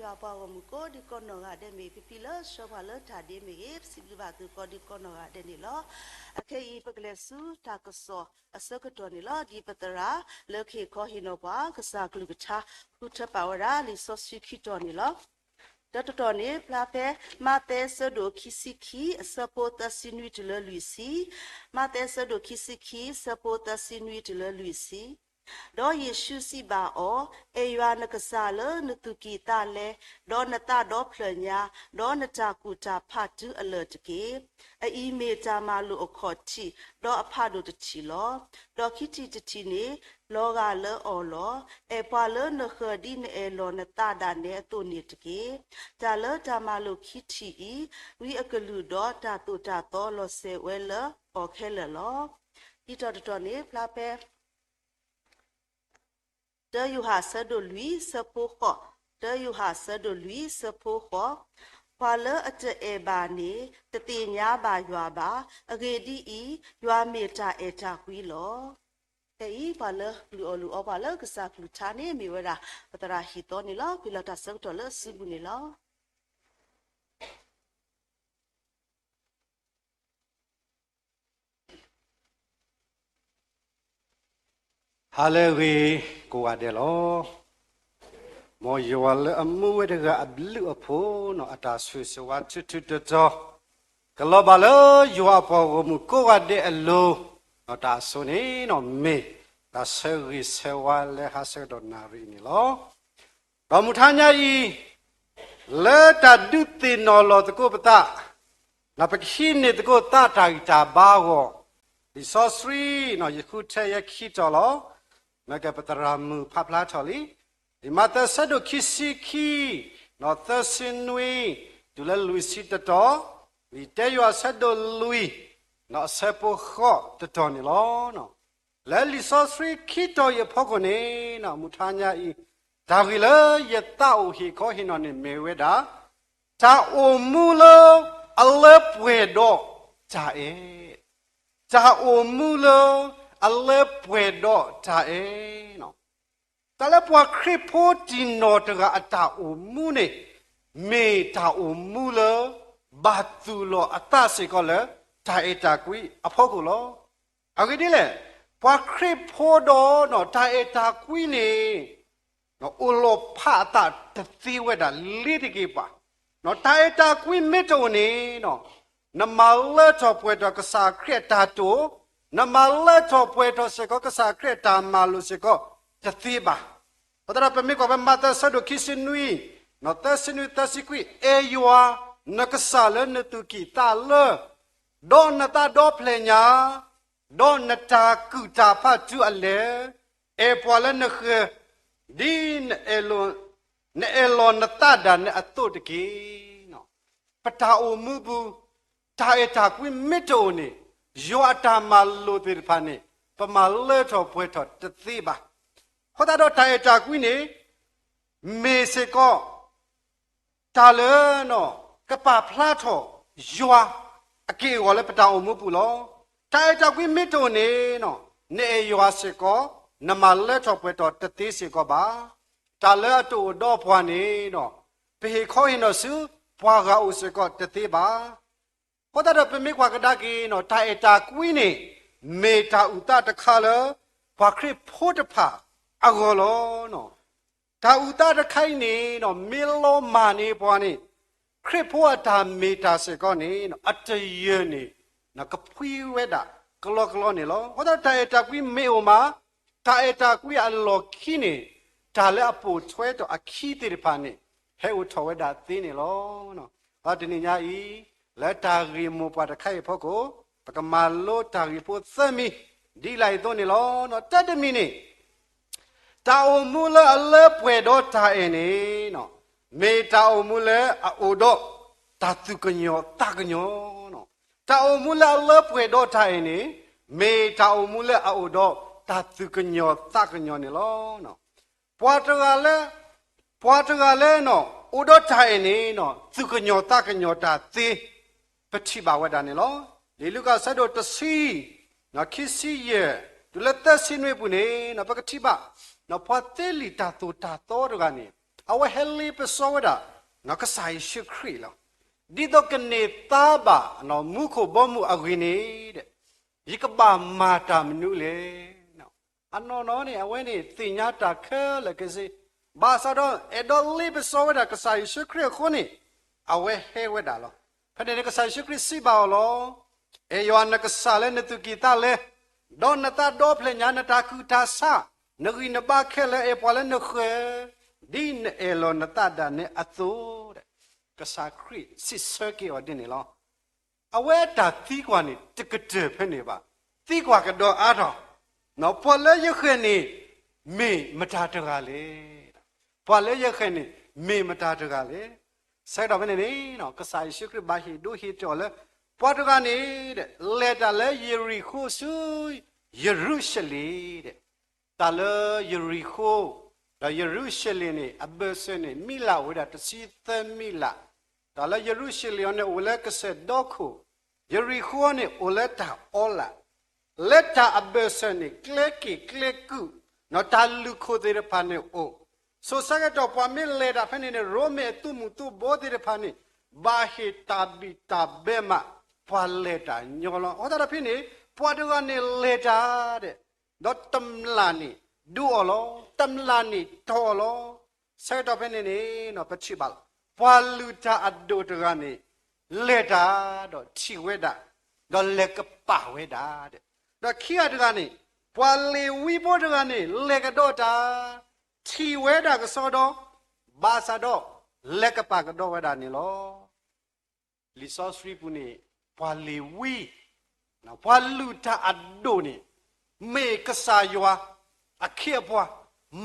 ယွၤပှၤဂီၢ်မုၢ်ကိးဒံးကိးနီၢ်ဂၤဒဲးမ့ၢ်ဂ့ၤ, ပဖံလၢဆှၢပှၤလၢတၢ်ဒ့မ့ၢ်ဂ့ၤ, ပစံးဘျုးဘၣ်သုကိးဒံးကိးနီၢ်ဂၤဒဲးန့ၣ်လီၤ. အခဲအံၤ ပကလဲၤဆူတၢ်ကစီၣ်အဆၢကတီၢ်န့ၣ်လီၤ. ဒ်ပသရၣ်လၢကဟ့ၣ်ခီဟ့ၣ်နီၤပှၤ ကစၢ်ကလုၢ်ကထါ ဃုထၢပာ်ဝဲဒၣ်လံာ်စီဆှံခံတီၤန့ၣ်လီၤ. တၢတတီၤန့ၣ် ဖျါဖဲမးသဲအဆၢဒိၣ်ခံဆံခံ အဆၢဖိသၢဆံနွံတုၤလၢလွံၢ်ဆံ, မးသဲအဆၢဒိၣ်ခံဆံခံ အဆၢဖိသၢဆံနွံတုၤလၢလွံၢ်ဆံ. ဒီးယ့ၣ်ၡူးစံးဘၣ်အီၤ, အဲၣ်ယွၤနကစၢ်လၢနသူၣ်ကံၢ်သးလဲ, ဒီးနသးဒီဖျၢၣ်ညါ, ဒီးနတၢ်ကူၣ်တၢ်ဖးတုၤအလၢာ်တက့ၢ်. အအံၤမ့ၢ်တၢ်မၤလိာ်အခီၣ်ထံး, ဒီးအဖးဒိၣ်တထံၣ်လီၤ. ဒီးခံထံၣ်တထံၣ်န့ၣ် လီၤဂာ်လၢအီၤလီၤ. အဲၣ်ပှၤလၢနဃၢၤဒ်နအဲၣ်လီၤနသးဒၣ်နဲအသိးန့ၣ်တက့ၢ်. တၢ်လၢတၢ်မၤလိာ်ခံထံၣ်အံၤ, ဝံအကလုၢ်ဒီးတၢ်သိၣ်တၢ်သီလီၤစဲၤဝဲလၢအီၤခဲလၢာ်လီၤ. ခံတီၤတတီၤန့ၣ် ဖျါဖဲ တၢယိၤဟၣ်အဆၢဒိၣ်လွံၢ်အဆၢဖိဃိး, တၢယိၤဟၣ်အဆၢဒိၣ်လွံၢ်အဆၢဖိဃိး, ပှၤလၢအတအဲၣ်ဘၣ်န့ၣ် တသ့ၣ်ညါဘၣ်ယွၤဘၣ်. အဂ့ၢ်ဒ်အံၤ, ယွၤမ့ၢ်တၢ်အဲၣ်တၢ်ကွံလီၤ. ဖဲအံၤ ပှၤလၢကလုၢ်အီၣ်လုၢ်အီပှၤလၢကစၢ်ကလုၢ်ကထါန့ၣ် မ့ၢ်ဝဲဒၣ် ပသရၣ်ဟံၣ်သီန့ၣ်လီၤ. ပှၤလီၤတၢ်ဆၢကတီၢ်လၢအစုပူၤန့ၣ်လီၤ. ဟါလၢအဂ့ၤကိးဂၤဒဲးလီၤ. မ်ယွၤလၢအမူဝဲတဂၤအဘျုးအဖှိၣ်န့ၣ် အတၢ်ဆိၣ်ဂ့ၤဆိၣ်ဝါထူထူတီတီ ကလီၤဘၣ်လၢယွၤအပှၤဂီၢ်မုၢ်ကိးဂၤဒဲးအလိၤ, ဒီးတၢ်အစိန့ၣ် မ့ၢ်တၢ်ဆၢဂ့ၤဆၢဝါလၢဟါဆၢကတီၢ်နၣ်ရံၣ်အံၤန့ၣ်လီၤ. ဒီးမုၢ်ထါညါအံၤ, လၢတၢ်ဒုးသ့ၣ်နီၣ်လီၤသကိးပသး, ဒီးပကဟံးန့ၢ်သကိးသးတၢ်ဂံၢ်တၢ်ဘါအဂီၢ်, လံာ်စီဆှံန့ၣ် ယဃုထၢယဲခံတီၤလီၤ. မ့ၢ်ကပသရၣ်မုၣ်ဖးဖျါထီၣ်လံ. လံာ်မးသဲအဆၢဒိၣ်ခံဆံခံ, ဒီးသၢဆံနွံ, တုၤလၢလွံၢ်ဆံတတီၤ, လံာ်တၢယိၤဟၣ်အဆၢဒိၣ်လွံၢ်, ဒီးအဆၢဖိဃိးတတီၤန့ၣ်လီၤ. လၢလံာ်စီဆှံခံတီၤအံၤအဖီခိၣ်န့ၣ်, မုၢ်ထါညါအံၤ, တၢ်ဂ့ၢ်လၢယသးအိၣ်ဟ့ၣ်ခီဟ့ၣ်နီၤန့ၣ်မ့ၢ်ဝဲဒၣ်, တၢ်အိၣ်မူလၢအလၢပှဲၤဒီးတၢ်အဲၣ်, တၢ်အိၣ်မူလၢအလၢပှဲၤဒီးတၢ်အဲၣ်. တၢ်လၢပှၤခရံာ်ဖိတံၢ်နီၣ်တဂၤအတၢ်အိၣ်မူန့ၣ်, မ့ၢ်တၢ်အိၣ်မူလၢ ဘၣ်သူၣ်လီၤအသးစ့ၢ်ကီးလၢ တၢ်အဲၣ်တၢ်ကွံအဖီခိၣ်လီၤ. အဂ့ၢ်ဒ်လဲၣ်, ပှၤခရံာ်ဖိဒီးတၢ်အဲၣ်တၢ်ကွံန့ၣ် အိၣ်လီၤဖးအသးတသ့ဝဲဒၣ်လ့ၤတက့ၢ်ပၢ်. တၢ်အဲၣ်တၢ်ကွံမ့ၢ်တအိၣ်န့ၣ်, နမၤလၢထီၣ်ပှဲၤထီၣ်ကစၢ်ခရံာ်အတၢ်တိာ်, နမၤလၢထီၣ်ပှဲၤထီၣ်စ့ၢ်ကီးကစၢ်ခရံာ်အတၢ်မၤလိာ်စ့ၢ်ကီးတသ့ဘၣ်. အဃိသတးဒီးပမ့ၢ်ကွၢ်ဖဲမးသဲအဆၢဒိၣ်ခံဆံနွံ, သၢဆံနွံ သၢဆံခွံ, အဲၣ်ယွၤနကစၢ်လၢနသူၣ်ကံၢ်သးလဲ, ဒီးနသးဒီဖျၢၣ်ညါ, ဒီးနတၢ်ကူၣ်တၢ်ဖးတုၤအလဲၢ်, အဲၣ်ပှၤလၢနဃၢၤ, ဒ်နအဲၣ်လီၤနသးဒၣ်နဲအသိးတက့ၢ်. ပတၢ်အိၣ်မူပူၤ, တၢ်အဲၣ်တၢ်ကွံမ့ၢ်တအိၣ်န့ၣ်, ယွၤအတၢ်မၤလိာ်သ့ၣ်တဖၣ်န့ၣ်, ပမၤလၢထီၣ်ပှဲၤထီၣ်တသ့ဘၣ်. အဃိသတးဒီးတၢ်အဲၣ်တၢ်ကွံန့ၣ်, မ့ၢ်စ့ၢ်ကီး တၢ်လၢ ကပာ်ဖျါထီၣ်ယွၤအက့ၢ်အဂီၤလၢပတၢ်အိၣ်မူပူၤလီၤ. တၢ်အဲၣ်တၢ်ကွံမ့ၢ်တအိၣ်န့ၣ်, နအဲၣ်ယွၤစ့ၢ်ကီး, နမၤလၢထီၣ်ပှဲၤထီၣ်တသ့စ့ၢ်ကီးဘၣ်. တၢ်လၢအတအိၣ်ဒီးပှၤန့ၣ်, ပဟ့ၣ်ခီဟ့ၣ်နီၤဆူပှၤဂၤအိၣ်စ့ၢ်ကီးတသ့ဘၣ်. အဃိသတးဒီးပမ့ၢ်ကွၢ်ကဒါက့ၤန့ၣ်, တၢ်အဲၣ်တၢ်ကွံန့ၣ်, မ့ၢ်တၢ်အုၣ်သးတခါလၢ ပှၤခရံာ်ဖိတဖၣ်အဂီၢ်လီၤ. တၢ်အုၣ်သးတခါအံၤန့ၣ်, မ့ၢ်လီၤမၢ်န့ၢ်ပှၤန့ၣ်, ခရံာ်ဖိအတၢ်မ့ၢ်တၢ်စ့ၢ်ကီးန့ၣ်, အတယၢၢ်န့ၣ် ကဖှံဝဲဒၣ်ကလီကလီန့ၣ်လီၤ. အဃိသတးဒီးတၢ်အဲၣ်တၢ်ကွံမ့ၢ်အိၣ်မး, တၢ်အဲၣ်တၢ်ကွံအလီၢ်ခံန့ၣ်, တၢ်လၢအပိာ်ထွဲထီၣ်အခံသ့ၣ်တဖၣ်န့ၣ်, ဟဲအိၣ်ထီၣ်ဝဲဒၣ်သ့န့ၣ်လီၤ. ဒီးတနံၤညါအံၤ, လၢတၢ်ဂ့ၢ်မိၢ်ပှၢ်တခါအံၤအဖီခိၣ်, ပကမၤလိတၢ်ဂ့ၢ်ဖိသၢမံၤ, ဒ်လာ်အံၤအသိးန့ၣ်လီၤ. တၢ်တမံၤန့ၣ်, တၢ်အိၣ်မူလၢအလၢပှဲၤဒီးတၢ်အဲၣ်န့ၣ်, မ့ၢ်တၢ်အိၣ်မူလၢအအိၣ်ဒီးတၢ်သူၣ်ကညီၤသးကညီၤ. တၢ်အိၣ်မူလၢအလၢပှဲၤဒီးတၢ်အဲၣ်န့ၣ်, မ့ၢ်တၢ်အိၣ်မူလၢအအိၣ်ဒီးတၢ်သူၣ်ကညီၤသးကညီၤန့ၣ်လီၤ. ပှၤတဂၤလၢ, ပှၤတဂၤလၢ အိၣ်ဒီးတၢ်အဲၣ်န့ၣ်, သူၣ်ကညီၤသးကညီၤတၢ်သ့, ပထံၣ်ဘၣ်ဝဲဒၣ်န့ၣ်လီၤ. လံာ်လူၤကၣ်အဆၢဒိၣ်တဆံ, ခံဆံယဲၢ်, တုၤလၢသၢဆံနွံအပူၤန့ၣ်, ပကထံၣ်ဘၣ်, ပှၤသ့လံာ်တၢ်သိၣ်တၢ်သီတဂၤန့ၣ်, အဝဲဟဲလ့ပစီဝဲဒၣ် ကစၢ်ယ့ၣ်ၡူးခရံာ်လီၤ. ဒ်သိးကန့ၢ်သါဘၣ် မူခိၣ်ဘီမုၢ်အဂ့ၢ်န့ၣ် ယကဘၣ်မၤတၢ်မနုၤလဲၣ်. အနီၢ်နီၢ်န့ၣ် အဝဲန့ၣ်သ့ၣ်ညါတၢ်ခဲလၢာ်ခဲဆ့, ဘၣ်ဆၣ်ဒီးအဲၣ်ဒိးလ့ပစီဝဲဒၣ်ကစၢ်ယ့ၣ်ၡူးခရံာ်အဃိန့ၣ် အဝဲဟဲဝဲဒၣ်လီၤ. ဖဲန့ၣ်န့ၣ် ကစၢ်ယ့ၣ်ၡူးခရံာ်စံးဘၣ်အီၤလီၤ. အဲၣ်ယွၤနကစၢ်လၢနသူၣ်ကံၢ်သးလဲ, ဒီးနသးဒီဖျၢၣ်ညါ, နတၢ်ကူၣ်တၢ်ဆး, နဂံၢ်နဘါခဲလၢာ်, အဲၣ်ပှၤလၢနဃၢၤ, ဒ်နအဲၣ်လီၤနသးဒၣ်နဲအသိး. ကစၢ်ခရံာ်စံးဆၢက့ၤအီၤဒ်န့ၣ်လီၤ. အဝဲအတၢ်သံကွၢ်န့ၣ် တကတၢၢ်ဖဲန့ၣ်ဘၣ်. သံကွၢ်ကဒီးအါထီၣ်, ပှၤလၢယဃၢၤန့ၣ် မ့ၢ်မတၤတဂၤလဲၣ်. ပှၤလၢယဃၢၤန့ၣ် မ့ၢ်မတၤတဂၤလဲၣ်. ဆၢကတီၢ်ဖဲန့ၣ်န့ၣ် ကစၢ်ယ့ၣ်ၡူးခရံာ်ဘၣ်ဟ့ၣ်ဒိဟ့ၣ်တီၢ်လၢ ပှၤတဂၤန့ၣ် လဲၤတၢ်လၢယရံၤဃိဆူ ယရူၤၡလ့ၣ် တၢ်လၢယရံၤဃိ ဒီးယရူၤၡလ့ၣ်န့ၣ် အဘၢၣ်စၢၤန့ၣ် မံလးအိၣ်ဝဲဒၣ်တဆံသၢမံလး, တၢ်လၢယရူၤၡလ့ၣ်အံၤန့ၣ် အိၣ်လၢကစၢၢ်ဒီခိၣ်, ယရံၤဃိန့ၣ် အိၣ်လၢတၢ်အီလး, လၢတၢ်အဘၢၣ်စၢၤန့ၣ် ကျဲက့ၣ်ကျဲကုၣ်, တၢ်လုၢ်ခိၣ်သ့ၣ်တဖၣ်န့ၣ်အိၣ်, ဆိဆၢကတီၢ်ပှၤမ့ၢ်လဲၤတၢ်ဖဲန့ၣ်န့ၣ် ရိမ့ၤအသုးမုၢ်သုးဘိသ့ၣ်တဖၣ်န့ၣ် ဘၣ်ဟ့ၣ်တၢ်ဘံၣ်တၢ်ဘၢမး ပှၤလဲၤတၢ်ညီလီၤ. အဃိသတးဒီးဖဲန့ၣ် ပှၤတဂၤန့ၣ်လဲၤတၢ်ဒီး ဒီးတမျၢ်န့ၣ်ဒိအီၤလီၤ, တမျၢ်န့ၣ်တီၢ်အီၤလီၤ. ဆၢကတီၢ်ဖဲန့ၣ်န့ၣ် ပထံၣ်ဘၣ်လီၤ, ပှၤလုၢ်တၢ်အဒိၣ်တဂၤန့ၣ် လဲၤတၢ်ဒီးထံၣ်ဝဲဒၣ်, ဒီးလဲၤကပာ်ဝဲဒၣ်, ဒီးခံဂၤတဂၤန့ၣ် ပှၤလ့ၤဝံဖိတဂၤန့ၣ် လဲၤကဒီးတၢ်, ထံၣ်ဝဲဒၣ်ကစီဒီ, ဘၣ်ဆၣ်ဒီး လဲၤကပာ်ကဒီးဝဲဒၣ်န့ၣ်လီၤ. လံာ်စီဆှံပူၤန့ၣ် ပှၤလ့ၤဝံ, ပှၤလုၢ်တၢ်အဒိၣ်န့ၣ် မ့ၢ်ကစၢ်ယွၤအခ့အပှၤ,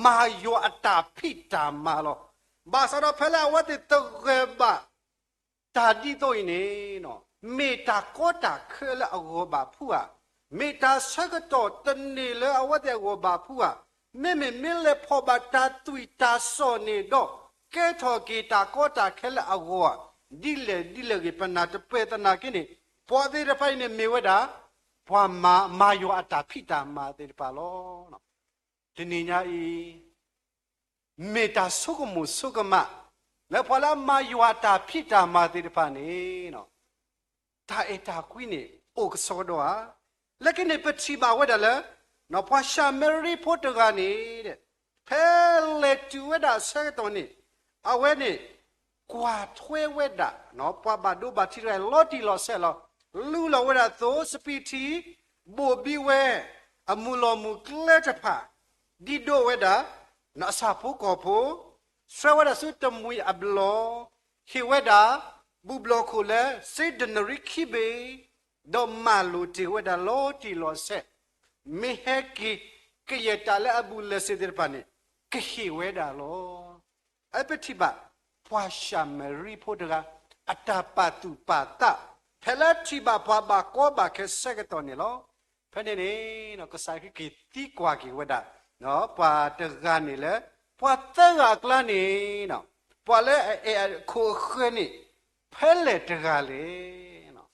မၤယွၤအတၢ်ဖံးတၢ်မၤလီၤ. ဘၣ်ဆၣ်ဒီးဖဲလၢအဝဲသ့ၣ်သဂၢၢ်ဘၣ် တၢ်ဒ်သိးအံၤန့ၣ် မ့ၢ်တၢ်ကီတၢ်ခဲလၢအဂီၢ်ဘၣ်ဖုဧါ, မ့ၢ်တၢ်ဆၢကတီၢ်တန့ၢ်လၢအဝဲသ့ၣ်အဂီၢ်ဘၣ်ဖုဧါ, မ့မ့ၢ်မ့ၢ်လဲၤဖီၣ်ဘၣ်တၢ်သွံၣ်တၢ်စီၣ်န့ၣ်ဒီး ကဲထီၣ်က့ၤတၢ်ကီတၢ်ခဲလၢအဂီၢ်ဧါ, ဒ်လဲၣ်ဒ်လဲၣ်ဂ့ၤ ပနၢ်တပၢၢ်သနာ်က့န့ၣ် ပှၤသ့ၣ်တဖၣ်အံၤန့ၣ်မ့ၢ်ဝဲဒၣ် ပှၤမၤယွၤအတၢ်ဖံးတၢ်မၤသ့ၣ်တဖၣ်လီၤ. တနံၤညါအံၤ မ့ၢ်တၢ်ဆိကမိၣ်ဆိကမး လၢပှၤလၢအမၤယွၤအတၢ်ဖံးတၢ်မၤသ့ၣ်တဖၣ်န့ၣ် တၢ်အဲၣ်တၢ်ကွံန့ၣ် အိၣ်ကစီဒီဧါ. လၢခံန့ၣ် ပထံၣ်ဘၣ်ဝဲဒၣ်လၢ ပှၤၡၤမရံဖိတဂၤန့ၣ် ဖဲလဲၤတုၤဝဲဒၣ်အဆၢကတီၢ်န့ၣ် အဝဲန့ၣ် ကွၢ်ထွဲဝဲဒၣ် ပှၤဘၣ်ဒိဘၣ်ထံးတဂၤ လီၤတံၢ်လီၤဆဲးလီၤ. လူလီၤဝဲဒၣ်သိစပံးထံ, ဘိၣ်ဘံဝဲ အမုၢ်လီၤမုၢ်ကျဲတဖၣ်, ဒံးဒိးဝဲဒၣ် အဆၣ်ဖိကီၢ်ဖိ, ဆှၢဝဲဒၣ်ဆူတမှံၤအဘျီၣ်, ဟ့ၣ်ဝဲဒၣ် ဘူၣ်ဘျီၣ်ခိၣ်လၢ စ့ဒနရံခံဘ့ၣ်, ဒီးမၤလိာ်တ့ၢ်ဝဲဒၣ်လီၤတံၢ်လီၤဆဲး, မ့ၢ်ဟဲက့ၤ ကယဲၢ်တၢ်လၢအဘူးအလဲစ့ၢ်သ့ၣ်တဖၣ်န့ၣ် ကဟ့ၣ်ဝဲဒၣ်လီၤ. အပထံၣ်ဘၣ် ပှၤၡၤမရံဖိတဂၤ အတၢ်ပာ်သူၣ်ပာ်သး ဖဲလၢထံၣ်ဘၣ်ပှၤဘၣ်ကီဘၣ်ခဲဆၢကတီၢ်န့ၣ်လီၤ. ဖဲန့ၣ်န့ၣ် ကစၢ်ခရံာ်က့ၤသံကွၢ်က့ၤဝဲဒၣ် ပှၤတဂၤန့ၣ်လၢ ပှၤသၢဂၤအကျါန့ၣ် ပှၤလၢအအဲၣ်အခိၣ်အဃၢၤန့ၣ် ဖဲလဲၣ်တဂၤလဲၣ်.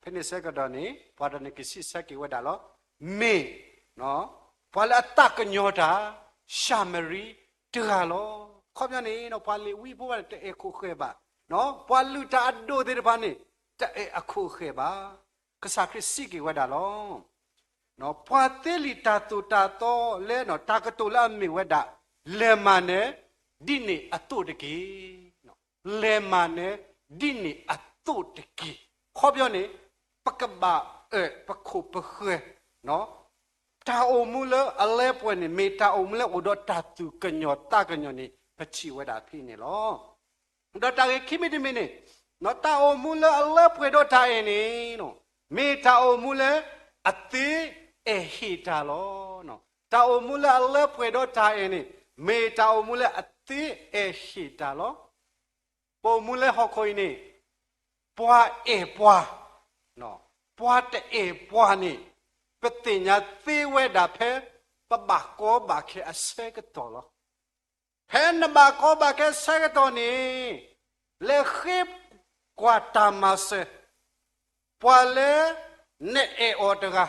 ဖဲန့ၣ်ဆၢကတီၢ်န့ၣ် ပှၤတဂၤန့ၣ်က့ၤစံးဆၢက့ၤဝဲဒၣ်လီၤ. မ့ၢ် ပှၤလၢအသးကညီၤတၢ် ၡၤမရံတဂၤလီၤ. ခီပညီန့ၣ် ပှၤလ့ၤဝံဖိဘၣ်န့ၣ် တအဲၣ်ခိၣ်ဃၢၤဘၣ်, ပှၤလုၢ်တၢ်အဒိၣ်သ့ၣ်တဖၣ်န့ၣ် တအဲၣ်အခိၣ်ဃၢၤဘၣ်. ကစၢ်ခရံာ်စံးက့ၤဝဲဒၣ်လီၤ. ပှၤသ့လံာ်တၢ်သိၣ်တၢ်သီလၢ တၢ်ကတိၤလၢအမ့ၢ်ဝဲဒၣ် လဲၤမၤနၢၤ ဒ်န့ၣ်အသိးတက့ၢ်. လဲၤမၤနၢၤ ဒ်န့ၣ်အသိးတက့ၢ်. ခီပညီန့ၣ် ပကဘၣ်အၢၣ်ပခိၣ်ပဃၢၤ, တၢ်အိၣ်မူလၢအလၢပှဲၤန့ၣ် မ့ၢ်တၢ်အိၣ်မူလၢအိၣ်ဒီးတၢ်သူၣ်ကညီၤသးကညီၤန့ၣ် ပထံၣ်ဝဲဒၣ်ဖဲန့ၣ်လီၤ. ဒီးတၢ်ဂ့ၢ်ခံမံၤတမံၤန့ၣ်, တၢ်အိၣ်မူလၢအလၢပှဲၤဒီးတၢ်အဲၣ်န့ၣ် မ့ၢ်တၢ်အိၣ်မူလၢအသ့အဲၣ်ဟ့ၣ်တၢ်လီၤ. တၢ်အိၣ်မူလၢအလၢပှဲၤဒီးတၢ်အဲၣ်န့ၣ် မ့ၢ်တၢ်အိၣ်မူလၢအသ့အဲၣ်ဟ့ၣ်တၢ်လီၤ. ပအိၣ်မူလၢဟီၣ်ခိၣ်အံၤန့ၣ် ပှၤအဲၣ်ပှၤ, ပှၤတအဲၣ်ပှၤန့ၣ် ပသ့ၣ်ညါသ့ဝဲဒၣ်ဖဲ ပဘၣ်ကီဘၣ်ခဲအဆၢကတီၢ်လီၤ. ဖဲနဘၣ်ကီဘၣ်ခဲဆၢကတီၢ်န့ၣ် လဲၤဃ့ကွၢ်တၢ်မၤစၢၤ ပှၤလၢနအဲၣ်အီၤတဂၤ,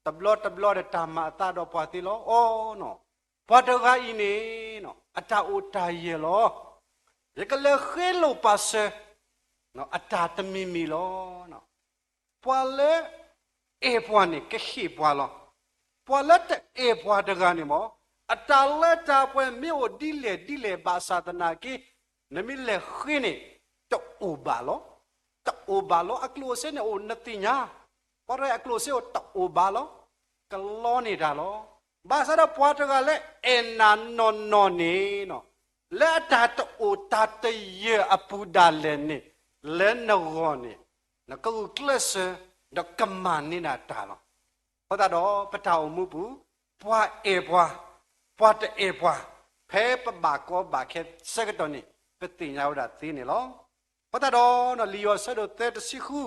တဘျီတဘျီဒီးတၢ်မၤအသးဒီးပှၤသ့လီၤ. အီနီၤ, ပှၤတဂၤအံၤန့ၣ် အတၢ်အိၣ်တၢ်ယၢၤလီၤ. ယကလဲၤဃ့လိာ်ပာ်စၢၤ အတၢ်တမံၤမံၤလီၤ. ပှၤလၢအဲၣ်ပှၤန့ၣ် ကဟ့ၣ်ပှၤလီၤ. ပှၤလၢတအဲၣ်ပှၤတဂၤန့ၣ်မ့ၢ် အတၢ်လၢတၢ်ပှဲၤမ့ၢ်အိၣ်ဒ်လဲၣ်ဒ်လဲၣ်ဘၣ်ဆၣ်သနာ်က့ နမ့ၢ်လဲၤဃ့န့ၣ် တအိၣ်ဘၣ်လီၤ. တအိၣ်ဘၣ်လီၤ. အကျိၣ်စ့န့ၣ်အိၣ်နသ့ၣ်ညါ, ပှၤတဂၤအကျိၣ်စ့အိၣ်တအိၣ်ဘၣ်လီၤ. ကလီန့ၢ်တၢ်လီၤ. ဘၣ်ဆၣ်ဒီးပှၤတဂၤလၢအဲၣ်နၤနီၢ်နီၢ်န့ၣ် လၢအတၢ်တအိၣ်တၢ်တယၢၤအပူၤဒၣ်လဲာ်န့ၣ် လၢနဂီၢ်န့ၣ် နကဂုာ်ကျဲးစၢး ဒီးကမၤန့ၢ်နၤတၢ်လီၤ. အဃိသတးဒီး ပတၢ်အိၣ်မူပူၤ ပှၤအဲၣ်ပှၤ, ပှၤတအဲၣ်ပှၤ, ဖဲပဘၣ်ကီဘၣ်ခဲဆၢကတီၢ်န့ၣ် ပသ့ၣ်ညါဝဲဒၣ်သ့န့ၣ်လီၤ. အဃိသတးဒီး လံာ်ယိၤဟၣ်အဆၢဒိၣ်သၢတဆံဃု,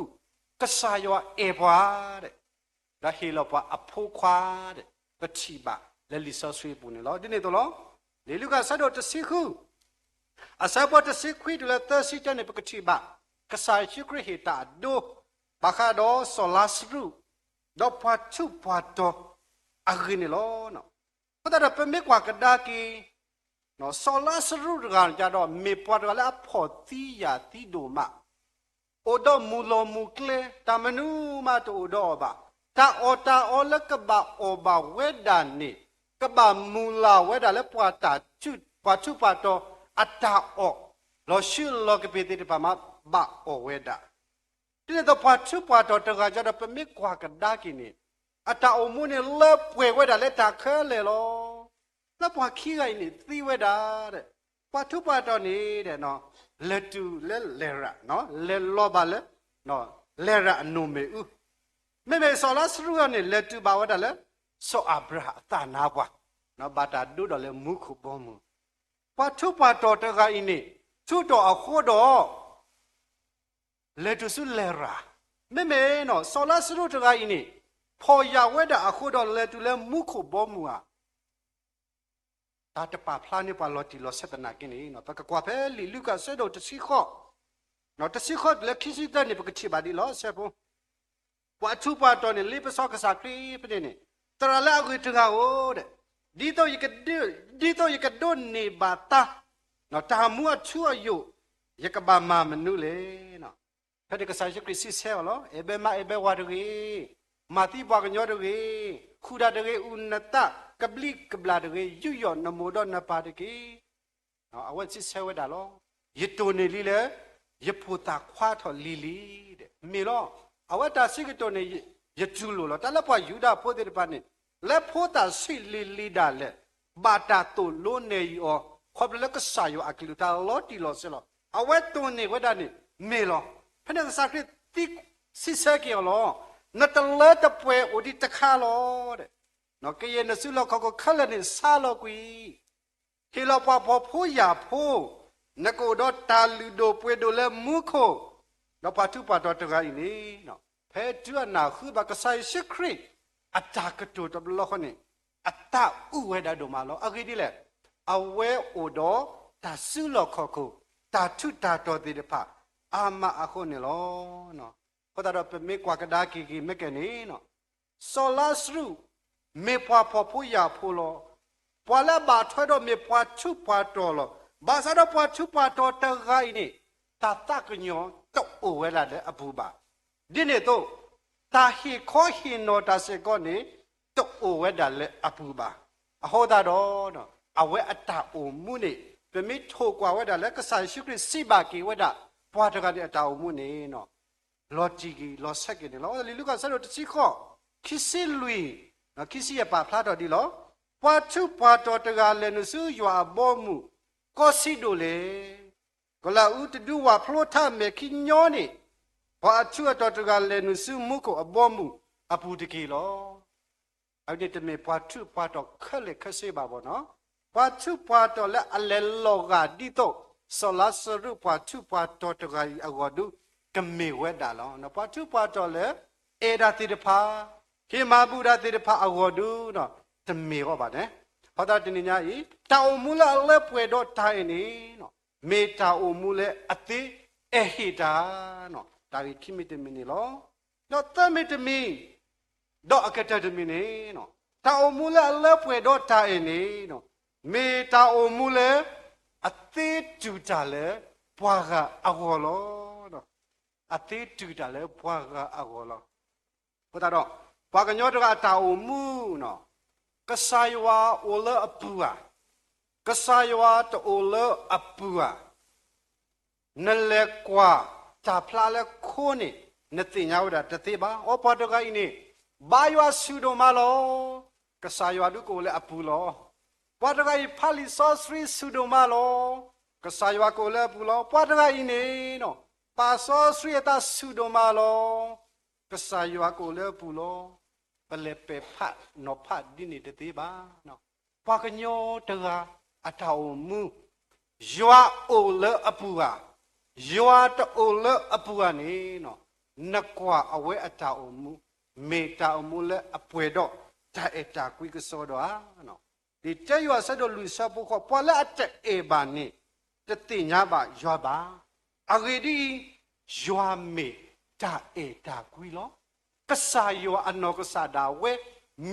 ကစၢ်ယွၤအဲၣ်ပှၤ ဒီးဟ့ၣ်လီၤပှၤအဖိခွါ ပထံၣ်ဘၣ်လၢလံာ်စီဆှံအပူၤန့ၣ်လီၤ. ဒ်န့ၣ်အသိးလီၤ. လံာ်လူၤကၣ်အဆၢဒိၣ်တဆံဃု, အဆၢဖိတဆံခွံတုၤလၢသၢဆံတၢန့ၣ် ပကထံၣ်ဘၣ် ကစၢ်ယ့ၣ်ၡူးခရံာ်ဟ့ၣ်တၢ်အဒိ ဘၣ်ဃးဒီးစီၤလါစရူး ဒီးပှၤထူးပှၤတီၤအဂ့ၢ်န့ၣ်လီၤ. အဃိသတးဒီး ပမ့ၢ်ကွၢ်ကဒါက့ၤ စီၤလါစရူးတဂၤန့ၣ်ဒီး မ့ၢ်ပှၤတဂၤလၢအဖှီၣ်သံယာ်သံဒိၣ်မး, အိၣ်ဒီးမုၢ်လီၤမုၢ်ကျဲ တၢ်မနုၤမးတအိၣ်ဒီးအီၤဘၣ်. တၢ်အီၣ်တၢ်အီလၢကဘၣ်အီၣ်ဘၣ်ဝဲဒၣ်န့ၣ် ကဘၣ်မုၢ်လၢ်ဝဲဒၣ်လၢပှၤတၢ်ထူး ပှၤထူးပှၤတီၤအတၢ်အီၣ် လီၤဆူလီၤကပ့ၤသ့ၣ်တဖၣ်မး ဘၣ်အီၣ်ဝဲဒၣ်. ဒ်န့ၣ်အသိး ပှၤထူးပှၤတီၤတဂၤဒီး ပမ့ၢ်ကွၢ်ကဒါက့ၤန့ၣ် အတၢ်အိၣ်မူန့ၣ် လၢပှဲၤဝဲဒၣ်လၢတၢ်ခဲလၢာ်လီၤ. လၢပှၤခံဂၤအံၤန့ၣ်သံဝဲဒၣ် ပှၤထူးပှၤတီၤန့ၣ် လဲၤတုၤလၢလဲၤရၤ, လဲၤလီၤဘၣ်လၢ လဲၤရၤအနိၣ်မ့ၣ်အူ, မ့မ့ၢ်စီၤလါစရူးန့ၣ် လဲၤတုၤဘၣ်ဝဲဒၣ်လၢ စီၤအၤဘြၤဟၣ်အသးနါပှၢ်, ဘၣ်တၢ်ဒိဒီးလၢမူခိၣ်ဘီမုၢ်. ပှၤထူးပှၤတီၤတဂၤအံၤန့ၣ် ထူးတီၤအဃိဒီး လဲၤတုၤဆူလဲၤရၤ, မ့မ့ၢ် စီၤလါစရူးတဂၤအံၤန့ၣ် ဖှီၣ်ယာ်ဝဲဒၣ်အဃိဒီး လဲၤတုၤလၢမူခိၣ်ဘီမုၢ်ဧါ. တၢ်တပာ်ဖျါန့ၢ်ပှၤလီၤတံၢ်လီၤဆဲးသနာ်က့န့ၣ် ပကကွၢ်ဖဲလံာ်လူၤကၣ် အဆၢဒိၣ်တဆံဃိး, တဆံဃိးတုၤလၢခံဆံသၢန့ၣ် ပကထံၣ်ဘၣ်ဒ်လီၤ. အဆၢဖိ ပှၤထူးပှၤတီၤန့ၣ် လ့ပစီကစၢ်ခရံာ်ဖဲန့ၣ်န့ၣ်, သရၣ်လၢအဂ့ၤတဂၤဧၢ, ဒ်သိးယကဒိး, ဒ်သိးယကဒိးန့ၢ်ဘၣ်သါ တၢ်မူအထူအယိာ်, ယကဘၣ်မၤမနုၤလဲၣ်. ဖဲန့ၣ်ကစၢ်ယ့ၣ်ၡူးခရံာ်စံးဆၢအီၤလီၤ. အဲၣ်ဘၢမါအဲၣ်ဘၢဝၤတဂ့ၤ, မၤသံပှၤကညီတဂ့ၤ, ဃုာ်တၢ်တဂ့ၤ, အုၣ်နသးကဘျံးကဘျၣ်တဂ့ၤ, ယူးယီၣ်နမိၢ်ဒီးနပၢ်တက့ၢ်. အဝဲစံးဆၢဝဲဒၣ်လီၤ. ယတိၢ်န့ၢ်လံလၢ ယဖိသၣ်ခွါထီၣ်လံၤလံၤ, မ့ၢ်လီၤ. အဝဲတၢ်စံးကတိၤန့ၣ် ယတူၢ်လိာ်လီၤ. တၢ်လၢပှၤယူဒၤဖိသ့ၣ်တဖၣ်န့ၣ် လၢဖိသၣ်ဆံးလံၤလံၤဒၣ်လဲာ် ဘၣ်တၢ်သိၣ်လိနဲၣ်ယုာ်အီၤ ခီဖျိလၢကစၢ်ယွၤအကလုၢ်ကထါလီၤတံၢ်လီၤဆဲးလီၤ. အဝဲတိၢ်န့ၢ်ဝဲဒၣ်န့ၣ် မ့ၢ်လီၤ. ဖဲန့ၣ်ကစၢ်ခရံာ်သံ စံးဆၢက့ၤအီၤလီၤ. နတလၢတပှဲၤအိၣ်ဒံးတခါလီၤ. ကယဲၢ်နစုလီၢ်ခီၣ်ခိၣ်ခဲလၢာ်န့ၣ် ဆါလီၤကွံာ် ဟ့ၣ်လီၤပှၤဖှီၣ်ဖိယာ်ဖိ, နကအိၣ်ဒီးတၢ်လုၢ်ဒိၣ်ပှ့ၤဒိၣ်လၢမူခိၣ်, ဒီးပှၤထူးပှၤတီၤတဂၤအံၤန့ၣ် ဖဲတုၤအနၢ်ဟူဘၣ်ကစၢ်ယ့ၣ်ၡူးခရံာ် အတၢ်ကတိၤတဘျီဃီန့ၣ် အသးအုးဝဲဒၣ်ဒိၣ်မးလီၤ. အဂ့ၢ်ဒ်လဲၣ်, အဝဲအိၣ်ဒီးတၢ်စုလီၢ်ခီၣ်ခိၣ် တၢ်ထူးတၢ်တီၤသ့ၣ်တဖၣ် အါမးအဃိန့ၣ်လီၤ. အဃိသတးဒီးပမ့ၢ်ကွၢ်ကဒါက့ၤဂ့ၤမ့ၢ်ကဲန့ၣ် စီၤလါစရူး မ့ၢ်ပှၤဖှီၣ်ဖိယာ်ဖိလီၤ. ပှၤလၢအဘၣ်ထွဲဒီးမ့ၢ်ပှၤထူးပှၤတီၤလီၤ. ဘၣ်ဆၣ်ဒီးပှၤထူးပှၤတီၤတဂၤအံၤန့ၣ် တၢ်သးကညီၤတအိၣ်ဝဲဒၣ်လၢအပူၤဘၣ်. ဒ်န့ၣ်အသိး တၢ်ဟ့ၣ်ခီဟ့ၣ်နီၤတၢ်စ့ၢ်ကီးန့ၣ် တအိၣ်ဝဲဒၣ်လၢအပူၤဘၣ်. အဃိသတးဒီး အဝဲအတၢ်အိၣ်မူန့ၣ် ပမ့ၢ်ထိၣ်ကွၢ်ဝဲဒၣ်လၢကစၢ်ယ့ၣ်ၡူးခရံာ်စံးဘၣ်က့ၤဝဲဒၣ် ပှၤတဂၤန့ၣ်အတၢ်အိၣ်မူန့ၣ် လီၤတံၢ်က့ၤလီၤဆဲးက့ၤန့ၣ်လီၤ. လံာ်လူၤကၣ်အဆၢဒိၣ်တဆံဃိး, ခံဆံလွံၢ်, ခံဆံယဲၢ်ပာ်ဖျါထီၣ်ဒ်လီၤ. ပှၤထူးပှၤတီၤတဂၤလဲၤနုာ်ဆူယွၤအဘီအမုၢ် ကီၢ်စံဒိၣ်လဲၣ်. ကီၢ်လၢအအူတဒုဝၣ်ဖျိထးမဲာ်ခံညီန့ၣ် ပှၤအထူးအတီၤတဂၤလဲၤနုာ်ဆူမူခိၣ်အဘီအမုၢ်အပူၤတက့ၢ်လီၤ. အဝဲန့ၣ်တမ့ၢ်ပှၤထူးပှၤတီၤခဲလၢာ်ခဲဆ့ဘၣ်ဘၣ်နီၤ. ပှၤထူးပှၤတီၤလၢအလဲၤလီၤဂာ်ဒ်သိး စီၤလါစရူးပှၤထူးပှၤတီၤတဂၤအံၤအဂီၢ်ဒု ကမ့ၢ်ဝဲဒၣ်လီၤ. ပှၤထူးပှၤတီၤလၢ အဲၣ်ဒၣ်သ့ၣ်တဖၣ်, ဟ့ၣ်မၤဘူၣ်ဒၣ်သ့ၣ်တဖၣ်အဂီၢ်ဒု တမ့ၢ်အီၤဘၣ်န့ၣ်. အဃိသတးတနံၤညါအံၤ တၢ်အိၣ်မူလၢအလၢပှဲၤဒီးတၢ်အံၤန့ၣ် မ့ၢ်တၢ်အိၣ်မူလၢအသ့အဲၣ်ဟ့ၣ်တၢ်, တၢ်ဂ့ၢ်ခံမံၤတမံၤန့ၣ်လီၤ. ဒီးသၢမံၤတမံၤ, ဒီးအကတၢၢ်တမံၤန့ၣ် တၢ်အိၣ်မူလၢအလၢပှဲၤဒီးတၢ်အဲၣ်န့ၣ် မ့ၢ်တၢ်အိၣ်မူလၢ အသ့တူၢ်တၢ်လၢပှၤဂၤအဂီၢ်လီၤ. အသ့တူၢ်တၢ်လၢပှၤဂၤအဂီၢ်လီၤ. အဃိသတးဒီး ပှၤကညီတဂၤအတၢ်အိၣ်မူ ကစၢ်ယွၤအိၣ်လၢအပူၤဧါ, ကစၢ်ယွၤတအိၣ်လၢအပူၤဧါ. နလဲၤကွၢ်တၢ်ဖျါလၢခိန့ၣ် နသ့ၣ်ညါဝဲဒၣ်တသ့ဘၣ်. အိ ပှၤတဂၤအံၤန့ၣ် ဘါယွၤဆူၣ်ဒိၣ်မးလီၤ. ကစၢ်ယွၤဒုးကအိၣ်လၢအပူၤလီၤ. ပှၤတဂၤအံၤ ဖးလံာ်စီဆှံဆူၣ်ဒိၣ်မးလီၤ. ကစၢ်ယွၤကအိၣ်လၢအပူၤလီၤ. ပှၤတဂၤအံၤန့ၣ် ပာ်စီဆှံအသးဆူၣ်ဒိၣ်မးလီၤ. ကစၢ်ယွၤကအိၣ်လၢအပူၤလီၤ. ပလဲၤပဲာ်ဖးနီၤဖးဒ်န့ၣ်တသ့ဘၣ်. ပှၤကညီတဂၤအတၢ်အိၣ်မူ ယွၤအိၣ်လၢအပူၤဧါ, ယွၤတအိၣ်လၢအပူၤဧါန့ၣ် နကွၢ်အဝဲအတၢ်အိၣ်မူ မ့ၢ်တၢ်အိၣ်မူလၢအပှဲၤဒီးတၢ်အဲၣ်တၢ်ကွံကစီဒီဧါ. လံာ်တ့ယွၤဆၢဒိၣ်လွံၢ်ဆၢဖိဃိး, ပှၤလၢအတအဲၣ်ဘၣ်န့ၣ် တသ့ၣ်ညါဘၣ်ယွၤဘၣ်. အဂ့ၢ်ဒ်အံၤ, ယွၤမ့ၢ်တၢ်အဲၣ်တၢ်ကွံလီၤ. ကစၢ်ယွၤအနီၢ်ကစၢ်ဒၣ်ဝဲ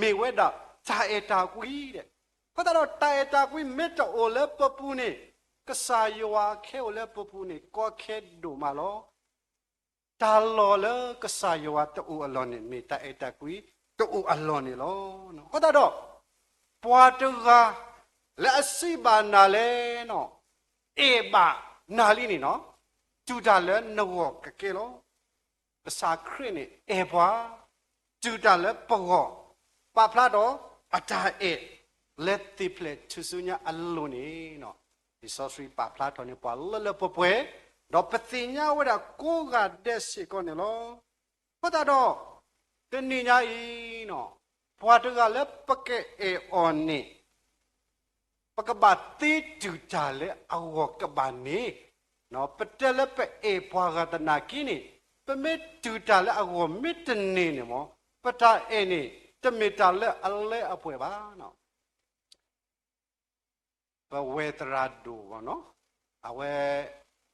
မ့ၢ်ဝဲဒၣ်တၢ်အဲၣ်တၢ်ကွံဒီး, အဃိသတးဒီး တၢ်အဲၣ်တၢ်ကွံမ့ၢ်တအိၣ်လၢပပူၤန့ၣ်, ကစၢ်ယွၤခဲအိၣ်လၢပပူၤန့ၣ် ကီခဲဒိၣ်မးလီၤ. တၢ်လီၢ်လၢကစၢ်ယွၤတအိၣ်အလီၢ်န့ၣ် မ့ၢ်တၢ်အဲၣ်တၢ်ကွံတအိၣ်အလီၢ်န့ၣ်လီၤ. အဃိသတးဒီး ပှၤတဂၤလၢအစံးဘၣ်နၤလဲၣ်, အဲၣ်ဘၣ်နၤလံန့ၣ်, တူၢ်တၢ်လၢနဂီၢ်ကကဲလီၤ. ကစၢ်ခရံာ်န့ၣ်အဲၣ်ပှၤ, တူၢ်တၢ်လၢပဂီၢ်, ပာ်ဖျါဒီးအတၢ်အဲၣ်လၢသ့ၣ်ဖျဲးထူၣ်စုညါအလိၤန့ၣ်, လံာ်စီဆှံပာ်ဖျါထီၣ်န့ၢ်ပှၤလၢလၢပှဲၤပှဲၤ, ဒီးပသ့ၣ်ညါဝဲဒၣ်ကိးဂၤဒဲးစ့ၢ်ကီးန့ၣ်လီၤ. အဃိသတးဒီး တနံၤညါအံၤ, ပှၤတဂၤလၢပကအဲၣ်အီၤန့ၣ် ပကဘၣ်သ့တူၢ်တၢ်လၢအဂီၢ်ကဘၣ်န့ၣ်, ပတဲလၢပအဲၣ်ပှၤဂၤသနာ်က့န့ၣ်, ပမ့ၢ်တူၢ်တၢ်လၢအဂီၢ်မ့ၢ်တန့ၢ်န့ၣ်မ့ၢ်, ပတၢ်အဲၣ်န့ၣ် တမ့ၢ်တၢ်လၢအလၢအပှဲၤဘၣ်. ပဝဲသရၣ်ဒိၣ်ဘၣ်နီၤ, အဝဲ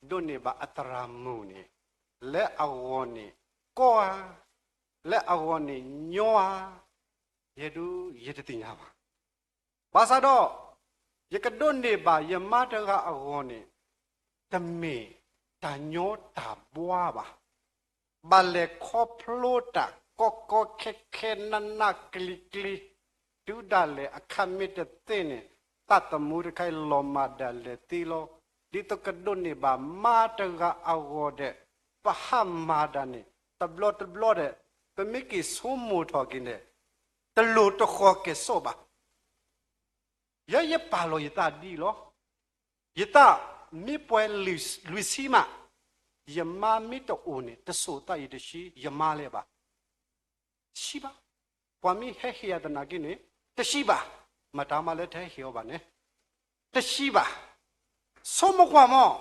ဒိးန့ၢ်ဘၣ်အသရၣ်မုၣ်န့ၣ်, လၢအဂီၢ်န့ၣ်ကီဧါ, လၢအဂီၢ်န့ၣ်ညီဧါ, ယဲဒၣ်ယတသ့ၣ်ညါဘၣ်. ဘၣ်ဆၣ်ဒီး ယကဒိးန့ၢ်ဘၣ်ယမါတဂၤအဂီၢ်န့ၣ်, တမ့ၢ်တၢ်ညီတၢ်ဘှါဘၣ်. ဘၣ်လဲၤခီဖျိတၢ်ကီကီခဲခဲနးနးကျံၤကျံၤ, တုၤဒၣ်လဲာ်အခါမ့ၢ်တသ့န့ၣ်, သးသမူတခါအံၤလီၤမၢ်ဒၣ်လဲာ်သ့လီၤ. ဒ်သိးကဒိးန့ၢ်ဘၣ်မါတဂၤအဂီၢ်ဒီး, ပဟးမၤဒၣ်န့ၣ် တဘျီတဘျီဒီး, ပမ့ၢ်က့ၤဆိကမိၣ်ထီၣ်က့ၤန့ၣ်, တလိၣ်တဃီၤကဲၤစိးဘၣ်. ယဲယပာ်လီၤယသးဒ်အံၤလီၤ. ယသးမ့ၢ်ပှဲၤလွံၢ်ဆံမး, ယမါမ့ၢ်တအိၣ်န့ၣ် တဆိးသးအံၤတဆံ ယမါလဲၣ်ဘၣ်. တဆံဘၣ်. ပှၤမ့ၢ်ဟဲဟ့ၣ်ယၤသနာ်က့န့ၣ်, တဆံဘၣ်. မတၤမးလၢတဟဲဟ့ၣ်အီၤဘၣ်န့ၣ်, တဆံဘၣ်. ဆိကမိၣ်ကွၢ်မး,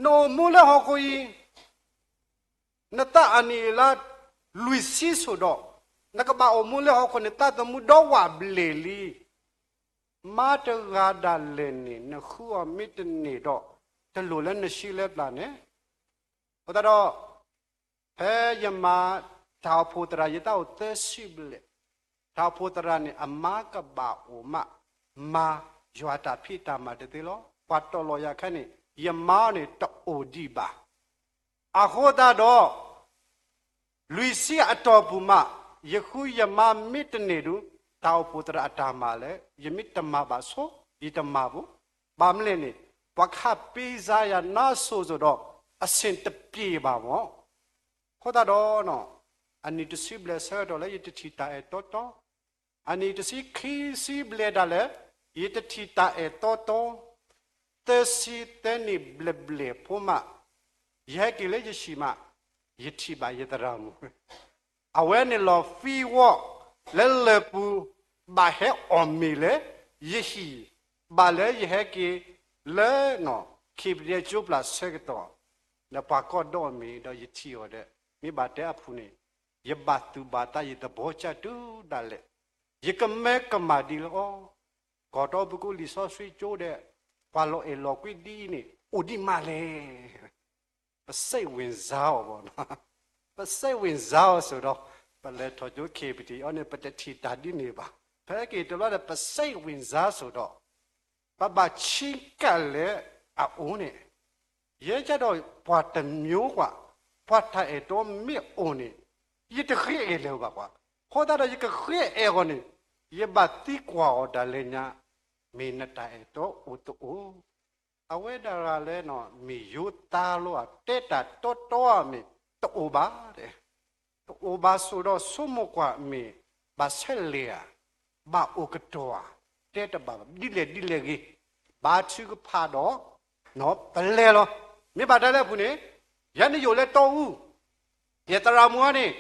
နအိၣ်မူလၢဟီၣ်ခိၣ်အံၤ နသးအနံၣ်အလါလွံၢ်ဆံဆိးဒီး, နကဘၣ်အိၣ်မူလၢဟီၣ်ခိၣ်န့ၣ် သးသမူဒီဝၣ်ဘျဲၣ်လံ. မါတဂၤဒၣ်လဲာ်န့ၣ် နဃုအီၤမ့ၢ်တန့ၢ်ဒီး, တလိၣ်လၢနဆံလၢပျၢ်န့ၣ်. အဃိသတးဒီး, ဖဲယမၤတၢ်အိၣ်ဖှိၣ်သရၣ် ယသးအိၣ်သၢဆံဘျဲၣ်, တၢ်အိၣ်ဖှိၣ်သရၣ်န့ၣ် အမါကဘၣ်အိၣ်မး, မၤယွၤတၢ်ဖံးတၢ်မၤတသ့လီၤ. ပှၤတီၢ်လီၤယၤခဲန့ၣ် ယမါန့ၣ်တအိၣ်ဒံးဘၣ်. အဃိသတးဒီး လွံၢ်ဆံအတီၢ်ပူၤမး, ယဃုယမါမ့ၢ်တန့ၢ်ဒုး, တၢ်အိၣ်ဖှိၣ်သရၣ်အတၢ်မၤလဲၣ်, ယမ့ၢ်တမၤဘၣ်ဆိ, ယတမၤဘူး. ဘၣ်မနုၤလဲၣ်န့ၣ်, ပှၤကဟးပ့ၤစါယၤနါစိၤစိၤဒီး, အဆ့ၣ်တပျ့ၤဘၣ်မး. အဃိသတးဒီး, အနံၣ်တဆံဘျဲၣ်ဆၢကတီၢ်လၢယတထံၣ်တၢ်အဲၣ်တီတီ, အနံၣ်တဆံခံဆံဘျဲၣ်ဒၣ်လဲာ်, ယတထံၣ်တၢ်အဲၣ်တီတီ, သၢဆံသၢနံၣ်ဘျဲၣ်ဘျဲၣ်ဖိမး, ယဟဲက့ၤလၢယဟံၣ်မး, ယထံၣ်ဘၣ်ယသရၣ်မုၣ် အဝဲန့ၣ်လီၤ free walk လၢလၢၢ်ပူၤ, ဘၣ်ဟဲအီၣ်မ့ၤလၢယဟံၣ်, ဘၣ်လၢယဟဲက့ၤလၢ ခံပဒဲကၠိပျၢ်ဆၢကတီၢ်, ဒီးပှၤကီၢ်ဒီးအီၣ်မ့ၤဒီးယထံၣ်အီၤဒီး, မ့ၢ်ဘၣ်တဲအဖုၣ်န့ၣ်, ယဘၣ်သူၣ်ဘၣ်သးယသဘီကၢ်တုၤဒၣ်လဲာ်, ယကမၢကမၣ်ဒံးလၢအီၤ, ကီၢ်တီပကိးလံာ်စီဆှံကၠိဒီး, ပှၤလီၤအဲၣ်လီၤကွံဒ်အံၤန့ၣ် အိၣ်ဒံးမးလဲၣ်. ပစိတ်ဝင်စားအီၤဘၣ်, ပစိတ်ဝင်စားအီၤစိၤဒီး, ပလဲၤထီၣ်ကၠိ ခံပဒဲအီၤန့ၣ် ပတထံၣ်တၢ်ဒ်န့ၣ်ဘၣ်. ဖဲက့ၤတဘျီဒီး ပစိတ်ဝင်စား စိၤဒီး ပဘၣ်ဆံးကၣ်လၢအအိၣ်န့ၣ်, ယဲကဒီးပှၤတမျိုးကွၢ်, ပှၤတၢ်အဲၣ်တီမ့ၢ်အိၣ်န့ၣ်, ယတဃ့အဲၣ်လၢၤဘၣ်ကွၢ်. အဃိသတးဒီးယကဃ့အဲၣ်အဂီၢ်န့ၣ်, ယဘၣ်သံကွၢ်အီၤဒၣ်လဲာ်ညါ, မ့ၢ်နတၢ်အဲၣ်တီအိၣ်တအိၣ်. အဝဲဒၣ်ရၤလၢ မ့ၢ်ယိၤသးလီၤဧါ, တဲတၢ်တီတီဧါ, မ့ၢ်တအိၣ်ဘၣ်, တအိၣ်ဘၣ်စိၤဒီး ဆိကမိၣ်ကွၢ် မ့ၢ်ဘၣ်ဆဲလဲၣ်ဧါ, ဘၣ်အိၣ်ကတီၢ်ဧါ, တဲတဘၣ်ဒ်လဲၣ်ဒ်လဲၣ်ဂ့ၤ, ဘါထုကဖၣ်ဒီး ပလဲၤလီၤ. မ့ၢ်ဘၣ်တၢ်လၢအပူၤန့ၣ်, ယၤန့ၣ်ယအိၣ်လၢတီအူ, ယသရၣ်မုၣ်အံၤန့ၣ်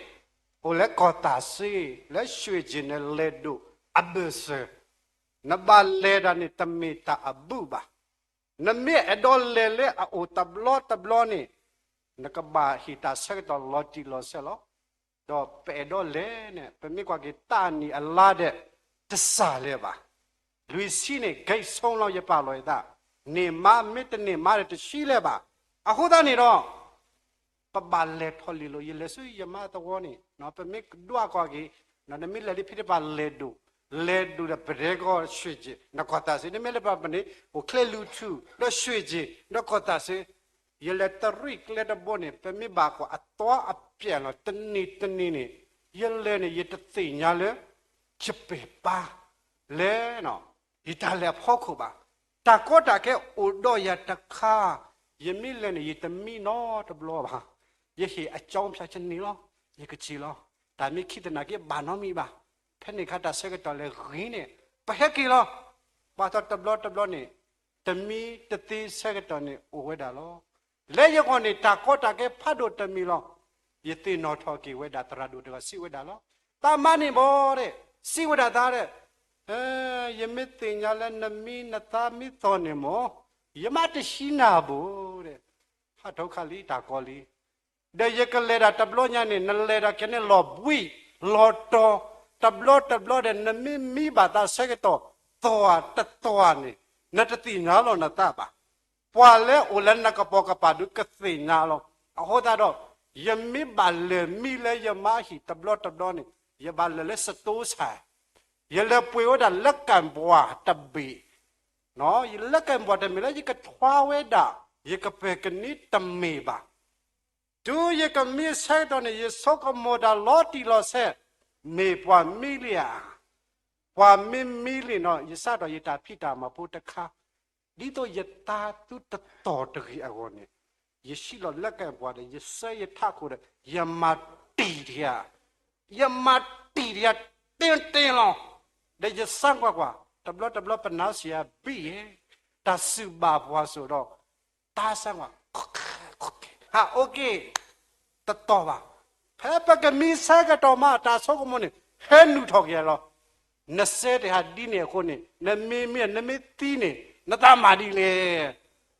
အိၣ်လၢကီၢ်သးစ့, လၢရွှ့ၣ်ကၠ့ၣ်န့ၣ် လဲၤဒိၣ်အဘၢၣ်စၢၤ, နဘၣ်လဲၤဒၣ်န့ၣ် တမ့ၢ်တၢ်အဘုၣ်ဘၣ်. နမ့ၢ်အဲၣ်ဒိးလဲၤလၢအအိၣ်တဘျီတဘျီန့ၣ်, နကဘၣ်ဟ့ၣ်တၢ်ဆၢကတီၢ်လီၤတံၢ်လီၤဆဲးလီၤ. ဒီးပအဲၣ်ဒိးလဲၤန့ၣ် ပမ့ၢ်ကွၢ်က့ၤတၢ်နံၣ်အလါဒီး တစၢ်လၢၤဘၣ်. လွံၢ်ဆံန့ၣ် ဂဲးဆိလီၤ ယပာ်လီၤယသး, န့ၢ်မါမ့ၢ်တန့ၢ်မါဒီး တဆံလၢၤဘၣ်. အဃိသတးန့ၣ်ဒီး ပဘၣ်လဲၤထီၣ်လံၤလိာ် ယလဲၤဆူယမါသဝီန့ၣ်, ပမ့ၢ်ဒွးကွၢ်က့ၤ, နမ့ၢ်လဲၤလၢဖံတပၤ လဲၤဒိၣ်, လဲၤဒိၣ်ဒီး ပဒဲကီၢ်ရွှ့ၣ်ကၠ့ၣ် နကီၢ်သးစ့, နမ့ၢ်လဲၤပၤပန့ၣ် အိၣ်ချ့လူၤထူၣ် ဒီးရွှ့ၣ်ကၠ့ၣ် ဒီးကီၢ်သးစ့, ယလဲၤတရံးကျဲတဘိန့ၣ် ပမ့ၢ်ဘၣ်ကွၢ်အသွါအပျဲၢ်လီၤ တနံၤတနံၤန့ၣ်, ယလဲၤန့ၣ် ယတသ့ၣ်ညါလၢ ယပၢၢ်ပၢ် လၢ ယတၢ်လဲၤအဖီခိၣ်ဘၣ်. တၢ်ကီတၢ်ခဲအိၣ်ဒီးယၤတခါ, ယမ့ၢ်လဲၤန့ၣ် ယတမံနီတဘျီဘၣ်. ယဟ့ၣ်အကၠီဖၠး ယန့ၢ်လီၤ, ယကစံၣ်လီၤ. တၢ်မ့ၢ်ခံသနာ်က့ ဘၣ်နီတမံၤဘၣ်. ဖဲန့ၣ်အခါတၢ်ဆၢကတီၢ်လဲၤဂ့ၤန့ၣ် ပဟဲက့ၤလီၤ. ဘၣ်ဆၣ်တဘျီတဘျီန့ၣ် တမံတသ့ဆၢကတီၢ်န့ၣ် အိၣ်ဝဲဒၣ်လီၤ. လၢယဂီၢ်န့ၣ် တၢ်ကီတၢ်ခဲဖးဒိၣ်တမံၤလီၤ. ယသ့ၣ်နီၣ်ထီၣ်က့ၤဝဲဒၣ် သရၣ်ဒိၣ်တဂၤစံးဝဲဒၣ်လီၤ. သးမါန့ၣ်ဘၣ်ဒီး စံးဝဲဒၣ်သးဒီး, ယမ့ၢ်သ့ၣ်ညါလၢနမံနသးမံသီၣ်န့ၣ်မ့ၢ်, ယမါတဟံးနၤဘၣ်ဒီး, ဟးထီၣ်ခါလံ တၢ်ကီလံ. ဒီးယကလဲၤဒၣ်တဘျီညါန့ၣ် နလဲၤဒၣ်ကဲန့ၣ်လီၤဘှံးလီၤတီၤ, တဘျီတဘျီဒီး နမ့ၢ်မံဘၣ်သးဆၢကတီၢ် သီၣ်တသီၣ်န့ၣ် နတသ့ၣ်ညါလီၤနသးဘၣ်. ပှၤလၢအိၣ်လၢနကပိာ်ကပၤဒုးကသ့ၣ်ညါလီၤ. အဃိသတးဒီး ယမ့ၢ်ဘၣ်လဲၤမံလၢယမါဟံၣ်တဘျီတဘျီန့ၣ် ယဘၣ်လဲၤလၢစတိစဲး, ယလဲၤပှ့ၤဝဲဒၣ်လၢကၣ်ပှၢ်တဘ့ၣ်, ယလၢကၣ်ပှၢ်တမ့ၢ်လၢယကထွါဝဲဒၣ် ယကပၢၤကနံတမ့ၢ်ဘၣ်. တုၤယကမံဆၢကတီၢ်န့ၣ် ယဆိကမိၣ်တၢ်လီၤတံၢ်လီၤဆဲး, မ့ၢ်ပှၤမံလံဧါ. ပှၤမ့ၢ်မံလံန့ၣ် ယစးထီၣ်ယတၢ်ဖံးတၢ်မၤဖိတခါ, ဒ်သိးယသးသုတသီၣ်တဂ့ၤအဂီၢ်န့ၣ်, ယဟံးလီၤလၢကၣ်ပှၢ်ဒီး ယဆၢယထးခိၣ်ဒီး ယမၤတံၢ်တယၤ, ယမၤတံၢ်တယၤ တ့တ့လီၤ. ဒီးယစးကွၢ်ကွၢ် တဘျီတဘျီပနါစံးယၤ ဘံၣ်ယဲ, တၢ်စူၢ်ဘၣ်ပှၤစိၤဒီး တၢ်စးကွၢ် ဟး OK, တတီၤဘၣ်. ဖဲပကမံဆၢကတီၢ်မး တၢ်ဆိကမိၣ်န့ၣ် ဟဲနုာ်ထီၣ်က့ၤလီၤ. နစဲတဟးဒ်န့ၣ်အဃိန့ၣ် နမ့ၢ်မံ နမ့ၢ်သံန့ၣ် နသးမၤဒ်လဲၣ်.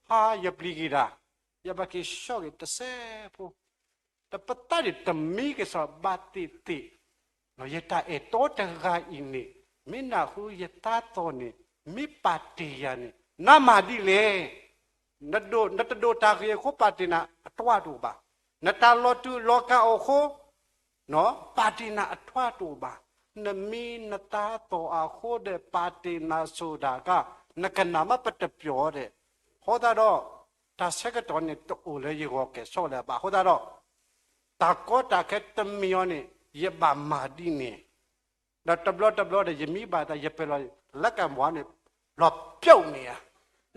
ဟါ ယပျံၤက့ၤတၢ်, ယဘၣ်က့ၤဆှီက့ၤတစဲးဖိ တပသးန့ၣ်တမံကစီၣ်ဘၣ်သ့ၣ်သ့ၣ်, ယတၢ်အဲၣ်တီတဂၤအံၤန့ၣ် မ့ၢ်နၢ်ဟူယသးသီၣ်န့ၣ် မ့ၢ်ပာ်တ့ၢ်ယၤန့ၣ် နမၤဒ်လဲၣ်. နတဒိၣ်တၢ်ဂ့ၢ်အဃိ ပာ်တ့ၢ်နၤအထွဲတအိၣ်ဘၣ်. နတၢ်လီၤတူာ်လီၤကာ်အဃိ ပာ်တ့ၢ်နၤအထွဲတအိၣ်ဘၣ်. နမံနသးသီၣ်အဃိဒီး ပာ်တ့ၢ်နၤစိၤဒၣ်ကါ, နကနၣ်မးပတပျီၤဒီး, အဃိသတးဒီး တၢ်ဆၢကတီၢ်န့ၣ် တအိၣ်လၢယဂီၢ်ကဲၤဆိးလၢၤဘၣ်. အဃိသတးဒီး တၢ်ကီတၢ်ခဲတမံၤအံၤန့ၣ် ယဘၣ်မၤဒ်န့ၣ်, ဒီးတဘျီတဘျီဒီး ယမံဘၣ်သး ယပာ်လီၤလၢကၣ်ပှၢ်န့ၣ် လီၤပျီန့ၣ်ဧါ,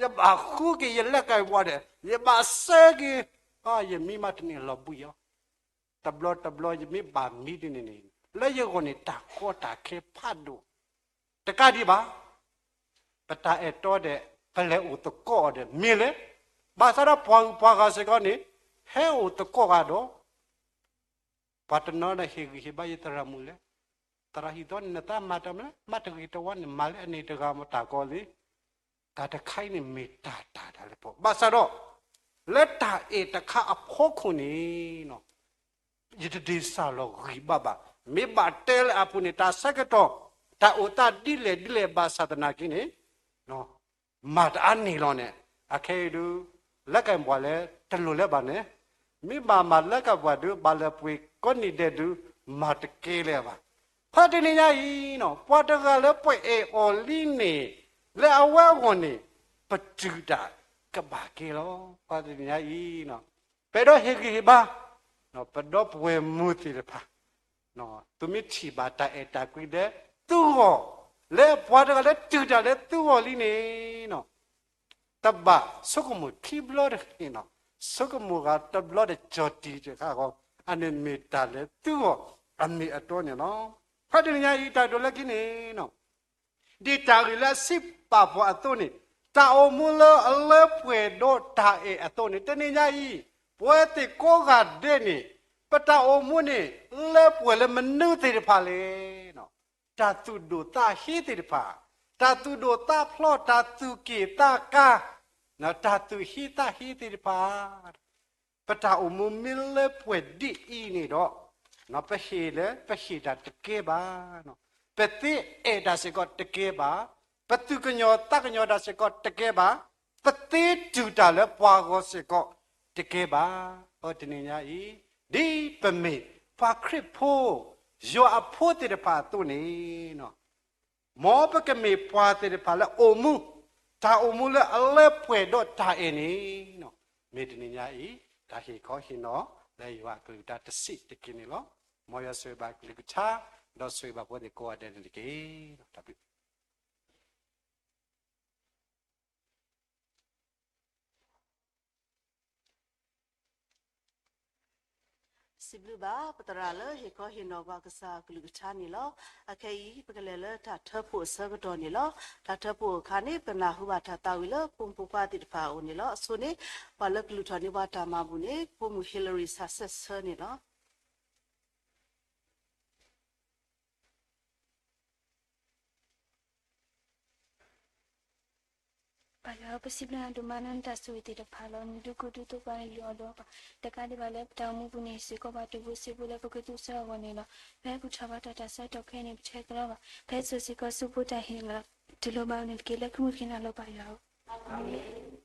ယဘၣ်ဃုက့ၤယလၢကၣ်ပှၢ်ဒီး ယဘၣ်စဲက့ၤ, ယမံမးတန့ၢ်လီၤဘှံးအီၤ. တဘျီတဘျီ ယမ့ၢ်ဘၣ်မံဒ်န့ၣ်န့ၣ် လၢယဂီၢ်န့ၣ် တၢ်ကီတၢ်ခဲဖးဒိၣ်, တကးဒံးဘၣ် ပတၢ်အဲၣ်တီဒီး ပလဲၤအိၣ်သကိးအီၤဒီး မ့ၢ်လဲၣ်. ဘၣ်ဆၣ်ဒီးပှၤဂုၤပှၤဂၤစ့ၢ်ကီးန့ၣ် ဟဲအိၣ်သကိးဂၤဒီး ပှၤတနီၤဒီးဟ့ၣ်ဂံၢ်ဟ့ၣ်ဘါယသရၣ်မုၣ်လဲၣ်, သရၣ်ဟံၣ်သီန့ၣ် နသးမၤတၢ်မနုၤလဲၣ်, မၤတဂ့ၤတဝါန့ၣ် မၤလၢအန့ၣ်တဂၤမ့ၢ်တၢ်ကီလံ. တၢ်တခါအံၤန့ၣ်မ့ၢ်တၢ်တၢ်တၢ်လၢပှၤ ဘၣ်ဆၣ်ဒီး လၢတၢ်အဲၣ်တခါအဖီခိၣ်န့ၣ် ယတဒ့စၢ်လီၤဂံၢ်ဘါဘၣ်. မ့ၢ်ဘၣ်တဲလၢအပူၤန့ၣ် တၢ်ဆၢကတီၢ် တၢ်အိၣ်သးဒ်လဲၣ်ဒ်လဲၣ်ဘၣ်ဆၣ်သနာ်က့န့ၣ် မၤတအါန့ၢ်လီၤန့ၣ်, အခဲအံၤဒုး လၢကၣ်ပှၢ်လၢတလိၣ်လၢၤဘၣ်န့ၣ်, မ့ၢ်ဘၣ်မၤလၢကၣ်ပှၢ်ဒုး ဘၣ်လၢပှ့ၤကိးနံၤဒဲးဒုး မၤတကဲလၢၤဘၣ်. ဖဲတနံၤညါအံၤ, ပှၤတဂၤလၢပှၤအဲၣ်အီၤလံန့ၣ်, လၢအဝဲအဂီၢ်န့ၣ်, ပတုာ်တၢ်ကဘၣ်ကဲလီၤ. ဖဲတနံၤညါအံၤ, ပအဲၣ်ဒိးဟ့ၣ်ဂံၢ်ဟ့ၣ်ဘါ, ပဒီပုၢ်ဝဲၢ်မုၣ်သ့ၣ်တဖၣ်, သုမ့ၢ်ထံၣ်ဘၣ်တၢ်အဲၣ်တၢ်ကွံလၢသုဂီၢ်, လၢပှၤတဂၤလၢတုာ်တၢ်လၢသုဂီၢ်လံန့ၣ်, တဘၣ်ဆိကမိၣ်ခံဘျီတဂ့ၤန့ၣ်, ဆိကမိၣ်ဂ့ၤတဘျီတကၠီၤတံၢ်တခါဃီ, အန့ၣ်မ့ၢ်တၢ်လၢသုဂီၢ်အမ့ၢ်အတီန့ၣ်လီၤ. ဖဲတနံၤညါအံၤ တၢ်ဒိးလၢခံန့ၣ်, ဒ်တၢ်ဂ့ၢ်လၢအစံးပာ်ပှၤအသိးန့ၣ်, တၢ်အိၣ်မူလၢအလၢပှဲၤဒီးတၢ်အဲၣ်အသိးန့ၣ်, တနံၤညါအံၤ, ပဝဲသ့ၣ်ကိးဂၤဒဲးန့ၣ်, ပတၢ်အိၣ်မူန့ၣ်, လၢပှဲၤလၢမနုၤသ့ၣ်တဖၣ်လဲၣ်. တၢ်သူၣ်ဒိၣ်သးဟ့သ့ၣ်တဖၣ်, တၢ်သူၣ်ဒိၣ်သးဖျီး, တၢ်သူၣ်က့ၣ်သးကါ, တၢ်သူၣ်ဟ့သးဟ့သ့ၣ်တဖၣ်, ပတၢ်အိၣ်မူမ့ၢ်လၢပှဲၤဒ်အံၤန့ၣ်ဒီး, ပဟ့ၣ်လၢပဟ့ၣ်တၢ်တကဲဘၣ်, ပသ့အဲၣ်တၢ်စ့ၢ်ကီးတကဲဘၣ်, ပသူၣ်ကညီၤသးကညီၤတၢ်စ့ၢ်ကီးတကဲဘၣ်, ပသ့တုာ်တၢ်လၢပှၤဂီၢ်စ့ၢ်ကီးတကဲဘၣ်. အတနံၤညါအံၤ, ဒ်ပမ့ၢ်ပှၤခရံာ်ဖိ, ယွၤအဖိသ့ၣ်တဖၣ်အသိးန့ၣ်, မ်ပကမ့ၢ်ပှၤသ့ၣ်တဖၣ်လၢအိၣ်မူ, တၢ်အိၣ်မူလၢအလၢပှဲၤဒီးတၢ်အဲၣ်န့ၣ်, မ့ၢ်တနံၤညါအံၤ, တၢ်ဟ့ၣ်ခီဟ့ၣ်နီၤလၢယွၤအကလုၢ်ကထါတဆံးတက့ၢ်န့ၣ်လီၤ. မ်ယွၤဆိၣ်ဂ့ၤဘၣ်ကလုၢ်ကထါ, ဒီးဆိၣ်ဂ့ၤဘၣ်ပဝဲသ့ၣ်ကိးဂၤဒဲးန့ၣ်တက့ၢ်. တၢ်ဘျုး စံးဘျုးဘၣ်ပသရၣ်လၢဟ့ၣ်ခီဟ့ၣ်နီၤပှၤကစၢ်ကလုၢ်ကထါန့ၣ်လီၤ. အခဲအံၤ ပကလဲၤလၢတၢ်ထၢဖှိၣ်အဆၢကတီၢ်န့ၣ်လီၤ. တၢ်ထၢဖှိၣ်အခါန့ၣ် ပနၢ်ဟူဘၣ်တၢ်သးဝံၣ်လၢဖိမုၣ်ဖိခွါသ့ၣ်တဖၣ်အအိၣ်န့ၣ်လီၤ. အဆိန့ၣ် ပှၤလၢကလူၤထီၣ်န့ၢ်ပှၤတၢ်မၤဘူၣ်န့ၣ် ဖိမုၣ် Hillary ဆၣ်ဆၢဆၢန့ၣ်လီၤ. ပၢ်ယွၤဧၢ, ပစံးဘျုးနၤဒိၣ်မးလၢနတၢ်ဆိၣ်ဂ့ၤသ့ၣ်တဖၣ်လီၤ. နဒုးကူဒုးသိးပှၤ နလုၢ်အီၣ်ဒီးပှၤ, တကးဒံးဘၣ်လၢပတၢ်အိၣ်မူပူၤန့ၣ်စ့ၢ်ကီး ပှၤတဘိစ့ဘိလၢပကသူစၢအဂီၢ်န့ၣ်လီၤ. ဖဲပထီၣ်ဘၣ်တၢ်တၢ်ဆၢကတီၢ်ခဲအံၤန့ၣ် ပဆဲးကျၢဘၣ်, ဖဲစိၤစ့ၢ်ကီးဆူဖိတၢ်ဟ့ၣ်လီၤ, တူၢ်လိာ်ဘၣ်အီၤန့ၣ်တက့ၢ်. လၢခရံာ်ဖိဃ့နၤလီၤ ပၢ်ယွၤဧၢ, အၤမ့ၣ်.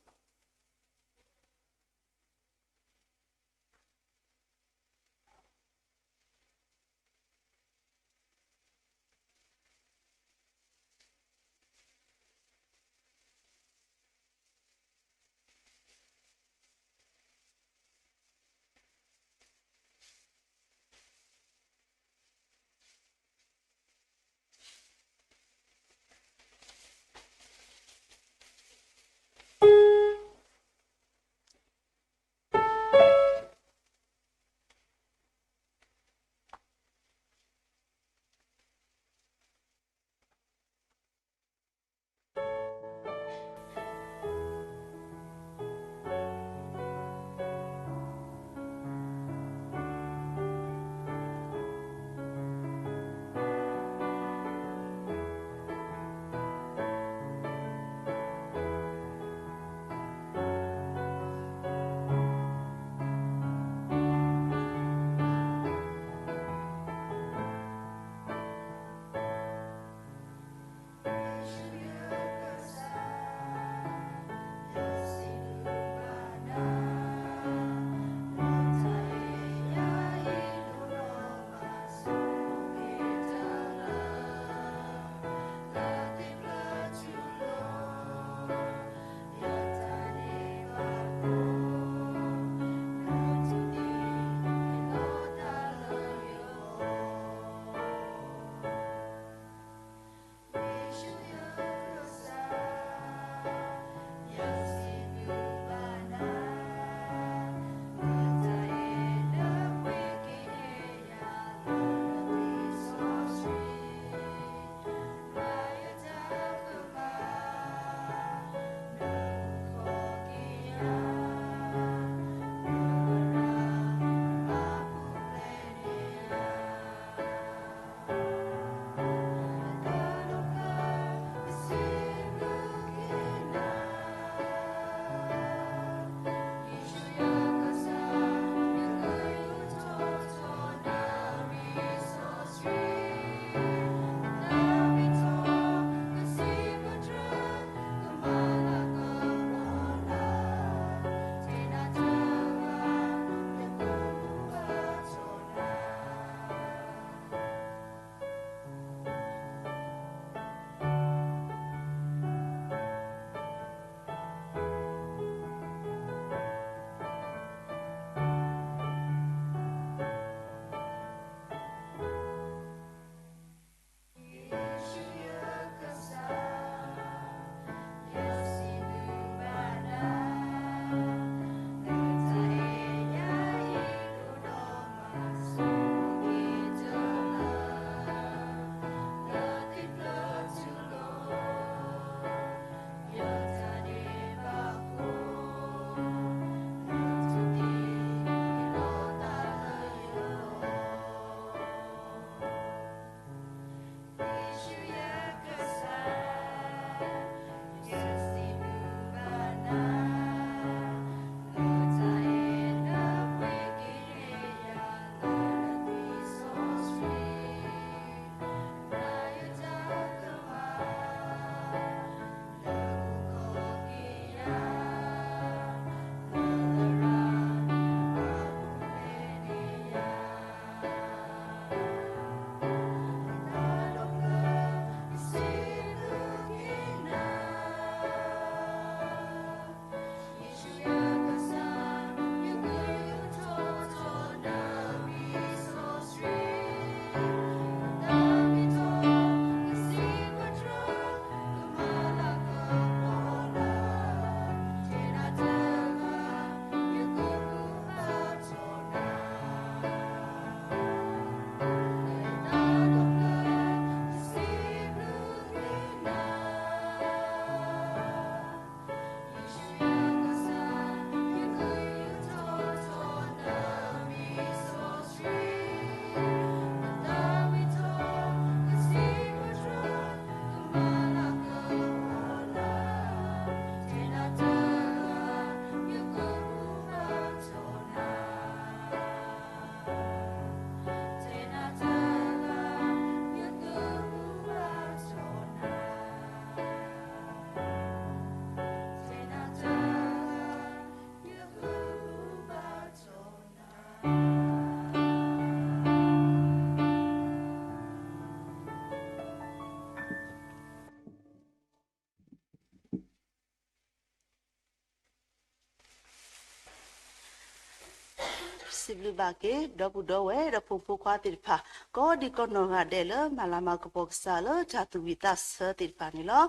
စံးဘျုးဘၣ်က့ၤ ဒီပုၢ်ဒီဝဲၢ်ဒီးဖိမုၣ်ဖိခွါသ့ၣ်တဖၣ် ကိးဒံကိးနီၢ်ဂၤဒဲးလၢမၤလၤမၤကပီၤကစၢ်လၢတၢ်သူၣ်ဝံၣ်သးဆၢသ့ၣ်တဖၣ်န့ၣ်လီၤ.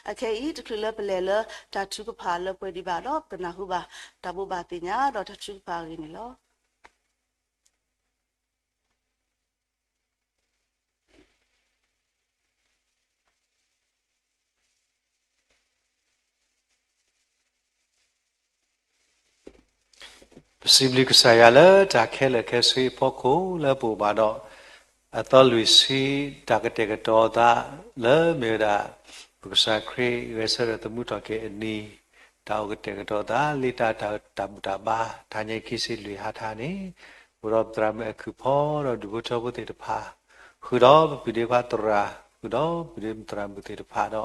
အခဲအံၤ တချုးလၢပလဲၤလၢတၢ်ထုကဖၣ်လၢပှဲၤဒံးဘၣ်ဒီး ပကနၢ်ဟူဘၣ်တၢ်ဘိးဘၣ်သ့ၣ်ညါဒီးတၢ်ထုကဖၣ်အဂ့ၢ်န့ၣ်လီၤ. ပစံးဘျုးကစၢ်ယွၤလၢတၢ်ခဲလၢာ်ခဲဆ့အဖီခိၣ်လၢပအိၣ်ဘၣ်ဒီး အသီလွံၢ်ဆံ တၢ်ကတဲာ်ကတီၤသးလၢမ့ၢ်ဝဲဒၣ် ပကစၢ်ခရံာ်ဂဲၤဆၢထၢၣ်သမူထီၣ်က့ၤအနံၤ တၢ်အိၣ်ကတဲာ်ကတီၤသး လ့တၢ်တၢ်ဘူၣ်တၢ်ဘါ တၢ်ညါအံၤခံဆံလွံၢ်ဟါထါန့ၣ် အိၣ်ဒီးပသရၣ်မုၣ်အဲၤခုၣ်ဖီဒီးဒူၣ်ဖိထၢဖိသ့ၣ်တဖၣ် ဃုာ်ဒီးပပုၢ်ဒ့ခွါသရၣ် ဃုာ်ဒီးပုၢ်ဒ့သရၣ်မုၣ်သ့ၣ်တဖၣ်ဒီး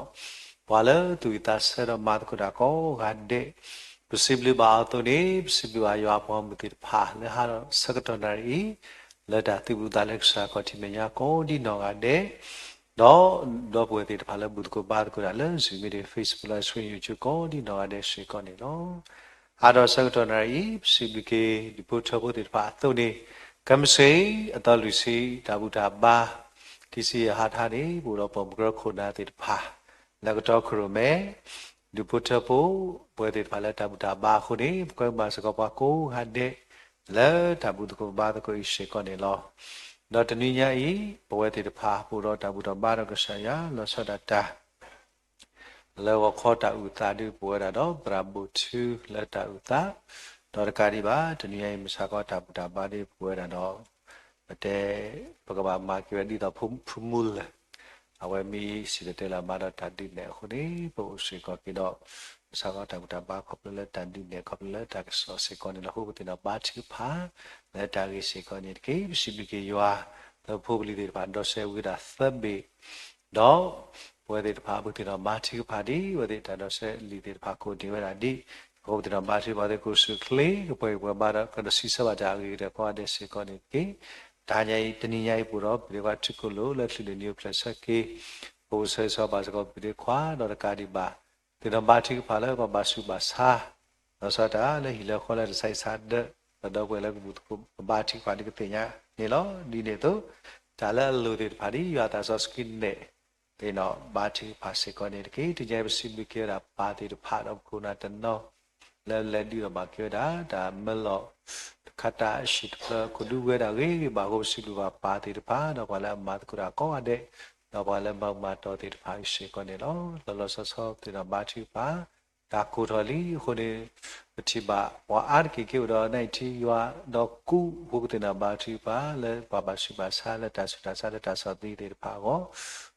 ပှၤလၢသူၣ်ဝံၣ်သးဆၢဒီးမၤသကိးတၢ်ကိးဂၤဒဲး ပစံးဘျုးဘၣ်အီၤအသိးန့ၣ် ပစံးဘျုးဘၣ်ယွၤအပှၤဂီၢ်မုၢ်သ့ၣ်တဖၣ်လၢဟးဒီးဆၢကတီၢ်နၣ်ရံၣ်အံၤ လၢတၢ်သူၣ်ဖှံသးညီလၢကစၢ်ခီၣ်ထံးမဲာ်ညါကိးဒံနီၢ်ဂၤဒဲး ဒီး ဒီပုၢ်ဝဲၢ်သ့ၣ်တဖၣ်လၢဘူၣ်သကိးဘါသကိးတၢ်လၢ Zoom မ့ၢ်ဂ့ၤ Facebook လၢ Zoom YouTube ကိးဒံနီၢ်ဂၤဒဲးစ့ၢ်ကီးန့ၣ်လီၤ. ဟးဒီးဆၢကတီၢ်နၣ်ရံၣ်အံၤ ပစံးဘျုးက့ၤဒူၣ်ဖိထၢဖိသ့ၣ်တဖၣ်အသိးန့ၣ် ခဲမုၢ်ဆ့ၣ်အံၤ အသီလွံၢ်ဆံ တၢ်ဘူၣ်တၢ်ဘါ ခံဆံယဲၢ်ဟါထါန့ၣ် ပအိၣ်ဒီးပိာ်မုၣ်ကရၢခိၣ်နၢ်သ့ၣ်တဖၣ် လၢကတီၢ်ခိၣ်ရိၣ်မဲ ဒူၣ်ဖိထၢဖိ ပဝဲသ့ၣ်တဖၣ်လၢတၢ်ဘူၣ်တၢ်ဘါအဃိန့ၣ် ပကွဲမုာ်ဘၣ်စ့ၢ်ကီးပှၤကိးဂၤဒဲး လၢတၢ်ဘူၣ်သကိးဘါသကိးအံၤစ့ၢ်ကီးန့ၣ်လီၤ. ဒီးတနွံညါအံၤ ပဝဲသ့ၣ်တဖၣ် ပအိၣ်ဒီးတၢ်ဘူၣ်ထီၣ်ဘါဒီးကစၢ်ယွၤ လီၤဆီဒၣ်တၢ် လၢဂီၤခီတၢ်အုၣ်သးဒ်ပဝဲဒၣ်ဒီး သရၣ်ဘိၣ်ထူလၢတၢ်အုၣ်သး, ဒီးတကးဒံးဘၣ် တနွံညါအံၤ မုၢ်ဆါခီတၢ်ဘူၣ်တၢ်ဘါဒ်ပဝဲဒၣ်ဒီး ပတဲ ပကဘၣ်မၤက့ၤဝဲဒ်သိးဖုမူလၢ် အဝဲမ့ၢ်စံၣ်တဲၤတဲလီၤဘၣ်ဒီးတၢ်ဒုးနဲၣ်အဃိန့ၣ် ပအိၣ်စ့ၢ်ကီးက့ၤဒီး မုၢ်ဆါခီတၢ်ဘူၣ်တၢ်ဘါခီဖျိလၢတၢ်ဒုးနဲၣ် ခီဖျိလၢတၢ်ကစီၣ်စ့ၢ်ကီးန့ၣ်လီၤ. အဃိပသ့ၣ်နီၣ်ဘါထုကဖၣ် လၢတၢ်ဂ့ၢ်စ့ၢ်ကီးန့ၣ်တက့ၢ်. ပစံးဘျုးက့ၤယွၤ လၢပဖိပလံၤသ့ၣ်တဖၣ် ဒီးစဲးဝံၤဒၣ်သၢဘ့ၣ် ဒီး ပဝဲသ့ၣ်တဖၣ် ပကသ့ၣ်နီၣ်ဘါထုကဖၣ်ဒ် အဝဲသ့ၣ်တၢ်ဒီးစဲးလံာ်သ့ၣ်တဖၣ်ကိးန့ၢ်ဝဲဒၣ်ဒ် အဃိပသ့ၣ်နီၣ်ဘါထုကဖၣ်သ့ၣ်ကိးဆူၣ်ချ့ ကပှဲၤဂံၢ်ပှဲၤဘါဒီး ကဒီးစံးဆၢဘၣ်တၢ်အဂ့ၤကတၢၢ်ကိးဂၤဒဲးစ့ၢ်ကီးန့ၣ်တက့ၢ်. တဟါညါအံၤ တနံၤညါအံၤ ပအိၣ်ဒီးပဒ့ခွါထူကိၣ်လိာ် လၢချုးန့ၣ်နံၤအိၣ်ဖျဲၣ်ဆၢက့ၤ ပအိၣ်ဆၢဂ့ၤဆၢဝါဘၣ်စ့ၢ်ကီးပဒ့ခွါ ဒီးတကးဒံးဘၣ် သ့ၣ်နီၣ်ဘါထုကဖၣ်လၢပှၤဘၣ်ဆူးဘၣ်ဆါ လီၤဆီဒၣ်တၢ်လၢဟံၣ်လၢဃီလၢတၢ်ဆါဟံၣ်ဆါဒၢး ဒီပုၢ်ဝဲၢ်လၢကဘူၣ်သကိးကဘါထုကဖၣ်ဒ်ကသ့ၣ်ညါန့ၣ်လီၤ. ဒ်န့ၣ်အသိး တၢ်လၢအလိၣ်သ့ၣ်တဖၣ်ဒ်ယွၤသးစီဆှံနဲၣ် သ့ၣ်နီၣ်ဘါထုကဖၣ်စ့ၢ်ကီးန့ၣ်တက့ၢ်. တနံၤညါအံၤပစံးဘျုးက့ၤဝဲဒၣ်ပၢ်သ့ၣ်တဖၣ်ဒီးပခိၣ်နၢ်တနီၤ လၢလဲၤဒုးဒီးမၤက့ၤဝဲဒၣ် တၢ်မၢလီၤ ခါတၢ်အဟံၣ်တဖျၢၣ် ကဒုဝဲဒၣ်ဂ့ၤဂ့ၤဘၣ်အဃိ ပစံးဘျုးဘၣ်ပၢ်သ့ၣ်တဖၣ် ဒီးပှၤလၢအမၤသကိးတၢ်ကိးဂၤဒဲး ဒီးပှၤလၢမၤမၤတီၤသ့ၣ်တဖၣ်အံၤစ့ၢ်ကီးန့ၣ်လီၤ. လီၤလီၤဆီဆီပသ့ၣ်နီၣ်ဘါထုကဖၣ် တၢ်ကိၢ်ထီၣ်လံအဃိန့ၣ် ပထံၣ်ဘၣ်ပှၤအါတက့ၢ်က့ၤအိၣ်ဒီး နံၣ်ထံယွၤဒီးကူး အဃိပသ့ၣ်နီၣ်ဘါထုကဖၣ်လၢပှၤဘၣ်ဆူးဘၣ်ဆါလၢတၢ်ဆူးတၢ်ဆါလၢတၢ်ဆီၣ်သံသ့ၣ်တဖၣ်အဂီၢ်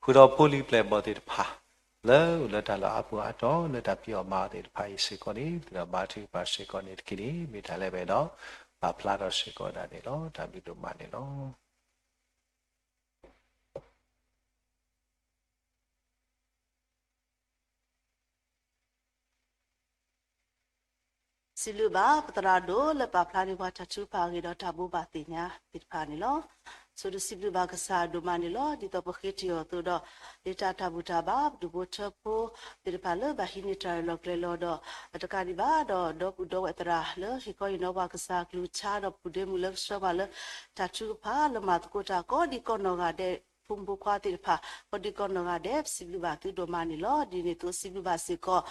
ဃုာ်ဒီးဖိလံၤပျဲၢ်ဘီၣ်သ့ၣ်တဖၣ် လၢအိၣ်လၢတၢ်လီၢ်အါပူၤအါတီၤလၢတၢ်ဖံးအီၣ်မၤအီၣ်သ့ၣ်တဖၣ်အံၤစ့ၢ်ကီးန့ၣ် ပသ့ၣ်နီၣ်ဘါထုကဖၣ်စ့ၢ်ကီးန့ၣ်တက့ၢ်န့ၣ် မ့ၢ်တၢ်လၢပအဲၣ်ဒိးပာ်ဖျါထီၣ်စ့ၢ်ကီးဒၣ်န့ၣ်လီၤ. တၢ်ဘျုးဒိၣ်မးန့ၣ်လီၤ. စံးဘျုးဘၣ် ပသရၣ်ဒိၣ်လၢပာ်ဖျါန့ၢ်ပှၤတၢ်ထုကဖၣ်အဂ့ၢ်ဒီးတၢ်ဘိးဘၣ်သ့ၣ်ညါသ့ၣ်တဖၣ်န့ၣ်လီၤ. ဆိဒုးစံးဘျုးဘၣ်ကစၢ်ဒိၣ်မးန့ၣ်လီၤ. ဒ်သိးပဃ့တံၢ်အီၤအသိးဒီး လၢတၢ်တၢ်ဘူၣ်တၢ်ဘါ ပဒူၣ်ဖိထၢဖိသ့ၣ်တဖၣ်လၢဘၣ်ဟံးန့ၢ်တၢ်ရဲၣ်လီၤကျဲၤလီၤဒီး တကးဒံးဘၣ်ဒီး ဒီပုၢ်ဒီဝဲၢ်သရၣ်လၢဟ့ၣ်ခီဟ့ၣ်နီၤပှၤကစၢ်အကလုၢ်ကထါဒီးပူၤဒ့မုၣ်လၢကဆှၢပှၤလၢ တၢ်ထုကဖၣ်လၢမၤသကိးတၢ်ကိးဒံကိးနီၢ်ဂၤဒဲး ဖိမုၣ်ဖိခွါသ့ၣ်တဖၣ် ကိးဒံကိးနီၢ်ဂၤဒဲး ပစံးဘျုးဘၣ်သုဒိၣ်မးန့ၣ်လီၤ. ဒ်န့ၣ်အသိးစံးဘျုးဘၣ်စ့ၢ်ကီး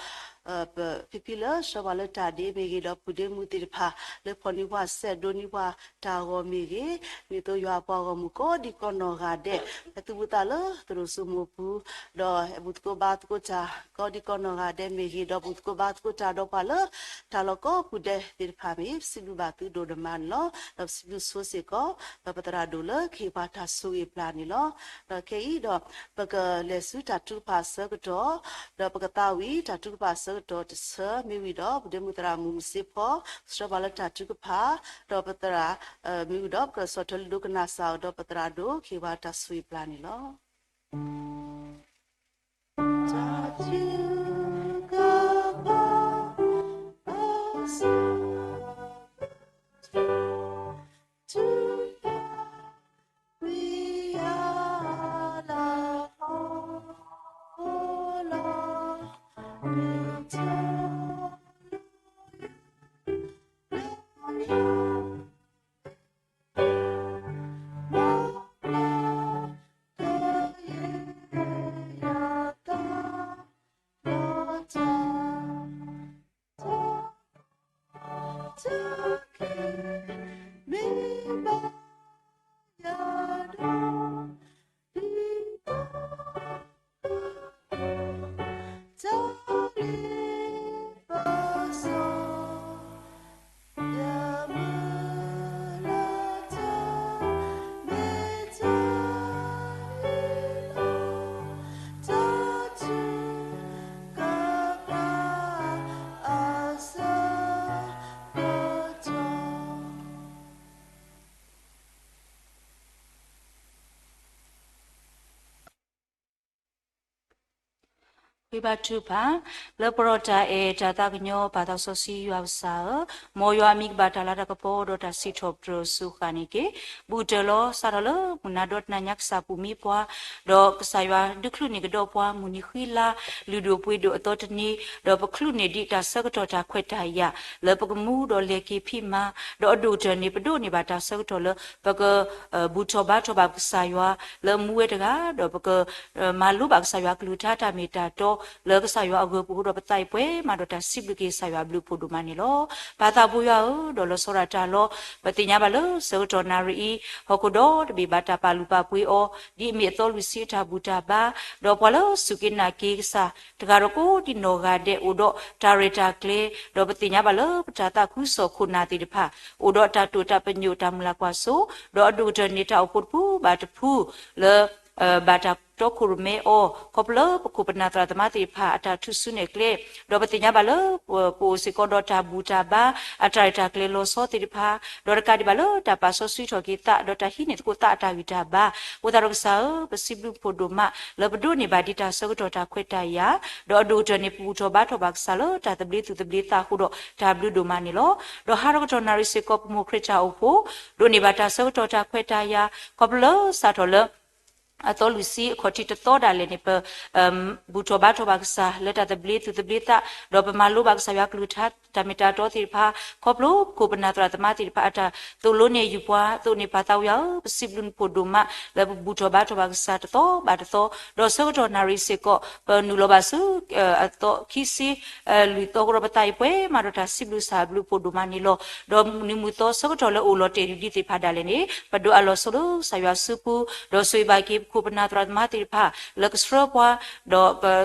ဖံဖံလၢဆှၢပှၤလၢတၢ်ဒ့မ့ၢ်ဂ့ၤ ဒီးပူၤဒ့မုၣ်သ့ၣ်တဖၣ် လၢဖီၣ်န့ၢ်ပှၤစဲးဒိးန့ၢ်ပှၤတၢ်အဂီၢ်မ့ၢ်ဂ့ၤ, ဒ်န့ၣ်အသိးယွၤအပှၤဂီၢ်မုၢ်ကိးဒံကိးနီၢ်ဂၤဒဲး ဟဲသူၣ်ဖှံသးလၢသရိာ်စိမိၢ်ပူၤ ဒီးဟဲဘူၣ်သကိးဘါသကိးတၢ် ကိးဒံကိးနီၢ်ဂၤဒဲးမ့ၢ်ဂ့ၤ ဒီးဘူၣ်သကိးဘါသကိးတၢ်ဒီးပှၤလၢ တၢ်လီၢ်ကိးပူၤဒဲးသ့ၣ်တဖၣ်မ့ၢ် ပစံးဘျုးဘၣ်သုဒိၣ်ဒိၣ်မးန့ၣ်လီၤ. ဒီးပစံးဘျုးဆိစ့ၢ်ကီး ဒီးပသရၣ်ဒိၣ်လၢကဟ့ၣ်ပှၤတၢ်ဆိၣ်ဂ့ၤပျၢ်န့ၣ်လီၤ. ဒီးခဲအံၤဒီး ပကလဲၤဆူတၢ်ထုကဖၣ်အဆၢကတီၢ် ဒီးပကသးဝံၣ်တၢ်ထုကဖၣ်အဆၢကတီၢ်တဆၢ မ့ၢ်ဝံၤဒီး ပူၤဒ့မုၣ်သရၣ်မုၣ်မုၢ်စ့ဖီ ဆှၢပှၤလၢတၢ်ထုကဖၣ် ဒီးပသရၣ် မ့ၢ်ဝံၤဒီး ပကဆီၣ်ထွဲလုၢ်ဒိကနၣ်စၢ်အီၤ ဒီးပသရၣ်ဒိၣ်ကဟ့ၣ်ပှၤတၢ်ဆိၣ်ဂ့ၤပျၢ်န့ၣ်လီၤ. တၢ်က့ၤမ့ၢ်ဘၣ်ယၤဒီး ဒ်သိးတၢ်လ့ပစီ ယမုၢ်လၢ်တၢ် မ့ၢ်တၢ်အံၤလီၤ, တၢ်ထုကဖၣ်အဆၢကတီၢ် ဃ့ဘါထုကဖၣ်, လၢပှဲၤဒီးတၢ်အဲၣ်တၢ်သးကညီၤ ပၢ်သးစီဆှံယွၤကစၢ်ဧၢ, မ်ယွၤအမံၤကဘၣ်တၢ်လၤတၢ်ကပီၤဒီးတၢ်စံးထီၣ်ပတြၢၤစူၤဃာ်န့ၣ်တက့ၢ်. ဘူၣ်တၢၢ်လီၤစးထီၣ်လၢမုၢ်နၤဒီတနၤညါ ကစၢ်ပူၤမ့ၢ်ပှၤ, ဒီးကစၢ်ယွၤဒုးချုးန့ၢ်ကဒီးပှၤ မုၢ်နံၤဃံလၤ လုၢ်ဒိၣ်ပှ့ၤဒိၣ်အသီတနံၤ, ဒီးပချုးန့ၢ်ဒံးတၢ်ဆၢကတီၢ်တၢ်ခွဲးတၢ်ယာ် လၢပကမူဒီးလဲၤက့ၤဖံးမၤ, ဒီးအဒိၣ်ကတၢၢ်န့ၣ် ပဒိးန့ၢ်ဘၣ်တၢ်ဆၢကတီၢ်လၢ ပက ဘူၣ်ထီၣ်ဘါထီၣ်ဘၣ်ပကစၢ်ယွၤ လၢမူဝဲတဂၤ, ဒီးပက မၤလိဘၣ်ကစၢ်ယွၤအကလုၢ်ကထါတၢ်မ့ၢ်တၢ်တီ လၢကစၢ်ယွၤအဂၢၤပူၤဃိဒီး ပသးအံၤပှဲၤမးဒီးတၢ်စံးဘျုးက့ၤကစၢ်ယွၤအဘျုးအဖှိၣ်ဒိၣ်မးန့ၣ်လီၤ. ပၢ်သးဘိယွၤဧၢ, ဒီးလီၤဆီဒၣ်တၢ်လီၤ, ပသ့ၣ်ညါဘၣ်လၢဆၢကတီၢ်နၣ်ရံၣ်အံၤ ဟီၣ်ခိၣ်ဒီတဘ့ၣ်ဘၣ်တၢ်ပာ်လုၢ်ပာ်ပှ့ၤအီၤ ဒ်အမ့ၢ်အသီလွံၢ်ဆံအတၢ်ဘူၣ်တၢ်ဘါ, ဒီးပှၤလၢစူၢ်က့ၤနာ်က့ၤကစၢ် တဂၤဒီးကိးဒံးနီၢ်ဂၤဒဲး အိၣ်ဒီးတၢ်ရဲၣ်တၢ်ကျဲၤ, ဒီးပသ့ၣ်ညါဘၣ်လၢပတၢ်သးခုကစီၣ်ခိၣ်နၢ်သ့ၣ်တဖၣ် အိၣ်ဒီးတၢ်တိာ်တၢ်ပညိၣ်တၢ်မုၢ်လၢ်ကွၢ်စိ, ဒီးအဒိၣ်ကတၢၢ်န့ၣ် တၢ်အိၣ်ဖှိၣ်တဖုဘၣ်တဖု လၢ ဘၣ်တၢ်တီခိၣ်ရိၣ်မဲအီၤ ခီဖျိလၢပခိၣ်ပနၢ်သရၣ်သမါသ့ၣ်တဖၣ် အတၢ်ထူၣ်စုနဲၣ်ကျဲ, ဒီးပသ့ၣ်ညါဘၣ်လၢ ပအိၣ်စ့ၢ်ကီးဒီးတၢ်ဘူၣ်တၢ်ဘါ အတၢ်ရဲၣ်တၢ်ကျဲၤလီၤဆီသ့ၣ်တဖၣ်, ဒီးတကးဒံးဘၣ်လၢတၢ်ပာ်စီဆှံထီၣ်က့ၤသး ဒီးတၢ်ဟံးန့ၢ်သကိးသးအတၢ်ဂံၢ်တၢ်ဘါ, အဃိသတးဒီးကစၢ်ဧၢ, ပစံးဘျုးဖှိၣ်ဒိၣ်မး လၢပဒိးန့ၢ်ဘၣ်ဒံးတၢ်ဆၢကတီၢ်တၢ်ခွဲးတၢ်ယာ်, ဒီးအဒိၣ်ကတၢၢ်န့ၣ် ပဘူၣ်ထီၣ်ဘါထီၣ်ဘၣ်ကစၢ်လၢတၢ်သဘျ့သူၣ်သဘျ့သးအဃိဒီး တၢ်ဘျုးဒိၣ်မးန့ၣ်လီၤ. ဒီးဟးထီၣ်ကတီၢ်နၣ်ရံၣ်စ့ၢ်ကီး ပမိၢ်ခရံာ်တၢ်အိၣ်ဖှိၣ် ဒိးန့ၢ်ဘၣ်တၢ်ဆၢကတီၢ်တၢ်ခွဲးတၢ်ယာ် ခီဖျိလၢစးထီၣ်လၢ အသီလွံၢ်ဆံအခီၣ်ထံးတသီဒၣ်လဲာ်န့ၣ် ပ ဘူၣ်ထီၣ်ဘါထီၣ်ဘၣ်ကစၢ် လၢတၢ်သဘျ့သူၣ်သဘျ့သး, ဒီးပမၤလိဘၣ်ကစၢ်ယွၤကလုၢ်ကထါ တၢ်မ့ၢ်တၢ်တီသ့ၣ်တဖၣ်, ခီဖျိပခိၣ်ပနၢ်သရၣ်သမါသ့ၣ်တဖၣ် အတၢ်သိၣ်လိန့ၢ်ယုၢ်ပှၤ, သိးန့ၢ်ပၢ်သးဝံယွၤဧၢ, ပစံးဘျုးနဖှိၣ်ဒိၣ်မး လၢပဘူၣ်ထီၣ်ဘါထီၣ်ဘၣ်ကစၢ်တသီဘၣ်တသီ, ဒီးဆၢကတီၢ်နၣ်ရံၣ်စ့ၢ်ကီး ပနုာ်လီၤဘၣ်ဆူ အသီခံဆံ လွံၢ်သီကဒီး ပသးအံၤပှဲၤမးဒီးတၢ်စံးဘျုးကစၢ်အဘျုးဖှိၣ်ဒိၣ်မးန့ၣ်လီၤ. ဒီးမုၢ်နံၤမုၢ်သီဆၢကတီၢ်လၢအိၣ်လီၤတဲာ်ဒံးသ့ၣ်တဖၣ်ဒၣ်လဲာ်န့ၣ် ပဒိးအးလီၤဆိလၢကစၢ်ယွၤစုပူၤ, ဒီးဆိၣ်ဂ့ၤဘၣ်က့ၤပခိၣ်ပနၢ်သရၣ်သမါသ့ၣ်တဖၣ် လၢကဆှၢပှၤ, ဒီး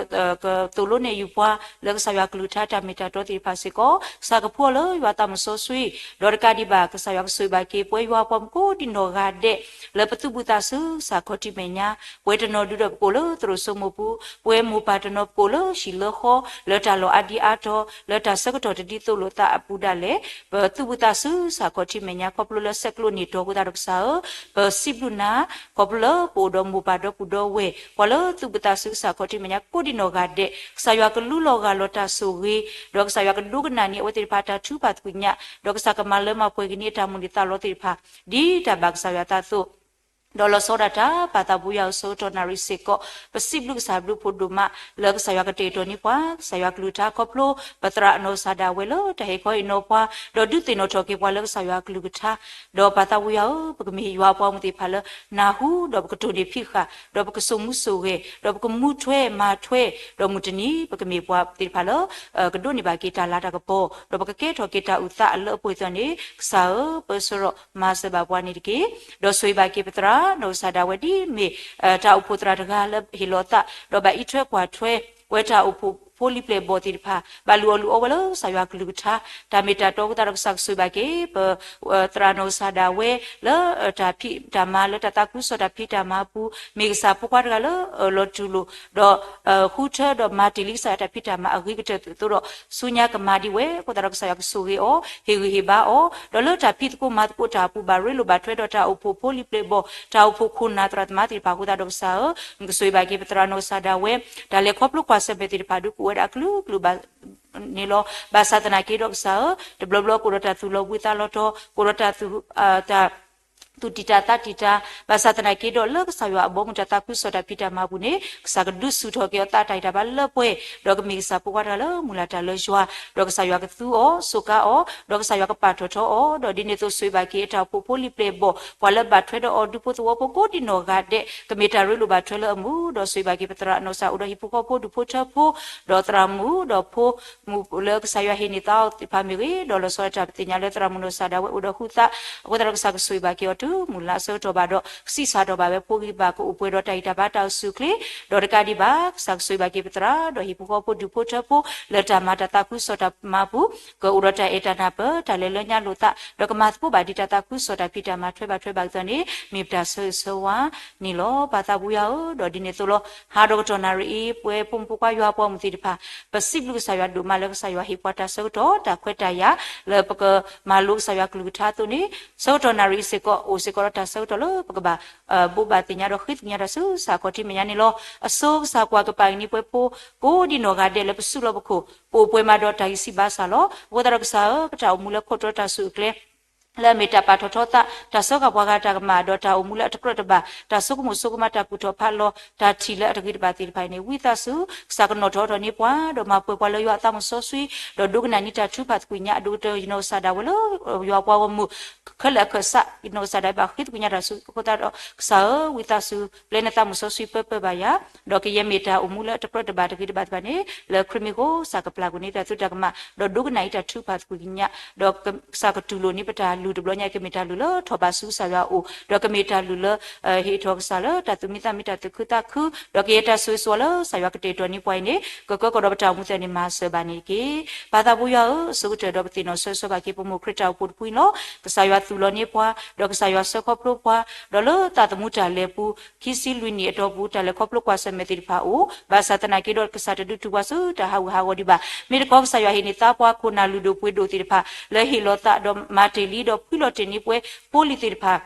ကသိၣ်လိန့ၢ်ယုၢ်ပှၤ လၢကစၢ်ယွၤကလုၢ်ကထါတၢ်မ့ၢ်တၢ်တီသ့ၣ်တဖၣ်စ့ၢ်ကီး, ကစၢ်ကဖှူအီၤလၢယွၤသးမုၢ်စီဆှံ, ဒီးတကးဒံးဘၣ် ကစၢ်ယွၤကဆိၣ်ဂ့ၤဘၣ်က့ၤ ပဝဲယွၤပှၤမုၣ်ကိးဒံးနီၢ်ဂၤဒဲး လၢပသူၣ်ဘုသးစုကစၢ်ခီၣ်ထံးမဲာ်ညါ, ပဝဲတနီၤဒုဒီးပကအိၣ်လၢသရိာ်စိမိၢ်ပူၤ, ပဝဲမိၢ်ပၢ်တနီၤပကအိၣ်လၢဟံၣ်လၢဃီ, လၢတၢ်လီၢ်အါဒံအါတီၤ, လၢတၢ်ဆၢကတီၢ်တဒ်သိးလိာ်သးအပူၤဒၣ်လဲာ်, ပသူၣ်ဘုသးစုကစၢ်ခီၣ်ထံးမဲာ်ညါ ခီဖျိလၢဆဲးကျိးန့ၢ်တီၤအဃိသတးဒီးကစၢ်ဧၢ, ပစံးဘျုးနၤ, ခီဖျိလၢပအိၣ်ဒီးမိၢ်ပၢ်ဒီပုၢ်ဒီဝဲၢ် ပှၤလၢသူၣ်ဘုသးစုကစၢ်ခီၣ်ထံးမဲာ်ညါကိးဒံးနီၢ်ဂၤဒဲး, ကစၢ်ယွၤကလူလီၤဂာ်လီၤတၢ်ဆိၣ်ဂ့ၤ, ဒီးကစၢ်ယွၤကဒိကနၣ်န့ၢ်အဝဲသ့ၣ်တဖၣ်အတၢ်ထုကဖၣ်သကွံာ်ညါ, ဒီးကစၢ်ကမၤလၢမၤပှဲၤက့ၤန့ၢ်အတၢ်မိၣ်န့ၢ်သးလီသ့ၣ်တဖၣ် ဒ်တၢ်ဘၣ်ကစၢ်ယွၤအသးအသိး ဒီးလီၤဆီဒၣ်တၢ် ပၢ်သးဘိယွၤဧၢ ဆၢကတီၢ်နၣ်ရံၣ်စ့ၢ်ကီး ပစံးဘျုးကစၢ်ဘျုးဖှိၣ်ဒိၣ်မး လၢကစၢ်ယွၤကတဲာ်ကတီၤန့ၢ်ပှၤ, ကစၢ်ယွၤကလုၢ်ကထါခီဖျိ ပသရၣ်အနီၢ်ကစၢ်ဒၣ်ဝဲလၢတၢ်ဟ့ၣ်ခီဟ့ၣ်နီၤပှၤ, ဒီးဒုးသ့ၣ်နီၣ်ထီၣ်က့ၤပှၤလၢကစၢ်ယွၤကလုၢ်ကထါ, ဒီးပၢ်သးဘိယွၤဧၢ, ပကမ့ၢ်ယွၤအပှၤမုၣ်သ့ၣ်တဖၣ်လၢ နၢ်ဟူ ဒီးပကတိၢ်န့ၢ်ဖံးဃာ်, ဒီးပကစိာ်မူစိာ်ဂဲၤ, ဒီးပကမူထွဲမၤထွဲ, ဒီးမုၢ်တနံၤ ပကမ့ၢ်ပှၤသ့ၣ်တဖၣ်လၢ ကဒိးန့ၢ်ဘၣ်က့ၤတၢ်လၤတၢ်ကပီၤ, ဒီးပကကဲထီၣ်က့ၤတၢ်အုၣ်သးအလၢအပှဲၤအသိးန့ၣ် ကစၢ်ဧၢ, ပၢဆှၢဒီးမၤစၢၤဘၣ်ပှၤန့ၣ်တက့ၢ်. ဒီးဆိၣ်ဂ့ၤဘၣ်က့ၤပသရၣ်နီၢ်ကစၢ်ဒၣ်ဝဲဒ်မ့ၢ် တၢ်အိၣ်ဖှိၣ်သရၣ်တဂၤလၢဟ့ၣ်လီၤအသး, ဒီးဘၣ်အံးထွဲကွၢ်ထွဲ ပဝဲတၢ်အိၣ်ဖှိၣ်ဖိလံၤပျဲၢ်ဘီၣ်သ့ၣ်တဖၣ်, ဘၣ်လုၢ်အီၣ်လုၢ်အီဝဲလၢကစၢ်ယွၤကလုၢ်ကထါ, တၢ်မ့ၢ်တၢ်တီအဃိသတးဒီးကစၢ်ကဆိၣ်ဂ့ၤဘၣ်က့ၤ ပ သရၣ်နီၢ်ကစၢ်ဒၣ်ဝဲ လၢတၢ်ဖံးတၢ်မၤ လၢတၢ်သးခုကစီၣ်တၢ်ဖံးတၢ်မၤအပူၤ, မ့ၢ်ကစၢ်ဖိခွါတဂၤလၢအၢၣ်လီၤတူၢ်လိာ်, ဒီး ဃုထၢဒီးမၤတ့ၢ်လံကစၢ်ယွၤတၢ်ဖံးတၢ်မၤအဂ့ၤကတၢၢ်အသိးဒီး ဆူညါကမၤဒ်ဝဲအဃိသတးဒီး ကစၢ်ယွၤကဆိၣ်ဂ့ၤအီၤ, ဟ့ၣ်ဂံၢ်ဟ့ၣ်ဘါအီၤ, ဒီးလၢတၢ်ဖံးသကိးမၤသကိးတၢ်အပူၤ ဘၣ်ရ့လိာ်ဘၣ်ထွဲဒီးတၢ်အိၣ်ဖှိၣ်ဖိလံၤပျဲၢ်ဘီၣ်, တၢ်အိၣ်ဖှိၣ်ခိၣ်နၢ်သရၣ်သမါသ့ၣ်တဖၣ်အဃိသတးဒီးကစၢ်ဧၢ, နကဆိၣ်ဂ့ၤဘၣ်က့ၤပသရၣ်နီၢ်ကစၢ်ဒၣ်ဝဲ, တၢ်လဲၤခီဖျိကွၢ်ဆၢၣ်မဲာ်သ့ၣ်တဖၣ်ဒုးကအိၣ်ဝဲဒၣ်အကလုာ်ကလုာ်ဘၣ် န့ၣ်လီၤ. ဘၣ်ဆၣ်သနာ်က့ဒီးကစၢ်ဧၢ, တဘျီဘျီကအိၣ်ဒီးတၢ်သူၣ်လီၤဘှံးသးလီၤတီၤ, ကအိၣ်ဒီးတၢ်သူၣ် တၢ် သူၣ်တံာ်တာ်သးတံာ်တာ်, ဘၣ်ဆၣ်သနာ်က့ဒီး လၢကစၢ်ယွၤအဘီအမုၢ်တၢ်သးခုကစီၣ်တၢ်ဖံးတၢ်မၤပူၤန့ၣ် ကစၢ်ကဒုးဆူၣ်ထီၣ်က့ၤအီၤသးတၢ်ဂံၢ်တၢ်ဘါလၢပှဲၤ, ဒီးကမ့ၢ်ကစၢ်ဖိခွါတဂၤလၢမုၢ်လၢ်တၢ်လၢယွၤ, ဒီးကစၢ်ယွၤကသူအီၤ, စူးကါအီၤ, ဒီးကစၢ်ယွၤကပာ်ထီၣ်ထီအီၤ, ဒီးဒ်န့ၣ်အသိးဆိၣ်ဂ့ၤဘၣ်က့ၤအတၢ်အိၣ်ဖှိၣ်ဖိလံၤပျဲၢ်ဘီၣ်, ပှၤလၢဘၣ်ထွဲဒီးအီၤဒူဖိသဝီဖိကိးဒံနီၢ်ဂၤဒဲး, ကမ့ၢ်တၢ်ရ့လိာ်ဘၣ်ထွဲလၢအမူ, ဒီးဆိၣ်ဂ့ၤဘၣ်က့ၤပသရၣ်နီၢ်ကစၢ်အိၣ်ဒီးဟံၣ်ဖိဃီဖိဒူၣ်ဖိထၢဖိ, ဒီးသရၣ်မုၣ်, ဒီးဖိ မုၣ်လၢကစၢ်ယွၤဟ့ၣ်န့ၢ်သါအီၤသ့ၣ်တဖၣ်မ့ၢ်ဂ့ၤ, ဒီးလီၤဆီဒၣ်တၢ်ပသ့ၣ်ညါလၢသရၣ်မုၣ်နီၢ်ကစၢ်ဒၣ်ဝဲအိၣ်ဒီးဃုသး, အဃိသတးဒီးကစၢ်ကဆိၣ်ဂ့ၤဘၣ်က့ၤအီၤတုၤမုၢ်လၢ်အဆၢကတီၢ်ဘၣ်ဒီး ကဆံးစၢ်ထီၣ်ဘၣ်ဝဲဖိဂံၢ်ဘါကအိၣ်ပှဲၤဒီးတၢ်ဂံၢ်တၢ်ဘါတၢ်အိၣ်ဆူၣ်အိၣ်ချ့, ဒီးတကးဒံးဘၣ် ကစၢ်ကဆိၣ်ဂ့ၤဘၣ်က့ၤပသရၣ် ဒီးဟံၣ်ဖိဃီဖိဒူၣ်ဖိထၢဖိ လၢတၢ်မၤတၢ်သးခုကစီၣ်တၢ်မၤပူၤ ကအိၣ်ဒီးတၢ်အဲၣ်တၢ်နၢ်ပၢၢ် တၢ်လဲၤလၢညါလိာ်သး ဒီးကမၤသကိးဘၣ်ဒ်တၢ်သးခုကစီၣ်တၢ်ဖံးတၢ်မၤထွဲဘၣ်ထွဲဘၣ်ကသ့န့ၣ် မ့ၢ်ပတၢ်ဆၢဂ့ၤဆၢဝါန့ၣ်လီၤ. ပၢ်သးပူၤယွၤဧၢ, ဒီးဒ်န့ၣ်အသိးလီၤ. ဟးဒီးကတီၢ်နၣ်ရံၣ်အံၤ ပဝဲဖိမုၣ်ဖိခွါယွၤပှၤမုၣ်သ့ၣ်တဖၣ် ပစံးဘျုးကစၢ်ယွၤဒိၣ်မးလၢကစၢ်ယွၤဟ့ၣ်ပှၤတၢ်ဆၢကတီၢ် တၢ်ခွဲးတၢ်ယာ် လၢပကမၤလိကစၢ်ယွၤကလုၢ်ကထါအသိးန့ၣ် ဆၢကတီၢ်နၣ်ရံၣ်အံၤစ့ၢ်ကီး အိၣ်စ့ၢ်ကီးဒီးတၢ်ဆၢကတီၢ်လၢပကဘၣ် ဘိးဘၣ်သ့ၣ်ညါဒီးဃ့သကွံၢ်ညါတၢ်ဆူကစၢ်ခီၣ်ထံးမဲာ်ညါန့ၣ်လီၤ. အဆိကစၢ်ကွၢ်ကပၤက့ၤန့ၢ်ပှၤဖိ ကိးဒံနီၢ်ဂၤဒဲးလၢပစုလီၢ်ပခိၣ် ပအိၣ်ပှဲၤမးဒီးတၢ်ဂံၢ်ဆံးဘါစၢ်လီၤ. အဃိသတးဒီးကစၢ်ဧၢ, ပတၢ်အိၣ်မူလၢခိၣ်တီတၢ်ဆူၣ်အကျဲ လၢအမ့ၢ်တၢ်ပာ်ထီၣ်ထီသး, တၢ်စၢဃာ်ပှၤဂၤတၢ်ကမၣ်, ဒီးတၢ်အိၣ်မူလၢအတကြၢးတဘၣ်, တၢ်ဆိကမိၣ်ဆိကမးတၢ်ကူၣ်ထီၣ်ဖးလီၤ, တၢ်ထံၣ်လၢအတဂ့ၤတဘၣ်သ့ၣ်တဖၣ်အံၤန့ၣ် ဝံသးစူၤ ကစၢ်ကနီၣ်ထီၣ်ထီၣ်န့ၢ်ပှၤ, ဒီးမၤပှဲၤပှၤလၢယွၤအသးမုၢ်စီဆှံ, ဒီးဒိကနၣ်န့ၢ်တၢ်ထုကဖၣ်သကွံာ်ညါ, အဒိၣ်ကတၢၢ်ယနီၢ်ကစၢ်ဒၣ်ဝဲလၢ ယွၤပှၤဂီၢ်မုၢ် ခဲလၢာ်အခၢၣ်စး ယနီၢ်ကစၢ်ဒၣ်ဝဲဘၣ်ဃ့သကွံာ်ညါတၢ်ဆူအဃိသတးဒီး ကစၢ်ဧၢ, ဝံသးစူၤ ပျဲနသးမုၢ်စီဆှံပၢပၢဘၣ်ယၤ, ဒီးကယဲၢ်မ့ၢ်တၢ်အိၣ်မူလၢအတကြၢးတဘၣ်တဂ့ၤတဘၣ်သ့ၣ်တဖၣ်န့ၣ် လၢခရံာ်မံၤအဃိ ကစၢ်ကပျၢ်ကွံာ်န့ၢ်တၢ်သုတၢ်ကမၣ်, ဒီးဒိကနၣ်အံၤတၢ်ထုကဖၣ်သကွံာ်ကညး, ဒီးကစၢ်ကတူၢ်လိာ်န့ၢ်ပတၢ်လုၢ်တဘျီညါ ကမ့ၢ်တၢ်လုၢ်လၢထီၣ်ဘးဆူကစၢ်ယွၤအအိၣ်, ဒီးကမ့ၢ်တၢ်လုၢ်လၢ ဟ့ၣ်ထီၣ်ကစၢ်လၢတၢ်သူၣ်မံသးမံ တၢ်သူၣ်ခုသးခု, ဒီးကယဲၢ်တၢ်ဆိၣ်ဂ့ၤဆိၣ်ဝါလၢကစၢ်ယွၤကတဲာ်ကတီၤန့ၢ်ပှၤအံၤန့ၣ် ကကၢကီၢ်ဒီးပတၢ်အိၣ်မူသ့ၣ်န့ၣ် မၤစၢၤဘၣ်န့ၣ်တက့ၢ်. ပၢ်သးပူၤယွၤဧၢ, အဆိကတၢၢ်ဒီးပသ့ၣ်နီၣ်ဆၢဂ့ၤဆၢဝါဘၣ်က့ၤ ပမိၢ်ခရံာ်တၢ်အိၣ်ဖှိၣ်တဖုအံၤလီၤ. ကစၢ်ယွၤသူၣ်လီၤန့ၢ်ပှၤ, ဒီးကစၢ်ယွၤဆှၢခီဖျိပှၤ, ဒီးလၢသးသမူတၢ်လဲၤပူၤ ခံဆံလွံၢ်နံၣ်အတီၢ်ပူၤ တၢ်လဲၤခီဖျိကွၢ်ဆၢၣ်မဲာ်သ့ၣ်တဖၣ်အိၣ်, ဘၣ်ဆၣ်သနာ်က့ဒီး ကစၢ်တဒုးတူၢ်ပှၤဆူတၢ်ဟးဂူာ်ဟးဂီၤဒံးဘၣ်. မ့ၢ်တခီကစၢ်ယွၤဟ့ၣ်န့ၢ်သါပှၤခိၣ်နၢ်လုၢ်ဒိၣ်ပှ့ၤဒိၣ်သ့ၣ်တဖၣ် လၢဟ့ၣ်လီၤသးဒီးမၤတ့ၢ်လံ ဒီးဖှံလီၤတ့ၢ်န့ၢ်ပှၤဖိလံၤသ့ၣ်တဖၣ်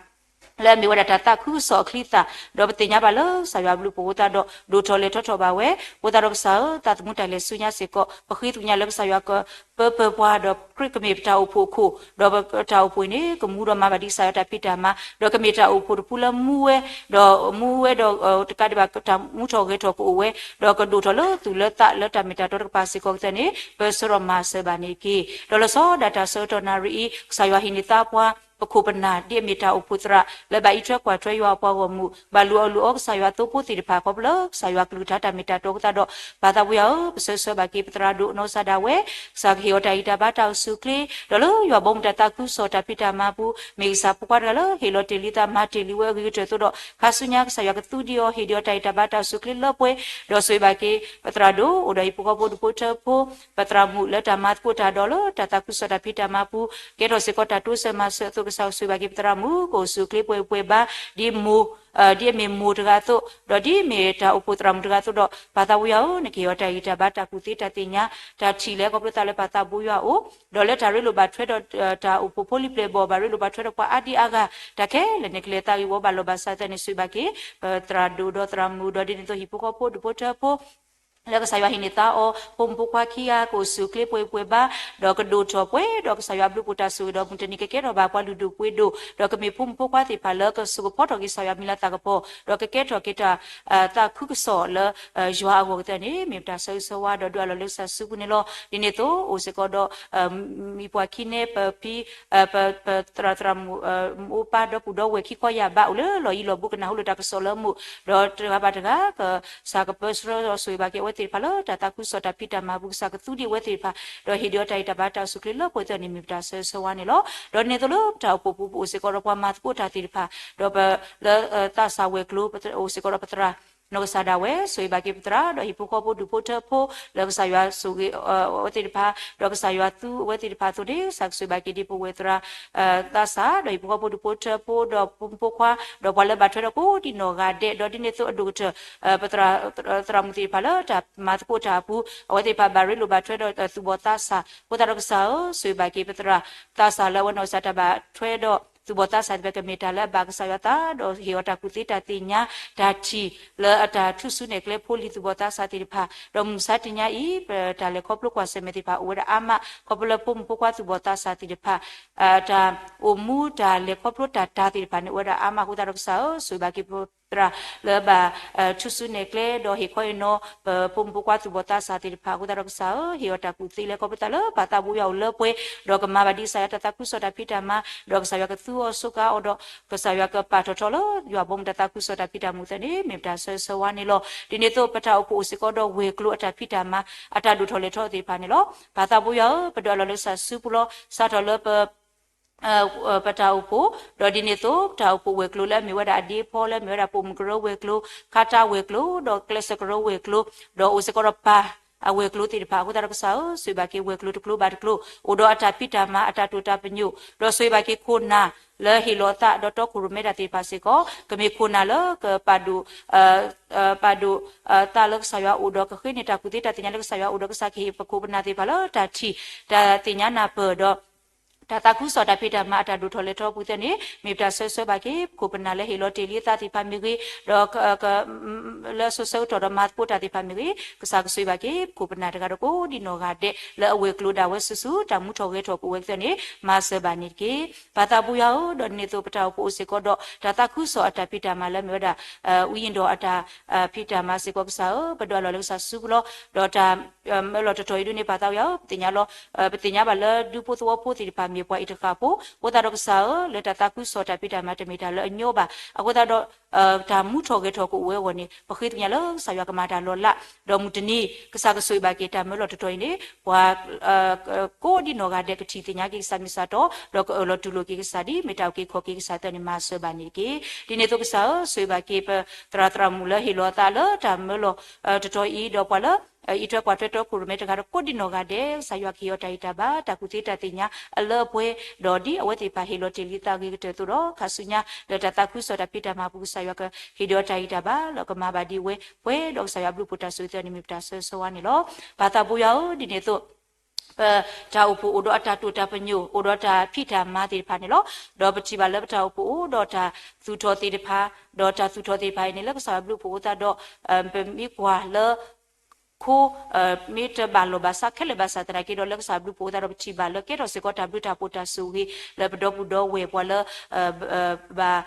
လၢအမ့ၢ်ဝဲဒၣ်တၢ်သးခုကစီၣ်အချံအသၣ်, ဒီးပသ့ၣ်ညါဘၣ်လၢကစၢ်ယွၤဘျုးဖှိၣ်အဃိသတးဒီး ဒိၣ်ထီၣ်လဲၤထီၣ်ထီၣ်ဘၣ်ဝဲ, အဃိသတးဒီးကစၢ်ဧၢ, သးသမူတၢ်လဲၤဆူညါစ့ၢ်ကီး ပဃ့သကွံာ်ညါလၢကစၢ်ယွၤကပၢပၢပှၤ, ဒီးခရံာ်ကမ့ၢ်ပတၢ်အိၣ်ဖှိၣ်အခိၣ်, ဒီးပတၢ်အိၣ်ဖှိၣ်အံၤန့ၣ် ကမူဒီးမၤဘၣ်ဒံးကစၢ်ယွၤတၢ်ဖံးတၢ်မၤ, ဒီးကမ့ၢ်တၢ်အိၣ်ဖှိၣ်တဖုလၢမူဝဲ, ဒီးမူဝဲဒီး တကးဒံးဘၣ်တၢ်မူထီၣ်ဂဲၤထီၣ်ကအိၣ်ဝဲ, ဒီးကဒိၣ်ထီၣ်လၢသူၣ်လၢသးလၢတၢ်မ့ၢ်တၢ်တီတကပၤစ့ၢ်ကီးကသ့န့ၣ် ပဆၢထီၣ်မၤစၢၤဘၣ်န့ၣ်တက့ၢ်. ဒီးလီၤဆီဒၣ်တၢ်ဆၢကတီၢ်နၣ်ရံၣ်အံၤ ကစၢ်ယွၤဟ့ၣ်န့ၢ်သါပှၤ ပခိၣ်ပနၢ် ဒ်အမ့ၢ်တၢ်အိၣ်ဖှိၣ်သရၣ် လၢဘၣ်အံးထွဲကွၢ်ထွဲယွၤအပှၤဂီၢ်မုၢ် ဘၣ်လုၢ်အီၣ်လုၢ်အီကစၢ်ယွၤသိဖိသ့ၣ်တဖၣ် ခီဖျိလၢကစၢ်ယွၤကလုၢ်ကထါတၢ်မ့ၢ်တၢ်တီအဃိသတးဒီး ပၢ်သးပူၤယွၤဧၢ, ပဆၢဂ့ၤဆၢဝါဘၣ်က့ၤပသရၣ်ဒိၣ်နီၢ်ကစၢ်ဒၣ်ဝဲ, ကစၢ်ကဟ့ၣ်အီၤတၢ်ဂံၢ်တၢ်ဘါတၢ်အိၣ်ဆူၣ်အိၣ်ချ့, ဒီးလၢယွၤဘီမုၢ်တၢ်သးခုကစီၣ်တၢ်ဖံးတၢ်မၤပူၤ မ့ၢ်ကစၢ်ဖိခွါတဂၤလၢဟ့ၣ်လီၤတ့ၢ်လံသးမၤတ့ၢ်လံဝဲအဂ့ၤကတၢၢ်အသိးဒီး ခါဆူညါကစၢ်ယွၤကသူဒံးအီၤ ဟ့ၣ်ဒံးအီၤတၢ်ဂံၢ်တၢ်ဘါတၢ်အိၣ်ဆူၣ်အိၣ်ချ့လၢပှဲၤ, ဒီးဆိၣ်ဂ့ၤဘၣ်က့ၤ ပသရၣ်ဒိၣ် အိၣ်ဒီးဟံၣ်ဖိဃီဖိဒူၣ်ဖိထၢဖိ ပသရၣ်မုၣ်လၢတၢ်မၤသကိးတၢ်ဒီးလၢတၢ်သးခုကစီၣ်တၢ်ဖံးတၢ်မၤပူၤ ကဲထီၣ်စ့ၢ်ကီးတၢ်တိစၢၤမၤစၢၤအသိး ကစၢ်ဆိၣ်ဂ့ၤဘၣ်က့ၤပသရၣ်မုၣ် ကအိၣ်ဆူၣ်အိၣ်ချ့ပှဲၤပှဲၤဘါ ဒ်မိၢ် ဒ်အမ့ၢ်မိၢ်တဂၤအသိး ဒီးဒ်အမ့ၢ်တၢ်အိၣ်ဖှိၣ်သရၣ်မုၣ်တဂၤအသိးဒီး ပၢ်သးပူၤယွၤဧၢ, နကဟ့ၣ်အီၤတၢ်ဂံၢ်တၢ်ဘါတၢ်ကူၣ်သ့တၢ်သ့ၣ်ညါ တၢ်ထံၣ်လၢခီဖျိသးလၢပၢ်သးပူၤယွၤအအိၣ်, ဒီးလၢတၢ်ရ့လိာ်ဘၣ်ထွဲဒီး တၢ်အိၣ်ဖှိၣ်ဖိလံၤပျဲၢ်ဘီၣ် ဘၣ်ရ့လိာ်ဘၣ်ထွဲဒီးပှၤအါဒံအါဂၤ တၢ်ခဲလၢာ်န့ၣ် ကလဲၤသးဂ့ၤဝီဘၣ်လီၤဘၣ်စးသ့ၣ်န့ၣ် ဆိၣ်ဂ့ၤဘၣ်က့ၤ ပသရၣ်ဒိၣ်ဒီးသရၣ်မုၣ် ဒီးဒ်န့ၣ်အသိးဟံၣ်ဖိဃီဖိဒူၣ်ဖိထၢဖိ လၢကစၢ်ယွၤဟ့ၣ်န့ၢ်သါအီၤ ဖိမုၣ်ဖိခွါခံဂၤ ကအိၣ်ဆူၣ်အိၣ်ချ့ပှဲၤပှဲၤဘါ, ဒီးကဒိၣ်ထီၣ်ပှဲၤဒီးကစၢ်ယွၤအဘျုးအဖှိၣ်တၢ်ဆိၣ်ဂ့ၤဒီးမုၢ်တနံၤကကဲထီၣ်ဘၣ်ပှၤလုၢ်ဒိၣ်ပှ့ၤဒိၣ်, ဒီးကမ့ၢ်ဖိမုၣ်ဖိခွါသ့ၣ်တဖၣ်လၢကစိာ်ကဖီထီၣ်က့ၤကစၢ်ယွၤမံၤလၤသးကပီၤ, ဒီးကကဲထီၣ်က့ၤတၢ် သးခုကစီၣ်လၢ ယွၤအဂီၢ်ကသ့ၣ်န့ၣ် မ့ၢ်ပတၢ်ဆၢဂ့ၤဆၢဝါဒီးဒုးအးလီၤလၢကစၢ်စုပူၤန့ၣ်လီၤ. ဒ်န့ၣ်အသိး အိၣ်စ့ၢ်ကီးဒီး မံၤပှၢ်ခံန့ၣ် ပဖံ ပသရၣ်သရၣ်မုၣ် မိၢ်ပၢ်ဒီပုၢ်ဒီဝဲၢ်ခံခီယၢ်ဘး အိၣ်လၢလီၢ်ယံၤလီၢ်ဘူး ကနၢ်ဟူလၢတၢ်ကစီၣ်လၢအမိၢ်, ဒီးတဂၤဘၣ်တဂၤ ကစၢ်ကပၢဆှၢဒီးဆိၣ်ဂ့ၤဘၣ်က့ၤအဝဲသ့ၣ်တဖၣ်လၢတၢ်သးခုကစီၣ်တၢ်ဖံးတၢ်မၤပူၤ ကစၢ်ကသူဒံးအဝဲသ့ၣ်တဖၣ်, ဒီးဟ့ၣ်ဒံးအီၤတၢ်ဂံၢ်တၢ်ဘါတၢ်အိၣ်ဆူၣ်အိၣ်ချ့လၢပှဲၤသ့ၣ်န့ၣ် မ့ၢ်ပတၢ်ဆၢဂ့ၤဆၢဝါန့ၣ်လီၤ. ဒီးဒ်န့ၣ်အသိးလၢပတၢ်အိၣ်ဖှိၣ်ပူၤ ပအိၣ်စ့ၢ်ကီးဒီးပှၤမၤသကိးတၢ်သ့ၣ်တဖၣ်, ဒီးပ လၢသးစၢ်ဝဲၤကျိၤ အိၣ်စ့ၢ်ကီးဒီးပသရၣ် နီၢ်ကစၢ်ဒၣ်ဝဲ ဆိၣ်ဂ့ၤဘၣ်က့ၤပသရၣ် ဒီးဟံၣ်ဖိဃီဖိဒူၣ်ဖိထၢဖိ လၢကစၢ်ယွၤဆိၣ်ဂ့ၤအဝဲသ့ၣ်တဖၣ်, ဒီးကစၢ်ယွၤသူအဝဲသ့ၣ်တဖၣ်အသိးန့ၣ် ကစၢ်ကဆိၣ်ဂ့ၤဘၣ်က့ၤဒ်ပဝဲၢ်သရၣ် သးစၢ် ဒီးဟံၣ်ဖိဃီဖိဒူၣ်ဖိထၢဖိ ဒီးဖိမုၣ်ဖိခွါ ဒီးပှၤလၢဘၣ်ထွဲဒီးကိးဒံနီၢ်ဂၤဒဲး, ဒီးဒ်န့ၣ်အသိးအဒိၣ်ကတၢၢ် ပသရၣ် သရၣ်မုၣ်သ့ၣ်တဖၣ်လၢတၢ်မၤသကိးတၢ်အပူၤ အဝဲသ့ၣ်တဖၣ်ဘၣ်ရ့လိာ်ဘၣ်ထွဲဒီးသူၣ်ဘီၣ်သးစၢ်, အဃိသတးဒီးကစၢ်ဧၢ, ဆိၣ်ဂ့ၤဘၣ်က့ၤပသရၣ်သးစၢ်လၢအဝဲနီၢ်ကစၢ်တၢ်ဘၣ်ထွဲဒီး သူၣ်ဘီၣ်သးစၢ်သ့ၣ်တဖၣ် ကမ့ၢ်တၢ်လၢအဘၣ်ကစၢ်ယွၤသး ဒီးဟ့ၣ်အီၤတၢ်ကူၣ်သ့တၢ်သ့ၣ်ညါ တၢ်ထံၣ်လၢအတၢ်ထူၣ်စုနဲၣ်ကျဲဖိလံၤသူၣ်ဘီၣ်သးစၢ်သ့ၣ်တဖၣ်, ဒီးမုၢ်မဆါတနံၤအံၤ ပတၢ်လဲၤခီဖျိကွၢ်ဆၢၣ်မဲာ်သ့ၣ်တဖၣ် အိၣ်ဝဲဒၣ်အါမး ခီဖျိလၢဖိမုၣ်ဖိခွါသူၣ်ဘီၣ်သးစၢ်သ့ၣ်တဖၣ် တၢ်အိၣ်မူတၢ်လဲၤခီဖျိတၢ်တၤသ့ၣ်တဖၣ်န့ၣ် အိၣ်ဝဲဒၣ်အါမးအဃိသတးဒီးကစၢ်ဧၢ, ဆိၣ်ဂ့ၤဘၣ်က့ၤပသရၣ်လၢအဘၣ် ထူၣ်စုနဲၣ်ကျဲ ဒီးဟ့ၣ်ခီဟ့ၣ်နီၤ ပဖိမုၣ်ဖိခွါသူၣ်ဘီၣ်သးစၢ်သ့ၣ်တဖၣ်အဃိသတးဒီးကစၢ်ဧၢ, ဟ့ၣ်အီၤတၢ်ကူၣ်သ့လၢခီဖျိသတးလၢပၢ်သးဘိယွၤအိၣ်လၢပှဲၤ, ဒီးကမၤဘၣ်ဒ်ကစၢ်ယွၤတၢ်သးခုကစီၣ်တၢ်ဖံးတၢ်မၤ, ဒီးကစၢ်ယွၤကသူအီၤစူးကါအီၤဒီး ကစၢ်ယွၤကပာ်ထီၣ်ထီလၢယွၤဘီမုၢ်တၢ်သးခုကစီၣ်တၢ်ဖံးတၢ်မၤသ့ၣ်န့ၣ် မ့ၢ်ပတၢ်ဆၢဂ့ၤဆၢဝါန့ၣ်လီၤ. ဒ်န့ၣ်အသိး ပတၢ်အိၣ်ဖှိၣ်အိၣ်စ့ၢ်ကီးဒီးဝဲၤကျိၤအတၢ်ဖံးတၢ်မၤ အတၢ်ဒိၣ်ထီၣ်လဲၤထီၣ်သ့ၣ်တဖၣ်န့ၣ်လီၤ. ပၢ်သးဘိယွၤဧၢ, ပဒွးအလီၢ်လၢကစၢ်စုပူၤလီၤ. စးထီၣ်လၢပ ပတၢ်အိၣ်ဖှိၣ်, ဒီးဒ်န့ၣ်အသိး ပတၢ်အိၣ်ဖှိၣ်ဝဲၤကျိၤလၢအမ့ၢ်ဝဲဒၣ်အဒ့အဖီလၢအမ့ၢ်ဝဲဒၣ်ပိာ်မုၣ်ကရၢဝဲၤကျိၤ, ခါတၢ်ဝဲၤကျိၤ, ဒီးကျဲးစၢးကရၢဝဲၤကျိၤ, ဒီးအိၣ်စ့ၢ်ကီးဒီးပၢ်အဝဲၤကျိၤသ့ၣ်တဖၣ်အဃိသတးဒီးကစၢ်ဧၢ, ဆိၣ်ဂ့ၤဘၣ်က့ၤဝဲၤကျိၤတကျိၤဘၣ်တကျိၤ အိၣ်ဒီးအတၢ်ဖံးတၢ်မၤအတၢ်တိာ်တၢ်ပညိၣ်, ဒီးဆိၣ်ဂ့ၤဘၣ်က့ၤခိၣ်နၢ်လၢဟ့ၣ်လီၤသးဒီးတီခိၣ်ရိၣ်မဲတၢ်သ့ၣ်တဖၣ်စ့ၢ်ကီး ကမ့ၢ်ခိၣ်နၢ်လၢကပာ်ဒိၣ် ပာ်ဒိၣ်သးလၢကစၢ်ယွၤအအိၣ်ဒီးကဃ့န့ၢ်တၢ်ကူၣ်သ့တၢ်သ့ၣ်ညါလၢကစၢ်ယွၤအအိၣ်ဒီး ကစၢ်ကဟ့ၣ်ပခိၣ်ပနၢ်သ့ၣ်တဖၣ်လၢတၢ်ထံၣ် တၢ်သ့ၣ်ညါနၢ်ပၢၢ်ဒီး တၢ်သးခုကစီၣ်တၢ်ဖံးတၢ်မၤအတၢ်ဒိၣ်ထီၣ်လဲၤထီၣ်အပူၤသ့ၣ်န့ၣ် မ့ၢ်ပတၢ်ဆၢဂ့ၤဆၢဝါဘၣ်က့ၤ ပခိၣ်ပနၢ်လၢဟ့ၣ်လီၤတ့ၢ်လံအသးသ့ၣ်တဖၣ်မ့ၢ်ဂ့ၤ, ဒီး လၢအစိၤဆၢကတီၢ်ဒီးမၤသကိးတၢ်သ့ၣ်တဖၣ်မ့ၢ်ဂ့ၤ, ကစၢ်ကဆိၣ်ဂ့ၤဘၣ်က့ၤ ပခိၣ်ပနၢ်တဂၤဒီးကိးဒံးနီၢ်ဂၤဒဲး လၢအဝဲၤကျိၤဒၣ်ဝဲဆူၣ်ဆူၣ် တၢ်မူထီၣ်ဂဲၤထီၣ်ကအိၣ်ဝဲကသ့ၣ်န့ၣ် မၤစၢၤဘၣ်န့ၣ်တက့ၢ်. ပၢ်သးဘိယွၤဧၢ, ဒီးဒ်န့ၣ်အသိးပတၢ်အိၣ်ဖှိၣ်အိၣ်စ့ၢ်ကီးဒီး တၢ်သးခုကစီၣ်အတၢ်ဖံးတၢ်မၤလၢအမ့ၢ်ဝဲဒၣ် ဝံယ့ၣ်ဒီးအတၢ်ဖံးတၢ်မၤစ့ၢ်ကီးကစၢ်ဧၢ, ပဒွးလီၢ်လၢကစၢ်စုပူၤလီၤ. ဒီးတၢ် မၢလီၤတတီၤအံၤဒ်န့ၣ် ပၢ်သးဘိယွၤဧၢ, ပသ့ၣ်ညါလီၤ ပသ့ၣ်ညါဘၣ်လၢဒူဖိသဝီဖိသ့ၣ်တဖၣ်မ့ၢ်ပှၤအံၤတဃၣ်ဖိ, အဃိသတးဒီးကစၢ်ဧၢ, လၢတၢ်သးခုကစီၣ်တၢ်ဖံးတၢ်မၤတမ့ၢ်တၢ်လၢအညီဘၣ်. အဃိသတးဒီး တၢ်မူထီၣ်ဂဲၤထီၣ်ကအိၣ်ဝဲအဂီၢ်န့ၣ် ပဃ့ကညးလၢကစၢ်ယွၤကမၤတၢ်လီၤလး, ဒီးမုၢ်တနံၤ ကစၢ်ကဆိၣ်ဂ့ၤဘၣ်က့ၤတၢ်မၢလီၤတတီၤအံၤန့ၣ် ပှၤ ကိးဒံးနီၢ်ဂၤဒဲးကထံၣ်သ့ၣ်ညါက့ၤကစၢ်မ့ၢ်စးတီ, ဒီးကအၢၣ်လီၤတူၢ်လိာ်က့ၤကစၢ်ဒ်မ့ၢ်တၢ်အုၣ်က့ၤခီၣ်က့ၤကစၢ်သ့ၣ်န့ၣ် မၤစၢၤဘၣ်န့ၣ်တက့ၢ်. ဒ်န့ၣ်အသိးကစၢ်ဧၢ, ဆိၣ်ဂ့ၤဘၣ်က့ၤပသရၣ်သရၣ်မုၣ်လၢဟ့ၣ်လီၤအသးလၢတၢ်မၢလီၤတတီၤအံၤ, ဒီးပှၤလၢ အံးထွဲကွၢ်ထွဲတီခိၣ်ရိၣ်မဲတဂၤဒီးကိးဒံးနီၢ်ဂၤဒဲး, ကစၢ်ယွၤကဟ့ၣ်အီၤတၢ်ဂံၢ်တၢ်ဘါ, တၢ်ကူၣ်သ့တၢ်သ့ၣ်ညါအလၢအပှဲၤ, ဒီးဒ်အဝဲသ့ၣ်တဖၣ်ဟ့ၣ်လီၤတ့ၢ်လံသးအဂ့ၤကတၢၢ်အသိးဒီး ခါဆူညါလၢတၢ်သးခုကစီၣ်တၢ်ဖံးတၢ်မၤအပူၤ ကစၢ်ယွၤကဟ့ၣ်ဒီးအီၤတၢ်ဂံၢ်တၢ်ဘါ လၢကမၤဘၣ်ဒ်ဝဲပှဲၤဒီးကစၢ်ယွၤအဘျုးအဖှိၣ်တၢ်ဆိၣ်ဂ့ၤသ့ၣ်န့ၣ် မ့ၢ်ပတၢ်ဆၢဂ့ၤဆၢဝါန့ၣ်လီၤ. ပၢ်သးဘိယွၤဧၢ, ဒ်န့ၣ်အသိး ပတၢ်အိၣ်ဖှိၣ်အိၣ်ဒီးအတၢ်တိာ်တၢ်ပညိၣ် အိၣ်ဒီးတၢ်ဖံးတၢ်မၤသ့ၣ်တဖၣ်န့ၣ်လီၤ. ဒီးပထံၣ်ဘၣ်လၢပတၢ်အိၣ်ဖှိၣ်အိၣ်ဒီးတၢ်သူၣ်ထီၣ်သ့ၣ်တဖၣ်, ဒီးတၢ်သူၣ်ထီၣ်သ့ၣ်တဖၣ်အံၤန့ၣ် လၢကစၢ်ယွၤဘျုးဖှိၣ်အဃိသတးဒီး ပမ့ၢ်ကွၢ်လၢ ခိ မ့ၢ်တဘၣ်လီၢ်ဘၣ်စးခဲလၢာ်ဘၣ်ဆၣ်သနာ်က့ဒီး လၢကစၢ်ဘျုးဖှိၣ်အဃိသတးဒီး ပထံၣ်ဘၣ်လၢကဲထီၣ်စ့ၢ်ကီးတၢ်ဘျုးတၢ်ဖှိၣ်တၢ်ဆိၣ်ဂ့ၤ လၢပဒီပုၢ်ဒီဝဲၢ်ပှၤလၢ ဘၣ်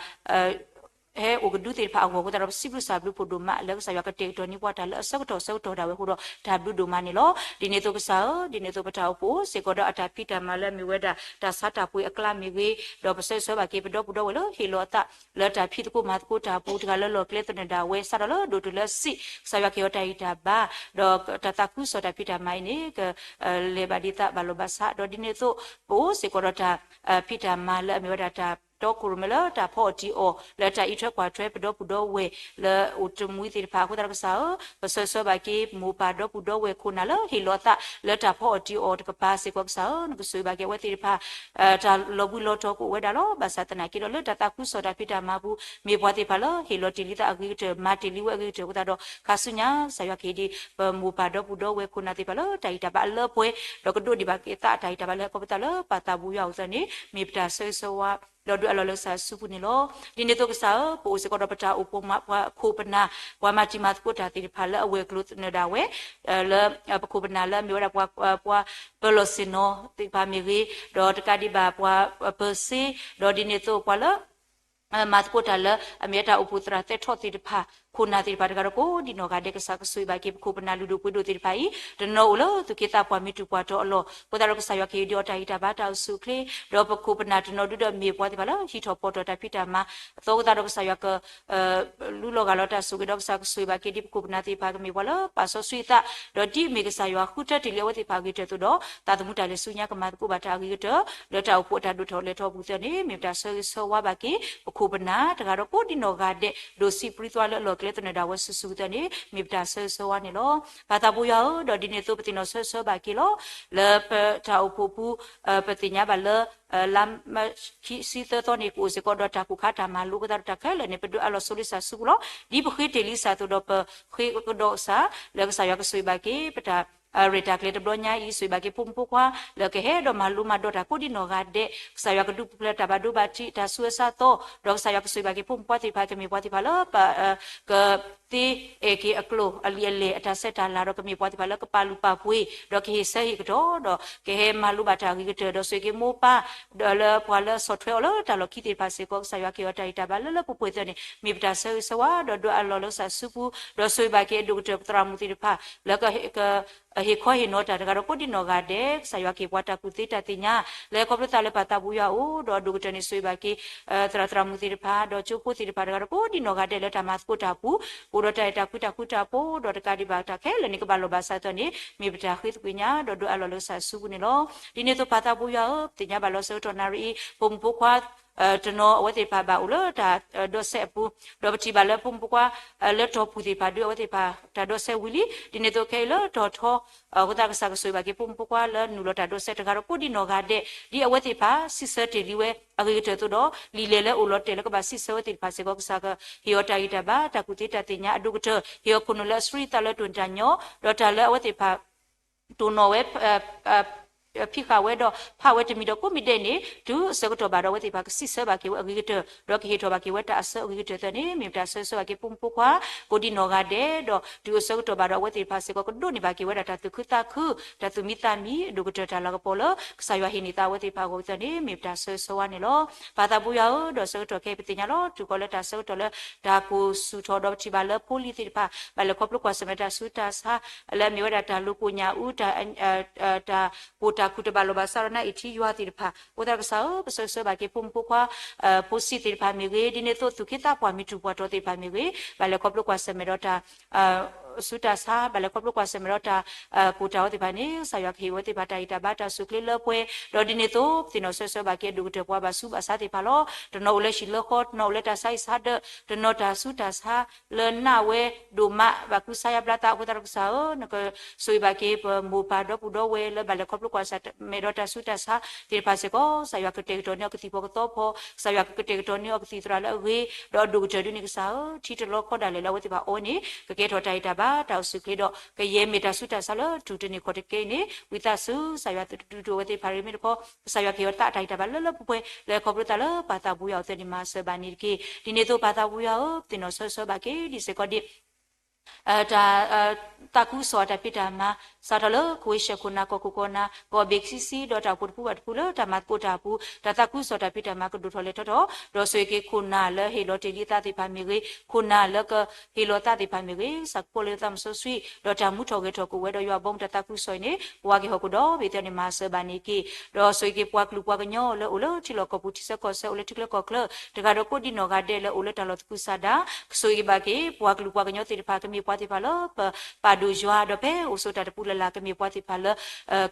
ဟဲအိၣ်ကဒုသ့ၣ်တဖၣ်အဂီၢ်အဃိသတးဒီး ပစံးဘျုးကစၢ်ဘျုးဖှိၣ်ဒိၣ်မး လၢကစၢ်ယွၤကတဲာ်ကတီၤန့ၢ်ပှၤတၢ်လၢအဆၢကတီၢ်ဆၢကတီၢ်ဒၣ်ဝဲအဃိဒီး တၢ်ဘျုးဒိၣ်မးန့ၣ်လီၤ. ဒ်န့ၣ်အသိးကစၢ်ဧၢ, ဒ်န့ၣ်အသိးပတၢ်အိၣ်ဖှိၣ်စ့ၢ်ကီးဒီးအတၢ်ဖံးတၢ်မၤလၢအမ့ၢ်ဝဲဒၣ် တၢ်ဆါတၢ်ပှ့ၤအကျါမ့ၢ်ဂ့ၤ, ဒီးပဆၢဂ့ၤဆၢဝါဘၣ်က့ၤ ပဒီပုၢ်ဒီဝဲၢ်လၢဟ့ၣ်လီၤအသး လၢတၢ်ဖံးသကိးမၤသကိးတၢ်အပူၤ တဂၤလၢလီၢ်ကျဲသနၢၣ်ဒၣ်ဝဲ စးထီၣ်လၢဒိၣ်တုၤလၢဆံး ကစၢ်ယွၤကဟ့ၣ်အီၤတၢ်ဂံၢ်တၢ်ဘါ, ဒီးတၢ်သးခုကစီၣ်တၢ်ဖံးတၢ်မၤအံၤန့ၣ် က လဲၤဘၣ်ဒ်သးဘၣ်လီၢ်ဘၣ်စး, ဒီးဒ်န့ၣ်အသိး ပအိၣ်စ့ၢ်ကီးဒီးတၢ် ဖံးတၢ်မၤလၢအမ့ၢ်ဝဲဒၣ်တၢ်တီခိၣ်ရိၣ်မဲလၢတၢ်ဖီအီၣ်တံၢ်အီၣ် လၢတၢ်အံးထွဲကွၢ်ထွဲပဒီပုၢ်ဒီဝဲၢ် လၢအိၣ်တမှံၤသ့ၣ်တဖၣ်အဃိသတးဒီးကစၢ်ဧၢ, ပဆၢဂ့ၤဆၢဝါဘၣ်က့ၤ မိၢ်ပၢ်ဒီပုၢ်ဒီဝဲၢ်ခိၣ်နၢ်လၢဟ့ၣ်လီၤအသး လၢတၢ်ဖီအီၣ်တံၢ်အီၣ်တကပၤစ့ၢ်ကီးကစၢ်ဧၢ, နကဆိၣ်ဂ့ၤဘၣ်က့ၤအဝဲသ့ၣ်တဖၣ် တၢ်လီၤဘှံးလီၤတီၤကအိၣ်ဝဲဒၣ်လီၤ. ဘၣ်ဆၣ်သနာ်က့ဒီးလၢတၢ်သးခုကစီၣ်တၢ်ဖံးတၢ်မၤအပူၤ မ့ၢ်ပှၤသ့ၣ်တဖၣ်လၢဟ့ၣ်လီၤတ့ၢ်လံသးအဂ့ၤကတၢၢ် မၤတ့ၢ်လံဝဲအဂ့ၤကတၢၢ်အဃိသတးဒီး ခါဆူညါကစၢ်ယွၤကဟ့ၣ်ဒံး ပမိၢ်ပၢ်ဒီပုၢ်ဒီဝဲၢ်ခိၣ်နၢ်သ့ၣ်တဖၣ်လၢတၢ်ဂံၢ်တၢ်ဘါအလၢပှဲၤ ဒီးကဒိးန့ၢ်ဘၣ်က့ၤသးအတၢ်ဂံၢ်တၢ်ဘါလၢဟဲခီဖျိသးလၢပၢ်သးဘိယွၤအအိၣ်သတးန့ၣ် မ့ၢ်ပတၢ်ဆၢဂ့ၤဆၢဝါ ဒီးဒုးအလီၢ်လၢကစၢ်စုပူၤန့ၣ်လီၤ. ဒ်န့ၣ်အသိးကစၢ်ဧၢ, ပအိၣ်စ့ၢ်ကီးဒီးပတၢ်အိၣ်ဖှိၣ်မး ပှၤခိၣ်ပနၢ် ပှၤမၤတံၤမၤသကိးတၢ်သ့ၣ်တဖၣ်လၢအဝဲၤကျိၤသနၢၣ်ဒၣ်ဝဲ လၢပခိၣ်ပနၢ်လၢအမ့ၢ်ဝဲဒၣ်ပှၤ ပှၤပၢၤလီၢ်ဆ့ၣ်နီၤသ့ၣ်တဖၣ်မ့ၢ်ဂ့ၤ, ဒီးတကးဒံးဘၣ်ပှၤပၢၤစ့, ဒီးဒ်န့ၣ်အသိးပှၤလၢ မၤသကိးတၢ်လၢအမ့ၢ်ဝဲတၢ်အိၣ်ဖှိၣ်သရၣ်သဲထီၣ်သ့ၣ်တဖၣ် ခိၣ်နၢ်သ့ၣ်တဖၣ်တဂၤဒီးကိးဒံးနီၢ်ဂၤဒဲး ကစၢ်ကဆိၣ်ဂ့ၤဘၣ်က့ၤ ပခိၣ်ပနၢ်လုၢ်ဒိၣ်ပှ့ၤဒိၣ်သ့ၣ်တဖၣ်အံၤ တနီၤအိၣ်လၢသူၣ်က့သးပှၢ်မ့ၢ်တူၢ်ပှၢ်တီၤအလီၢ် အဃိသတးဒီးကစၢ်ယွၤကဟ့ၣ်ဒံးအီၤတၢ်ဂံၢ်တၢ်ဘါတၢ်အိၣ်ဆူၣ်အိၣ်ချ့, ဒီးပခိၣ်ပနၢ်တနီၤဒုဒီးမ့ၢ်ပှၤသ့ၣ်တဖၣ်လၢဟံးထီၣ်ဖီၣ်ထီၣ်တၢ်ဖံးတၢ်မၤ အသီအဃိသတးဒီးကစၢ်ယွၤက လူလီၤဂာ်လီၤတၢ်ဆိၣ်ဂ့ၤဒီးကစၢ်ကဆိၣ်ဂ့ၤဘၣ်က့ၤဒ်ပခိၣ်ပနၢ်သ့ၣ်တဖၣ်ကမ့ၢ်ပှၤလၢပာ်စီဆှံအသး, ဒီးဒ်အမ့ၢ်ကစၢ်ယွၤဃုထၢတ့ၢ်လံအဝဲသ့ၣ်တဖၣ်အဂ့ၤကတၢၢ်အသိးဒီး သးသမူတၢ်လဲၤဆူညါကမၤသကိးဘၣ်တၢ်အဂ့ၤကတၢၢ် လၢတၢ်အိၣ်ဖှိၣ်အတၢ်ဒိၣ်ထီၣ်လဲၤထီၣ်အပူၤသ့ၣ်န့ၣ် မ့ၢ်ပတၢ်ဆၢဂ့ၤဆၢဝါဘၣ်က့ၤ ပခိၣ်ပနၢ်တဂၤဒီးကိးဒံးနီၢ်ဂၤဒဲး ဒိၣ်ဆံးပြံသွါလၢအလီၢ်ကျဲသနၢၣ်ဒၣ်ဝဲစုာ်စုာ်သ့ၣ်န့ၣ် မ့ၢ်ပတၢ်ဆၢဂ့ၤဆၢဝါန့ၣ်လီၤ. ပၢ်သးဘိယွၤဧၢ, ဒီးဒ်န့ၣ်အသိးပသ့ၣ်နီၣ်ဆၢဂ့ၤဆၢဝါဘၣ်က့ၤလီၤ. လၢပတၢ်အိၣ်ဖှိၣ်ပူၤ ပသ့ၣ်ညါဘၣ်လၢ လါမၢ်ၡးခံဆံသၢသီန့ၣ် ကအိၣ်စ့ၢ်ကီးဒီးတၢ်ကူၣ်ခါတၢ်မၤလိအဃိသတးဒီးတၢ်ခဲလၢာ်န့ၣ် ပဒုးအလီၢ်ဆိလၢကစၢ်စုပူၤလီၤ. ဒ်ပဃ့တ့ၢ်လံကစၢ်အသိးဒီးပဃ့ကဒီးကစၢ် လၢကစၢ်ယွၤကဆိၣ်ဂ့ၤဘၣ်က့ၤ ပတၢ် ရ့ၣ်တၢ်ကျဲၤတဘျီညါအံၤ ဆိၣ်ဂ့ၤဘၣ်က့ၤဖိမုၣ်ဖိခွါ လၢကဟဲဒီးမၤလိမၤဒိးတၢ်ကိးဒံနီၢ်ဂၤဒဲး, ကစၢ်ယွၤကဒုးပူၤဖျဲးတၢ်ဘၣ်ဒိဘၣ်ထံး တၢ်ဆူးအသးသီ, ဒီးကစၢ်ယွၤကဆိၣ်ဂ့ၤဘၣ်က့ၤဖိမုၣ်ဖိခွါသ့ၣ်တဖၣ် ကမ့ၢ်ပှၤသ့ၣ်တဖၣ်လၢ က သ့အဲၣ်က့ၤအကျိာ်အလံာ်အလဲၢ်အတၢ်ဆဲးတၢ်လၤ ဒီးကမ့ၢ်ပှၤသ့ၣ်တဖၣ်လၢကပာ်လုၢ်ပာ်ပှ့ၤ ဒီးကဟ့ၣ်ဆၢဟ့ၣ်ကတီၢ် ဒီးကဟဲမၤလိဘၣ်တၢ်အဂ့ၤကတၢၢ် ဒီးဆိၣ်ဂ့ၤက့ၤမိၢ်ပၢ် ဒီးလၢပှၤလၢအဆီၣ်ထွဲအီၤလၢတၢ်လီၢ်ခံသ့ၣ်တဖၣ်စ့ၢ်ကီး ကစၢ်ယွၤကဟ့ၣ်အီၤတၢ်ဂံၢ်တၢ်ဘါလၢလၢပှဲၤပှဲၤအသိးန့ၣ် မ့ၢ်ပတၢ်ဆၢဂ့ၤဆၢဝါ ဒီးဒွဲအလီၢ်လၢကစၢ်စုပူၤ ဒီးဆိၣ်ဂ့ၤဘၣ်က့ၤအဒိၣ်ကတၢၢ်ပသရၣ်မုၣ်သ့ၣ်တဖၣ် လၢက ဟ့ၣ်ခီဟ့ၣ်နီၤတၢ်တဂၤဒီးကိးဒံနီၢ်ဂၤဒဲး ကစၢ်ယွၤကဟ့ၣ်ပှၤတၢ်ကူၣ်သ့တၢ်သ့ၣ်ညါ လၢခီဖျိသးလၢပၢ်သးပူၤယွၤအအိၣ် ဒီးအဒိၣ်ကတၢၢ်န့ၣ် ဆိၣ်ဂ့ၤဘၣ်က့ၤ သရၣ်သရၣ်မုၣ်သ့ၣ်တဖၣ် ဒီးကၠိဖိသ့ၣ်တဖၣ်တဂၤဒီးကိးဒံနီၢ်ဂၤဒဲးလၢတၢ်မၤသကိးတၢ်အပူၤ ကအိၣ်ဒီးတၢ်အဲၣ်တၢ်ကွံတၢ်ဃူတၢ်ဖိး ဒီးတကးဒံးဘၣ်တၢ်ခဲလၢာ်န့ၣ် ကဘၣ်လီၢ်ဘၣ်စးအသိးန့ၣ် မ့ၢ်ပတၢ်ဃ့သကွံာ်ညါ ဒီးဒွဲအလီၢ်လၢကစၢ်စုပူၤန့ၣ်လီၤ. ဒ်န့ၣ်အသိးပၢ်သးပူၤယွၤဧၢ, ပသ့ၣ်ညါဘၣ်လီၤဆၢကတီၢ်နၣ်ရံၣ်အံၤ ဖိမုၣ်ဖိခွါ တနီၤအဝဲသ့ၣ်တဖၣ်ဘၣ်အိၣ်လၢတၢ်ဒိးစဲးအပူၤ, ဒီးပထံၣ်ဘၣ်လၢဖိမုၣ်ဖိခွါ လၢတီၢ်ပူၤသ့ၣ်တဖၣ်ဒုးအဝဲသ့ၣ်တဖၣ်တၢ်ဒိးစဲးဝံၤလံ. ဒ်န့ၣ်အသိးခဲအံၤလၢတီၢ်ထီ အဃိသတးကစၢ်ကဆိၣ်ဂ့ၤဘၣ်က့ၤဖိမုၣ်ဖိခွါလၢနုာ်လီၤတၢ်ဒိးစဲးတဂၤဒီးကိးဒံနီၢ်ဂၤဒဲး ဒ်အဝဲသ့ၣ်တဖၣ်စံးဆၢတ့ၢ်လံဝဲအဂ့ၤကတၢၢ်အသိးဒီး လံာ်လဲၢ်လၢအိၣ်လီၤတဲာ်လၢကဘၣ်စံးဆၢဝဲသ့ၣ်တဖၣ်စ့ၢ်ကီး ကစၢ်ကဟ့ၣ်အီၤတၢ်ဂံၢ်တၢ်ဘါ တၢ်ကူၣ်သ့တၢ်သ့ၣ်ညါအဒိၣ်ကတၢၢ် ဟ့ၣ်အီၤခိၣ်နူာ်လၢအဆှံသးလၢတိၢ်တၢ်ညီ ဒီးတၢ်လၢအဝဲသ့ၣ်တဖၣ် တိၢ်နီၣ်ဝဲ ဖံးဃာ်ဝဲဒီးဖးဝဲတမံၤဒီးကိးမံၤဒဲးန့ၣ် တုၤအဆၢကတီၢ်ဘၣ်ဒီးအဝဲသ့ၣ်တဖၣ်ကစံးဆၢဘၣ်က့ၤဝဲအဂ့ၤကတၢၢ် ဒီးကဟ့ၣ်ထီၣ်ဘၣ်က့ၤဝဲတၢ်အဆၢအဂ့ၤကတၢၢ်အသိးန့ၣ် မ့ၢ်ပတၢ်ဆၢဂ့ၤဆၢဝါက့ၤဖိမုၣ်ဖိခွါ ကိးဒံနီၢ်ဂၤဒဲး ဒီးတုၤအဆၢကတီၢ်ဘၣ်ဒီးအဝဲသ့ၣ်တဖၣ်စ့ၢ်ကီး ကဒိးန့ၢ်ဘၣ်က့ၤဝဲဒၣ်တၢ်သူၣ်ခုသးခု တၢ်သူၣ်မံသးမံ အဒိၣ်ကတၢၢ်တၢ်လၤကပီၤလၢ ကစၢ်ယွၤဟ့ၣ်န့ၢ်သးအဝဲသ့ၣ်တဖၣ်အဂီၢ်အသိးန့ၣ် မ့ၢ်ပတၢ်ဆၢဂ့ၤဆၢဝါန့ၣ်လီၤ. ပၢ်သးပူၤယွၤဧၢ, ဒီးဆၢကတီၢ်ခဲအံၤပသ့ၣ်ညါလီၤ တုၤဃီၤလၢတၢ်ဆၢကတီၢ်လၢ တၢ်ကိၢ်ဆူၣ်ထီၣ်ဒီးပထံၣ်ဘၣ်လၢဖိလံၤသ့ၣ်တဖၣ် ဘၣ်လဲၤခီဖျိကွၢ်ဆၢၣ်မဲာ်တၢ်ဆူးတၢ်ဆါ လၢအမ့ၢ်ဝဲဒၣ်တၢ်လိာ်ကိၣ်ညၣ်အူ တၢ် တၢ်ကိၢ်တၢ်ခုၣ်တဘၣ်လီၢ်ဘၣ်စးဒီးနအ့ၣ်ထံယွၤသ့ၣ်တဖၣ် အဃိသတးကစၢ်ဧၢ, ပဆၢဂ့ၤဆၢဝါဘၣ်က့ၤဖိမုၣ်ဖိခွါ ဖိဆံးသ့ၣ်တဖၣ်မ့ၢ်ဂ့ၤ, ဒ်န့ၣ်အသိးသူၣ်က့သးပှၢ်မ့ၢ်တူၢ်ပှၤတီၤသ့ၣ်တဖၣ်မ့ၢ်ဂ့ၤ, ဘၣ်လဲၤခီဖျိကွၢ်ဆၢၣ်မဲာ်ဒီးတၢ် ဆူးတၢ်ဆါ, ဘၣ်လဲၤခီဖျိကွၢ်ဆၢၣ်မဲာ်ဒီးတၢ် ကိၢ်တၢ်ဝဲသ့ၣ်တဖၣ်န့ၣ် ကစၢ်ယွၤကဟ့ၣ်ဝဲသ့ၣ်တဖၣ်တၢ်ဂံၢ်တၢ်ဘါတၢ်စူၢ်ချ့လၢပှဲၤ, ဒီးဒ်န့ၣ်အသိး ပသ့ၣ်နီၣ်ဆၢဂ့ၤဆၢဝါဘၣ်က့ၤအဒိၣ်ကတၢၢ်ပှၤဘၣ်ဆူးဘၣ်ဆါသ့ၣ်တဖၣ်လီၤ. တနီၤအိၣ်လၢဟံၣ်လၢဃီ, တနီၤအိၣ်လၢတၢ်ဆါဟံၣ်ဆါဒၢး, တနီၤတၢ်ဆူးတၢ်ဆါ လၢနးဝဲဒိၣ်မး ဘၣ်ကူစါယါဘျါသး အဃိသတးဒီးကစၢ်ဧၢ, နကဆိၣ်ဂ့ၤဘၣ်က့ၤပမိၢ်ပၢ်ဒီပုၢ်ဒီဝဲၢ်လၢဘၣ်လဲၤခီဖျိကွၢ်ဆၢၣ်မဲာ်ဒီးတၢ်ဆူးတၢ်ဆါသ့ၣ်တဖၣ်စ့ၢ်ကီး, ကစၢ်ယွၤကတဲာ်ကတီၤန့ၢ်အီၤကသံၣ်ဖီကသီဖီ, ကစၢ်ယွၤကကတဲာ်ကတီၤန့ၢ်အီၤကသံၣ်သရၣ်လၢအဂ့ၤ, ဒီးအဒိၣ်ကတၢၢ်ဒ်န့ၣ်ကစၢ်ဧၢ, ထံတလီခီဒၣ်လဲာ်လၢအဝဲသ့ၣ်တဖၣ်အီဝဲန့ၣ် ကကဲထီၣ်တၢ်ဂံၢ်တၢ်ဘါတၢ်အိၣ်ဆူၣ်ချ့ဒီး ကယဲၢ်မ့ၢ်တၢ်ဆူးတၢ်ဆါလၢတူၢ်တန့ၢ်ခီၣ်တကဲအံၤန့ၣ် ဝံသးစူၤ ကစၢ်ယွၤဒုးဒုးအဝဲသ့ၣ်တဖၣ်တဂ့ၤမ့ၢ်တခီ, ကစၢ်ယွၤကဟ့ၣ်အီၤသးအတၢ်ဂံၢ်တၢ်ဘါလၢလၢပှဲၤပှဲၤ လၢခီဖျိသးလၢပၢ်သးပူၤယွၤအအိၣ်အသိးန့ၣ် မၤစၢၤဘၣ်န့ၣ်တက့ၢ်. ဒ်န့ၣ်အသိးပၢ်သးပူၤယွၤဧၢ, ပသ့ၣ်နီၣ်ဆၢဂ့ၤဆၢဝါဘၣ်က့ၤဒ်စ့ၢ်ကီးဒ် တၢ် သးခုကစီၣ်အတၢ်ဖံးတၢ်မၤ စးထီၣ်လၢခိၣ်ဝ့ၢ်ဆှၢၣ်ခိၣ်နၢ်ကီၢ်ခိၣ်ကီၢ်နၢ် ကီၢ်ဘ့ၣ်ခံဆံ ဒီးတၢ်အိၣ်ဖှိၣ်တဖုဘၣ်တဖုလၢတၢ်မၤသကိးတၢ်အပူၤ တၢ်သးခုကစီၣ်တၢ်ဖံးတၢ်မၤကဒိၣ်ထီၣ်လဲၤထီထီၣ်, ဒီးဆိၣ်ဂ့ၤက့ၤခိၣ်နၢ်လၢဟ့ၣ်လီၤတ့ၢ်လံအသးသ့ၣ်တဖၣ်မ့ၢ်ဂ့ၤ, ခိၣ်နၢ်လၢကဟ့ၣ်လီၤသးသ့ၣ်တဖၣ်မ့ၢ်ဂ့ၤ, ကစၢ်ကပီၣ်လၢသးစီဆှံ ဒီးတၢ်မူထီၣ်ဂဲၤထီၣ်ကအိၣ်ဝဲဒီးယွၤအဘီမုၢ်တၢ်သးခုကစီၣ်အံၤန့ၣ် ပဝဲက့ၤဟီၣ်ခိၣ်ဒီဘ့ၣ်အသိးန့ၣ် မၤစၢၤဘၣ်န့ၣ်တက့ၢ်. ဒီးဆိၣ်ဂ့ၤက့ၤပှၤကလုာ်ပှၤကညီလၢအိၣ်လၢထံလီၢ်ကီၢ်ပူၤ ထံဆၢကီၢ်ဆၢ အိၣ်လၢထံချၢကီၢ်ချၢ တဂၤဒီးကိးဒံနီၢ်ဂၤဒဲးလၢအိၣ်လၢတၢ်လီၢ်သကုၤဆးဒး ကဆိၣ်ဂ့ၤဘၣ်က့ၤ ပှၤကလုာ်ပှၤကညီသ့ၣ်တဖၣ် ကမ့ၢ်ပှၤသ့ၣ်တဖၣ်လၢပပာ်ဒိၣ်ယွၤ ဒီးဖဲအိၣ်ဆိးတၢ်တပူၤလၢ်လၢ် ကမ့ၢ်ပှၤသ့ၣ်တဖၣ်လၢ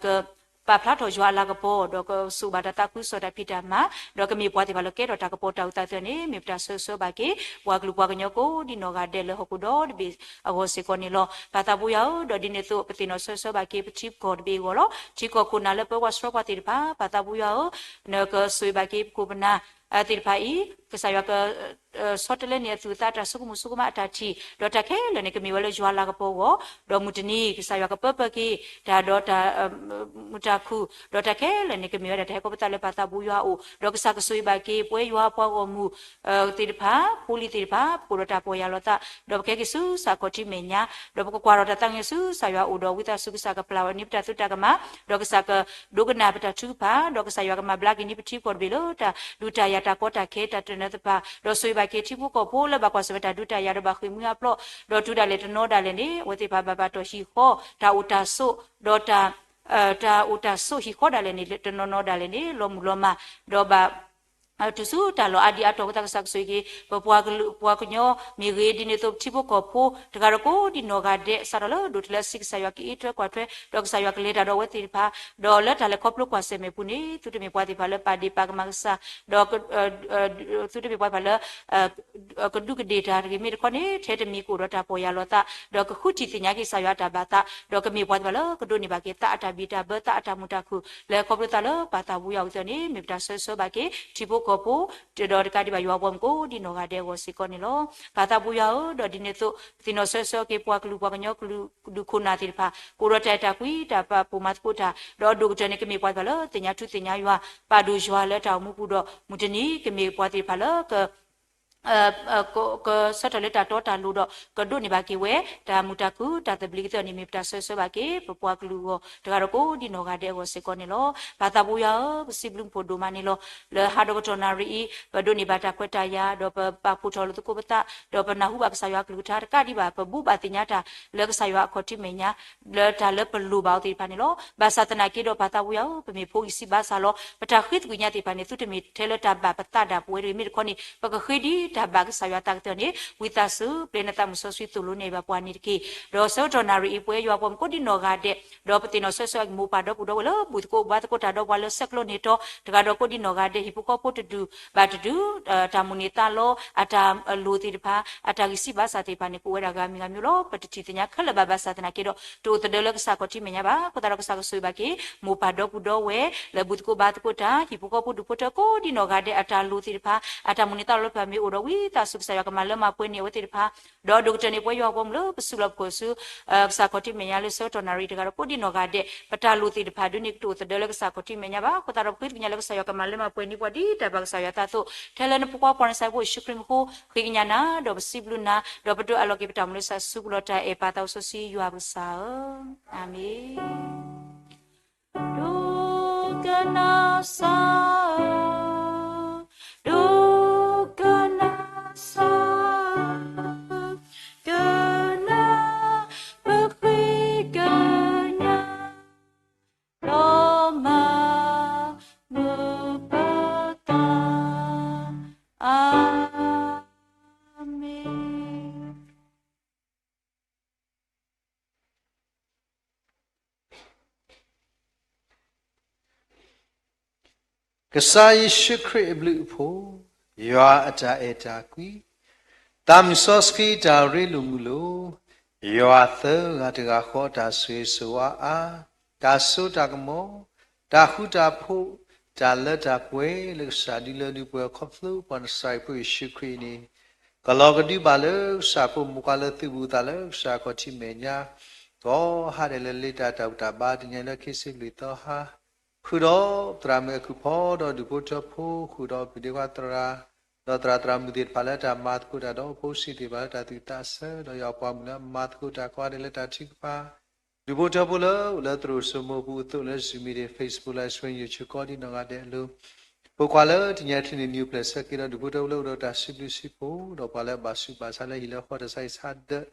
ကပာ်ဖျါထီၣ်ယွၤအလၤကပီၤ ဒီးကဆိၣ်ဘၣ်တၢ်သးခုကစီၣ်တၢ်ဖံးတၢ်မၤ ဒီးကမ့ၢ်ပှၤသ့ၣ်တဖၣ်လၢကဲထီၣ်တၢ်ကပီၤတၢ်အိၣ်သးအသိးန့ၣ် မ့ၢ်ပတၢ်ဆၢဂ့ၤဆၢဝါဘၣ်က့ၤ ပှၤကလုာ်ပှၤကညီကိးဒံနီၢ်ဂၤဒဲးလၢဟီၣ်ခိၣ်ဒီဘ့ၣ်အဂီၢ်စ့ၢ်ကီးန့ၣ်လီၤ. ပၢ်သးပူၤယွၤဧၢ, ဒီးဒ်န့ၣ်အသိး ပသ့ၣ်နီၣ်ဆၢဂ့ၤဆၢဝါဘၣ်က့ၤပထံပကီၢ်တဘ့ၣ်အဂီၢ်လီၤ. ထံကီၢ်ခိၣ်နၢ်လၢပၢဝဲစရီပှၤသ့ၣ်တဖၣ် ပၢ်သးပူၤယွၤဧၢ, နကဆိၣ်ဂ့ၤဘၣ်က့ၤပခိၣ်ပနၢ် သ့ၣ်တဖၣ်အံၤ ကစၢ်ယွၤက ဆီတလဲန့ၢ်အသူၣ်အသး တၢ်ဆိကမိၣ်ဆိကမးအတၢ်ထံၣ် ဒီးတၢ်ခဲလၢာ်န့ၣ် ကမ့ၢ်ဝဲလၢယွၤအလၤကပီၤအဂီၢ်, ဒီးမုၢ်တနံၤ ကစၢ်ယွၤကပၢပၢက့ၤတၢ်ဒီးတၢ် မုာ်တၢ်ခုၣ် ဒီးတၢ်ခဲလၢာ်န့ၣ် ကမ့ၢ်ဝဲဒၣ်တၢ်ဟဲခီဖျိသးလၢပၢ်သးပူၤယွၤအအိၣ်, ဒီးကစၢ်ကဆိၣ်ဂ့ၤဘၣ်က့ၤ ပဝဲယွၤပှၤဂီၢ်မုၢ်သ့ၣ်တဖၣ် ဖိလံၤသ့ၣ်တဖၣ် ပကအိၣ်ဒီးတၢ်ပီၢ်ယၢ်လီၤသး ဒီးပကဟဲက့ၤဆူကစၢ်ခီၣ်ထံးမဲာ်ညါ, ဒီးပကကွၢ်ထီၣ်တၢ်သးကညီၤဆူကစၢ်ယွၤအအိၣ် ဒီးဝံသးစူၤကစၢ်ကပျၢ်ဝဲန့ၢ်ပတၢ်သရူးတၢ်ကမၣ်, ဒီးကစၢ်ကဒိကနၣ်ပတၢ်ထုကဖၣ်, ဒီးကစၢ်ယွၤကမၤဘျါက့ၤန့ၢ်ပထံပကီၢ်တဘ့ၣ်လၢတၢ်ဒုးတၢ်ယၤတၢ်ကီတၢ်ခဲတၢ်တနၢၤသ့ၣ်တဖၣ်, ဒီးဆိၣ်ဂ့ၤဘၣ်က့ၤထံဖိကီၢ်ဖိလၢဘၣ်ကွၢ်ဆၢၣ်မဲာ်တၢ်ဒုးတၢ်ယၤဒီးဘၣ်ဃ့ၢ်မှံဟးဖျိး, ဒီးတုၤဒၣ်လဲာ်တနီၤဒၣ်လဲာ်န့ၣ် အဝဲသ့ၣ်တဖၣ်ဘၣ်ပာ်တီၢ်ဟံၣ်ဃီ တၢ်အိၣ်တၢ်ဆိး ဒီးတၢ် တၢ်အိၣ်တၢ်ဆိးဟံၣ်ဃီဒၣ်လဲာ်န့ၣ် တနီၤနီၤဒၣ်လဲာ်န့ၣ် လီၤမုၢ်လီၤမၢ် ဒီးဘၣ် တုၤဆူတၢ်လီၢ်အါဒံအါတီၤ ဝံသးစူၤကစၢ်ကဆိၣ်ဂ့ၤက့ၤ ပပှၤကလုာ်ပှၤကညီမ့ၢ်ဂ့ၤ, ဒ်န့ၣ်အသိးထံဖိကီၢ်ဖိ တဂၤဒီးကိးဒံနီၢ်ဂၤဒဲး စးထီၣ်လၢဒိၣ်တုၤလၢအဆံးကစၢ်ယွၤကအံးထွဲကွၢ်ထွဲ ဒီးကစၢ်ယွၤကလဲၤတၢ်ဒီးအဝဲသ့ၣ်တဖၣ်, ဒီးလၢတၢ်လဲၤခီဖျိကွၢ်ဆၢၣ်မဲာ်ပူၤန့ၣ် သုတမ့ၢ်ပှၤသ့ၣ်တဖၣ်လၢပာ်ဒ့ၣ်ပာ်ကမၣ်ကစၢ်, ဒီး သုတမ့ၢ်ပှၤသ့ၣ်တဖၣ်လၢ ကဒူးကဒ့ၣ်တၢ်တဂ့ၤ, မ့ၢ်တခီန့ၣ် ထဲတမံၤကအိၣ်ဒီးတၢ်ပီၢ်ယၢ်လီၤသး ဒီးကဃုထံၣ်သ့ၣ်ညါက့ၤကစၢ်ယွၤအတၢ်ဘၣ်သး, ဒီးကမ့ၢ်ပှၤသ့ၣ်တဖၣ်လၢကဒိးန့ၢ်ဘၣ်က့ၤသးအတၢ်ဘံၣ်တၢ်ဘၢ သးအတၢ်မုာ်တၢ်ခုၣ် လၢခီဖျိသးလၢပၢ်သးပူၤယွၤအအိၣ်အသိးန့ၣ် မ့ၢ်ပတၢ်ဆၢဂ့ၤဆၢဝါဘၣ်က့ၤ ထံဖိ ကီၢ်ဖိ, ဒီးတကးဒံးဘၣ်ယွၤအပှၤမုၣ်ကိးဒံနီၢ်ဂၤဒဲးအဂီၢ်စ့ၢ်ကီးန့ၣ်လီၤ. ပၢ်သးပူၤယွၤဧၢ, ဒီးဒ်န့ၣ်အသိး ပသ့ၣ်နီၣ်ဆၢဆၢက့ၤပှၤကလုာ်ပှၤကညီကလုာ်ဒူၣ်ခိၣ်နၢ်သ့ၣ်တဖၣ် ကအိၣ်ဒီးတၢ်အဲၣ်တၢ်ကွံတၢ်ပာ်ဖှိၣ်မၤသကိးတၢ်, ဒီးအဒိၣ်ကတၢၢ်န့ၣ် ကမ့ၢ်ပှၤတဖၣ်လၢသ့ၣ်ညါထူသ့ၣ်ညါယွၤ, ပာ်ဒိၣ်ယွၤလၢတၢ်အိၣ်မူပူၤဒီး မုၢ်တနံၤကမ့ၢ်ပှၤသ့ၣ်တဖၣ်လၢ ကဆၢထၢၣ်လၢတၢ်တီတၢ်လိၤဒီး ကဒိးန့ၢ်ဘၣ်က့ၤဝဲ တၢ်မုာ်တၢ်ခုၣ်တၢ်သဘျ့ကသ့အီၤန့ၣ် မ့ၢ်ပတၢ်ဆၢဂ့ၤဆၢဝါဘၣ်က့ၤ ပပှၤကလုာ်အဂီၢ် တဂၤဒီးကိးဒံနီၢ်ဂၤဒဲးအဂီၢ်စ့ၢ်ကီးန့ၣ်လီၤ. ပၢ်သးပူၤယွၤဧၢ, ပစံးဘျုးမုၢ်ဖှိၣ်ဒိၣ်မးန့ၣ်လီၤ. လၢဟါဒီကတီၢ်နၣ်ရံၣ်အံၤ ပဒိးန့ၢ်ဘၣ်တၢ်ခွဲးတၢ်ယာ် ဒီးပပာ်ဖှိၣ်ထီၣ်လိာ်သကိးပသး ဒီးပနၢ်ဟူဘၣ်ကစၢ်ယွၤအကလုၢ်ကထါ တကးဒံးဘၣ် ပဘူဘၣ်သ့ၣ်ညါတၢ်လၢကစၢ်ယွၤအခီၣ်ထံးမဲာ်ညါ လၢတၢ်လၢပလိၣ်ဘၣ်အီၤသ့ၣ်တဖၣ်န့ၣ်လီၤ. ဘၣ်ဆၣ်သနာ်က့ဒီး ပၢ်သးပူၤယွၤဧၢ, ပမ့ၢ်ဖိဂံၢ်စံးဘါစၢ်လီၤ. ပတၢ်ဃ့သကွံာ်ညါသ့ၣ်တဖၣ်န့ၣ် သုတမ့ၢ်ထဲလၢတၢ်ဘၣ်ပသးဒၣ်ပဝဲတဂ့ၤ. မ့ၢ်တခီန့ၣ် ပကဃ့ဒ်တၢ်ဘၣ်ကစၢ်ယွၤသးကတၢၢ်န့ၣ် ဝံသးစူၤ ပျဲနသးမုၢ်စီဆှံသိၣ်လိနဲၣ်ဘၣ်ပှၤန့ၣ်တက့ၢ်. ဒီးဆၢကတီၢ်နၣ်ရံၣ်အံၤ ပဝဲယွၤပှၤမုၣ်ကိးဒံနီၢ်ဂၤဒဲး ဒီးပသ့ၣ်နီၣ်ဆၢဆၢအမိၢ်ပၢ်ဒီပုၢ်ဒီဝဲၢ်လၢဘူၣ်သကိးဘါသကိးတၢ်ဒီးပှၤလၢဆဲးကျိးန့ၢ်တီ တဂၤဒီးကိးဒံနီၢ်ဂၤဒဲး ဟံၣ်ဖိဃီဖိတဒူၣ်ဘၣ်တဒူၣ် တၢ်မိၣ်န့ၢ်သးလီ အတၢ်လိၣ်သ့ၣ်တဖၣ် အတၢ်ဂံၢ်စံးဘါစၢ်သ့ၣ်တဖၣ်န့ၣ် ကအိၣ်ဝဲဒၣ်ဂၤမံၤဂၤမံၤလီၤ. ပတထံၣ်သ့ၣ်ညါခဲလၢာ်ဘၣ် ဘၣ်ဆၣ်သနာ်က့ဒီး တအိၣ်သဒၢလၢကစၢ်ခီၣ်ထံးမဲာ်ညါဘၣ်. အဃိသတးဒီးကစၢ်ကဆိၣ်ဂ့ၤဘၣ်က့ၤ မိၢ်ပၢ်ဒီပုၢ်ဒီဝဲၢ် လၢဘူၣ်သကိးဘါသကိးတၢ် ဟံၣ်ဖိဃီဖိဒူၣ်ဖိထၢကိးဒံနီၢ်ဂၤဒဲး အတၢ်လိၣ်သ့ၣ်တဖၣ် အတၢ်မိၣ်န့ၢ်သးလီတဖၣ်မ့ၢ်အိၣ်ဒီး ဝံသးစူၤကစၢ်ယွၤကမၤလၢမၤပှဲၤန့ၢ်အဝဲသ့ၣ်တဖၣ် ဒီးအဒိၣ်ကတၢၢ်န့ၣ် ပဝဲယွၤပှၤမုၣ်လၢပစုလီၢ်ပခိၣ်ဆူ ကစၢ်ခီၣ်ထံးမဲာ်ညါလၢဆၢကတီၢ်နၣ်ရံၣ်တဂၤဒီးကိးဒံနီၢ်ဂၤဒဲး ပတၢ်လိၣ်သ့ၣ်တဖၣ်ဒုးန့ၣ် ကတအိၣ်သဒၢလၢကစၢ်ခီၣ်ထံးမဲာ်ညါဘၣ်. အဃိသတးဒီး ပဃ့သကွံာ်ညါလၢကစၢ်ယွၤကမၤလၢမၤပှဲၤန့ၢ်ပှၤ ဒ်တၢ်ဘၣ်ကစၢ်ယွၤအသးအသိး ထဲလၢနဖိခွါပှၤနစၢ်ဖိယ့ၣ်ၡူးခရံာ်မူခိၣ် ဃ့ကညးနၤ ဒီးပစံးဘျုးနၤ ဒီးပဒိးအးလီၤက့ၤပတၢ်မူလၢနဆူပူၤလီၤ. တၢ်အဲၣ်ပၢ်သးစီဆှံယွၤပကစၢ်ဧၢ, အၤမ့ၣ်. ဒိကနၣ်စၢ်ဧၢ, ဒိကနၣ်စၢ်ဧၢ, ကနၣ်ပဃ့ကညး ဒီးမၤမုာ်ပသး, အၤမ့ၣ်. ကစၢ်ယ့ၣ်ၡူးခရံာ်အဘျုးအဖှိၣ်, ယွၤအတၢ်အဲၣ်တၢ်ကွံ, သးမုၢ်စီဆှံတၢ်ရ့လိာ်မုာ်လိာ်, ယွၤသၢဂၤတဂၤဃီအတၢ်ဆိၣ်ဂ့ၤဆိၣ်ဝါအါ, တၢ်စိတၢ်ကမီၤ, တၢ်ဃူတၢ်ဖိး, တၢ်လၢတၢ်ပှဲၤလၢကစၢ်ဒုးလၢဒုးပှဲၤခီဖျိပှၤနစၢ်ဖိယ့ၣ်ၡူးခရံာ်န့ၣ် ကလီၤကဒုဘၣ်လၢကစၢ်ဖိမုၣ်ခွါလၢသုးဘူးသးလၢကစၢ်ခီၣ်ထံးမဲာ်ညါ ကိးဂၤဒဲးလၢလ့တၢ်တၢ်ဘူၣ်တၢ်ဘါ တနံၤလၢခံဆံလွံၢ်သီဟါ, ဃုာ်ဒီးသရၣ်မုၣ်အဲၤကူၣ်ဖီဒီးဒူၣ်ဖိထၢဖိ ဃုာ်ဒီးပဒ့ခွါသရၣ်, ဒီးသရၣ်သရၣ်မုၣ်သ့ၣ်တဖၣ်လၢတၢ်မၤသကိးတၢ်ဒီးဖိဆံးသ့ၣ်တဖၣ်လၢတၢ်သူၣ်သးဆၢ ဒီးယွၤပှၤမုၣ်လၢမၤသကိးတၢ်ကိးဂၤဒဲးလၢတၢ်ထုကဖၣ် ဒူၣ်ဖိထၢဖိလၢအိၣ်လၢသရိာ်စိမိၤပူၤအသိးလၢ Zoom meeting, Facebook Live Stream, YouTube ကိးဒံနီၢ်ဂၤဒဲးအလိၤ, ဖိခွါလၢတနံၤအံၤ ထံၣ်န့ၢ်နံၤအိၣ်ဖျဲၣ်ဆၢက့ၤဒီး ဒူၣ်ဖိထၢဖိလၢအိၣ်ဒီးတၢ်စံးဘျုးစံးဖှိၣ် ဒီးပှၤလၢအဘၣ်ဆူးဘၣ်ဆါလၢဟံၣ်လၢဃီတၢ်ဆါဟံၣ်ဆါဒၢး,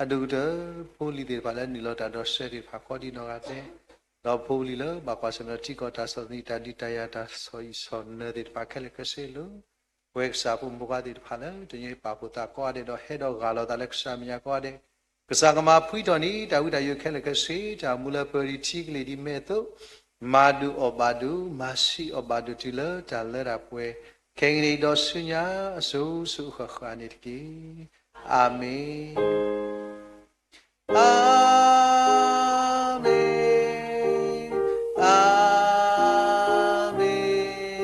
အဒိၣ်ကတၢၢ်ဖိလံၤသ့ၣ်တဖၣ်လၢနုာ်လီၤတၢ်ဒီးစဲးသ့ၣ်တဖၣ်ကိးဒံနီၢ်ဂၤဒဲး, ဒီးဖိလံၤလၢဘၣ်ကွၢ်ဆၢၣ်မဲာ်ဒီးထံကီၢ်တၢ်ဆီၣ်သနံးတၢ်ဒုးတၢ်ယၤတၢ်ဆီၣ်အံၣ်ဆီၣ်နၢၤသ့ၣ်တဖၣ်ခဲလၢာ်ခဲဆ့အလိၤ, ပဝဲကစၢ်ဖိမုၣ်ခွါသ့ၣ်တဖၣ်လၢ တနံၤအံၤပာ်ဖှိၣ်သးကိးဂၤဒဲးဒီး ဟဲဒီးဂၢ်လီၤသးလၢကစၢ်မဲာ်ညါကိးဂၤဒဲး, ကစၢ်ကမၤဖှံထီၣ်န့ၢ် တၢ်ဝံတၢ်ယိးခဲလၢာ်ခဲဆ့ တၢ်မူလၢပၢၤဒံးထံကလ့ၢ်ဒံးမဲာ်အသိး, မၤဒုးအီၣ်ဘၣ်ဒိ မၤဆံးအီၣ်ဘၣ်ဒိးတုၤလၢတၢ်လၢတၢ်ပှဲၤ, ခဲကနံၣ်အံၤဒီးဆူညါအစိၤစိၤအဃၣ်ဃၣ်န့ၣ်တက့ၢ်. အၤမ့ၣ်. အၤမ့ၣ်, အၤမ့ၣ်, အၤမ့ၣ်.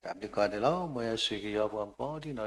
တၢ်ဘျုးကိးဂၤဒဲးလီၤ. မ်ယွၤဆိၣ်ဂ့ၤက့ၤယွၤပှၤကိးဒံနီၢ်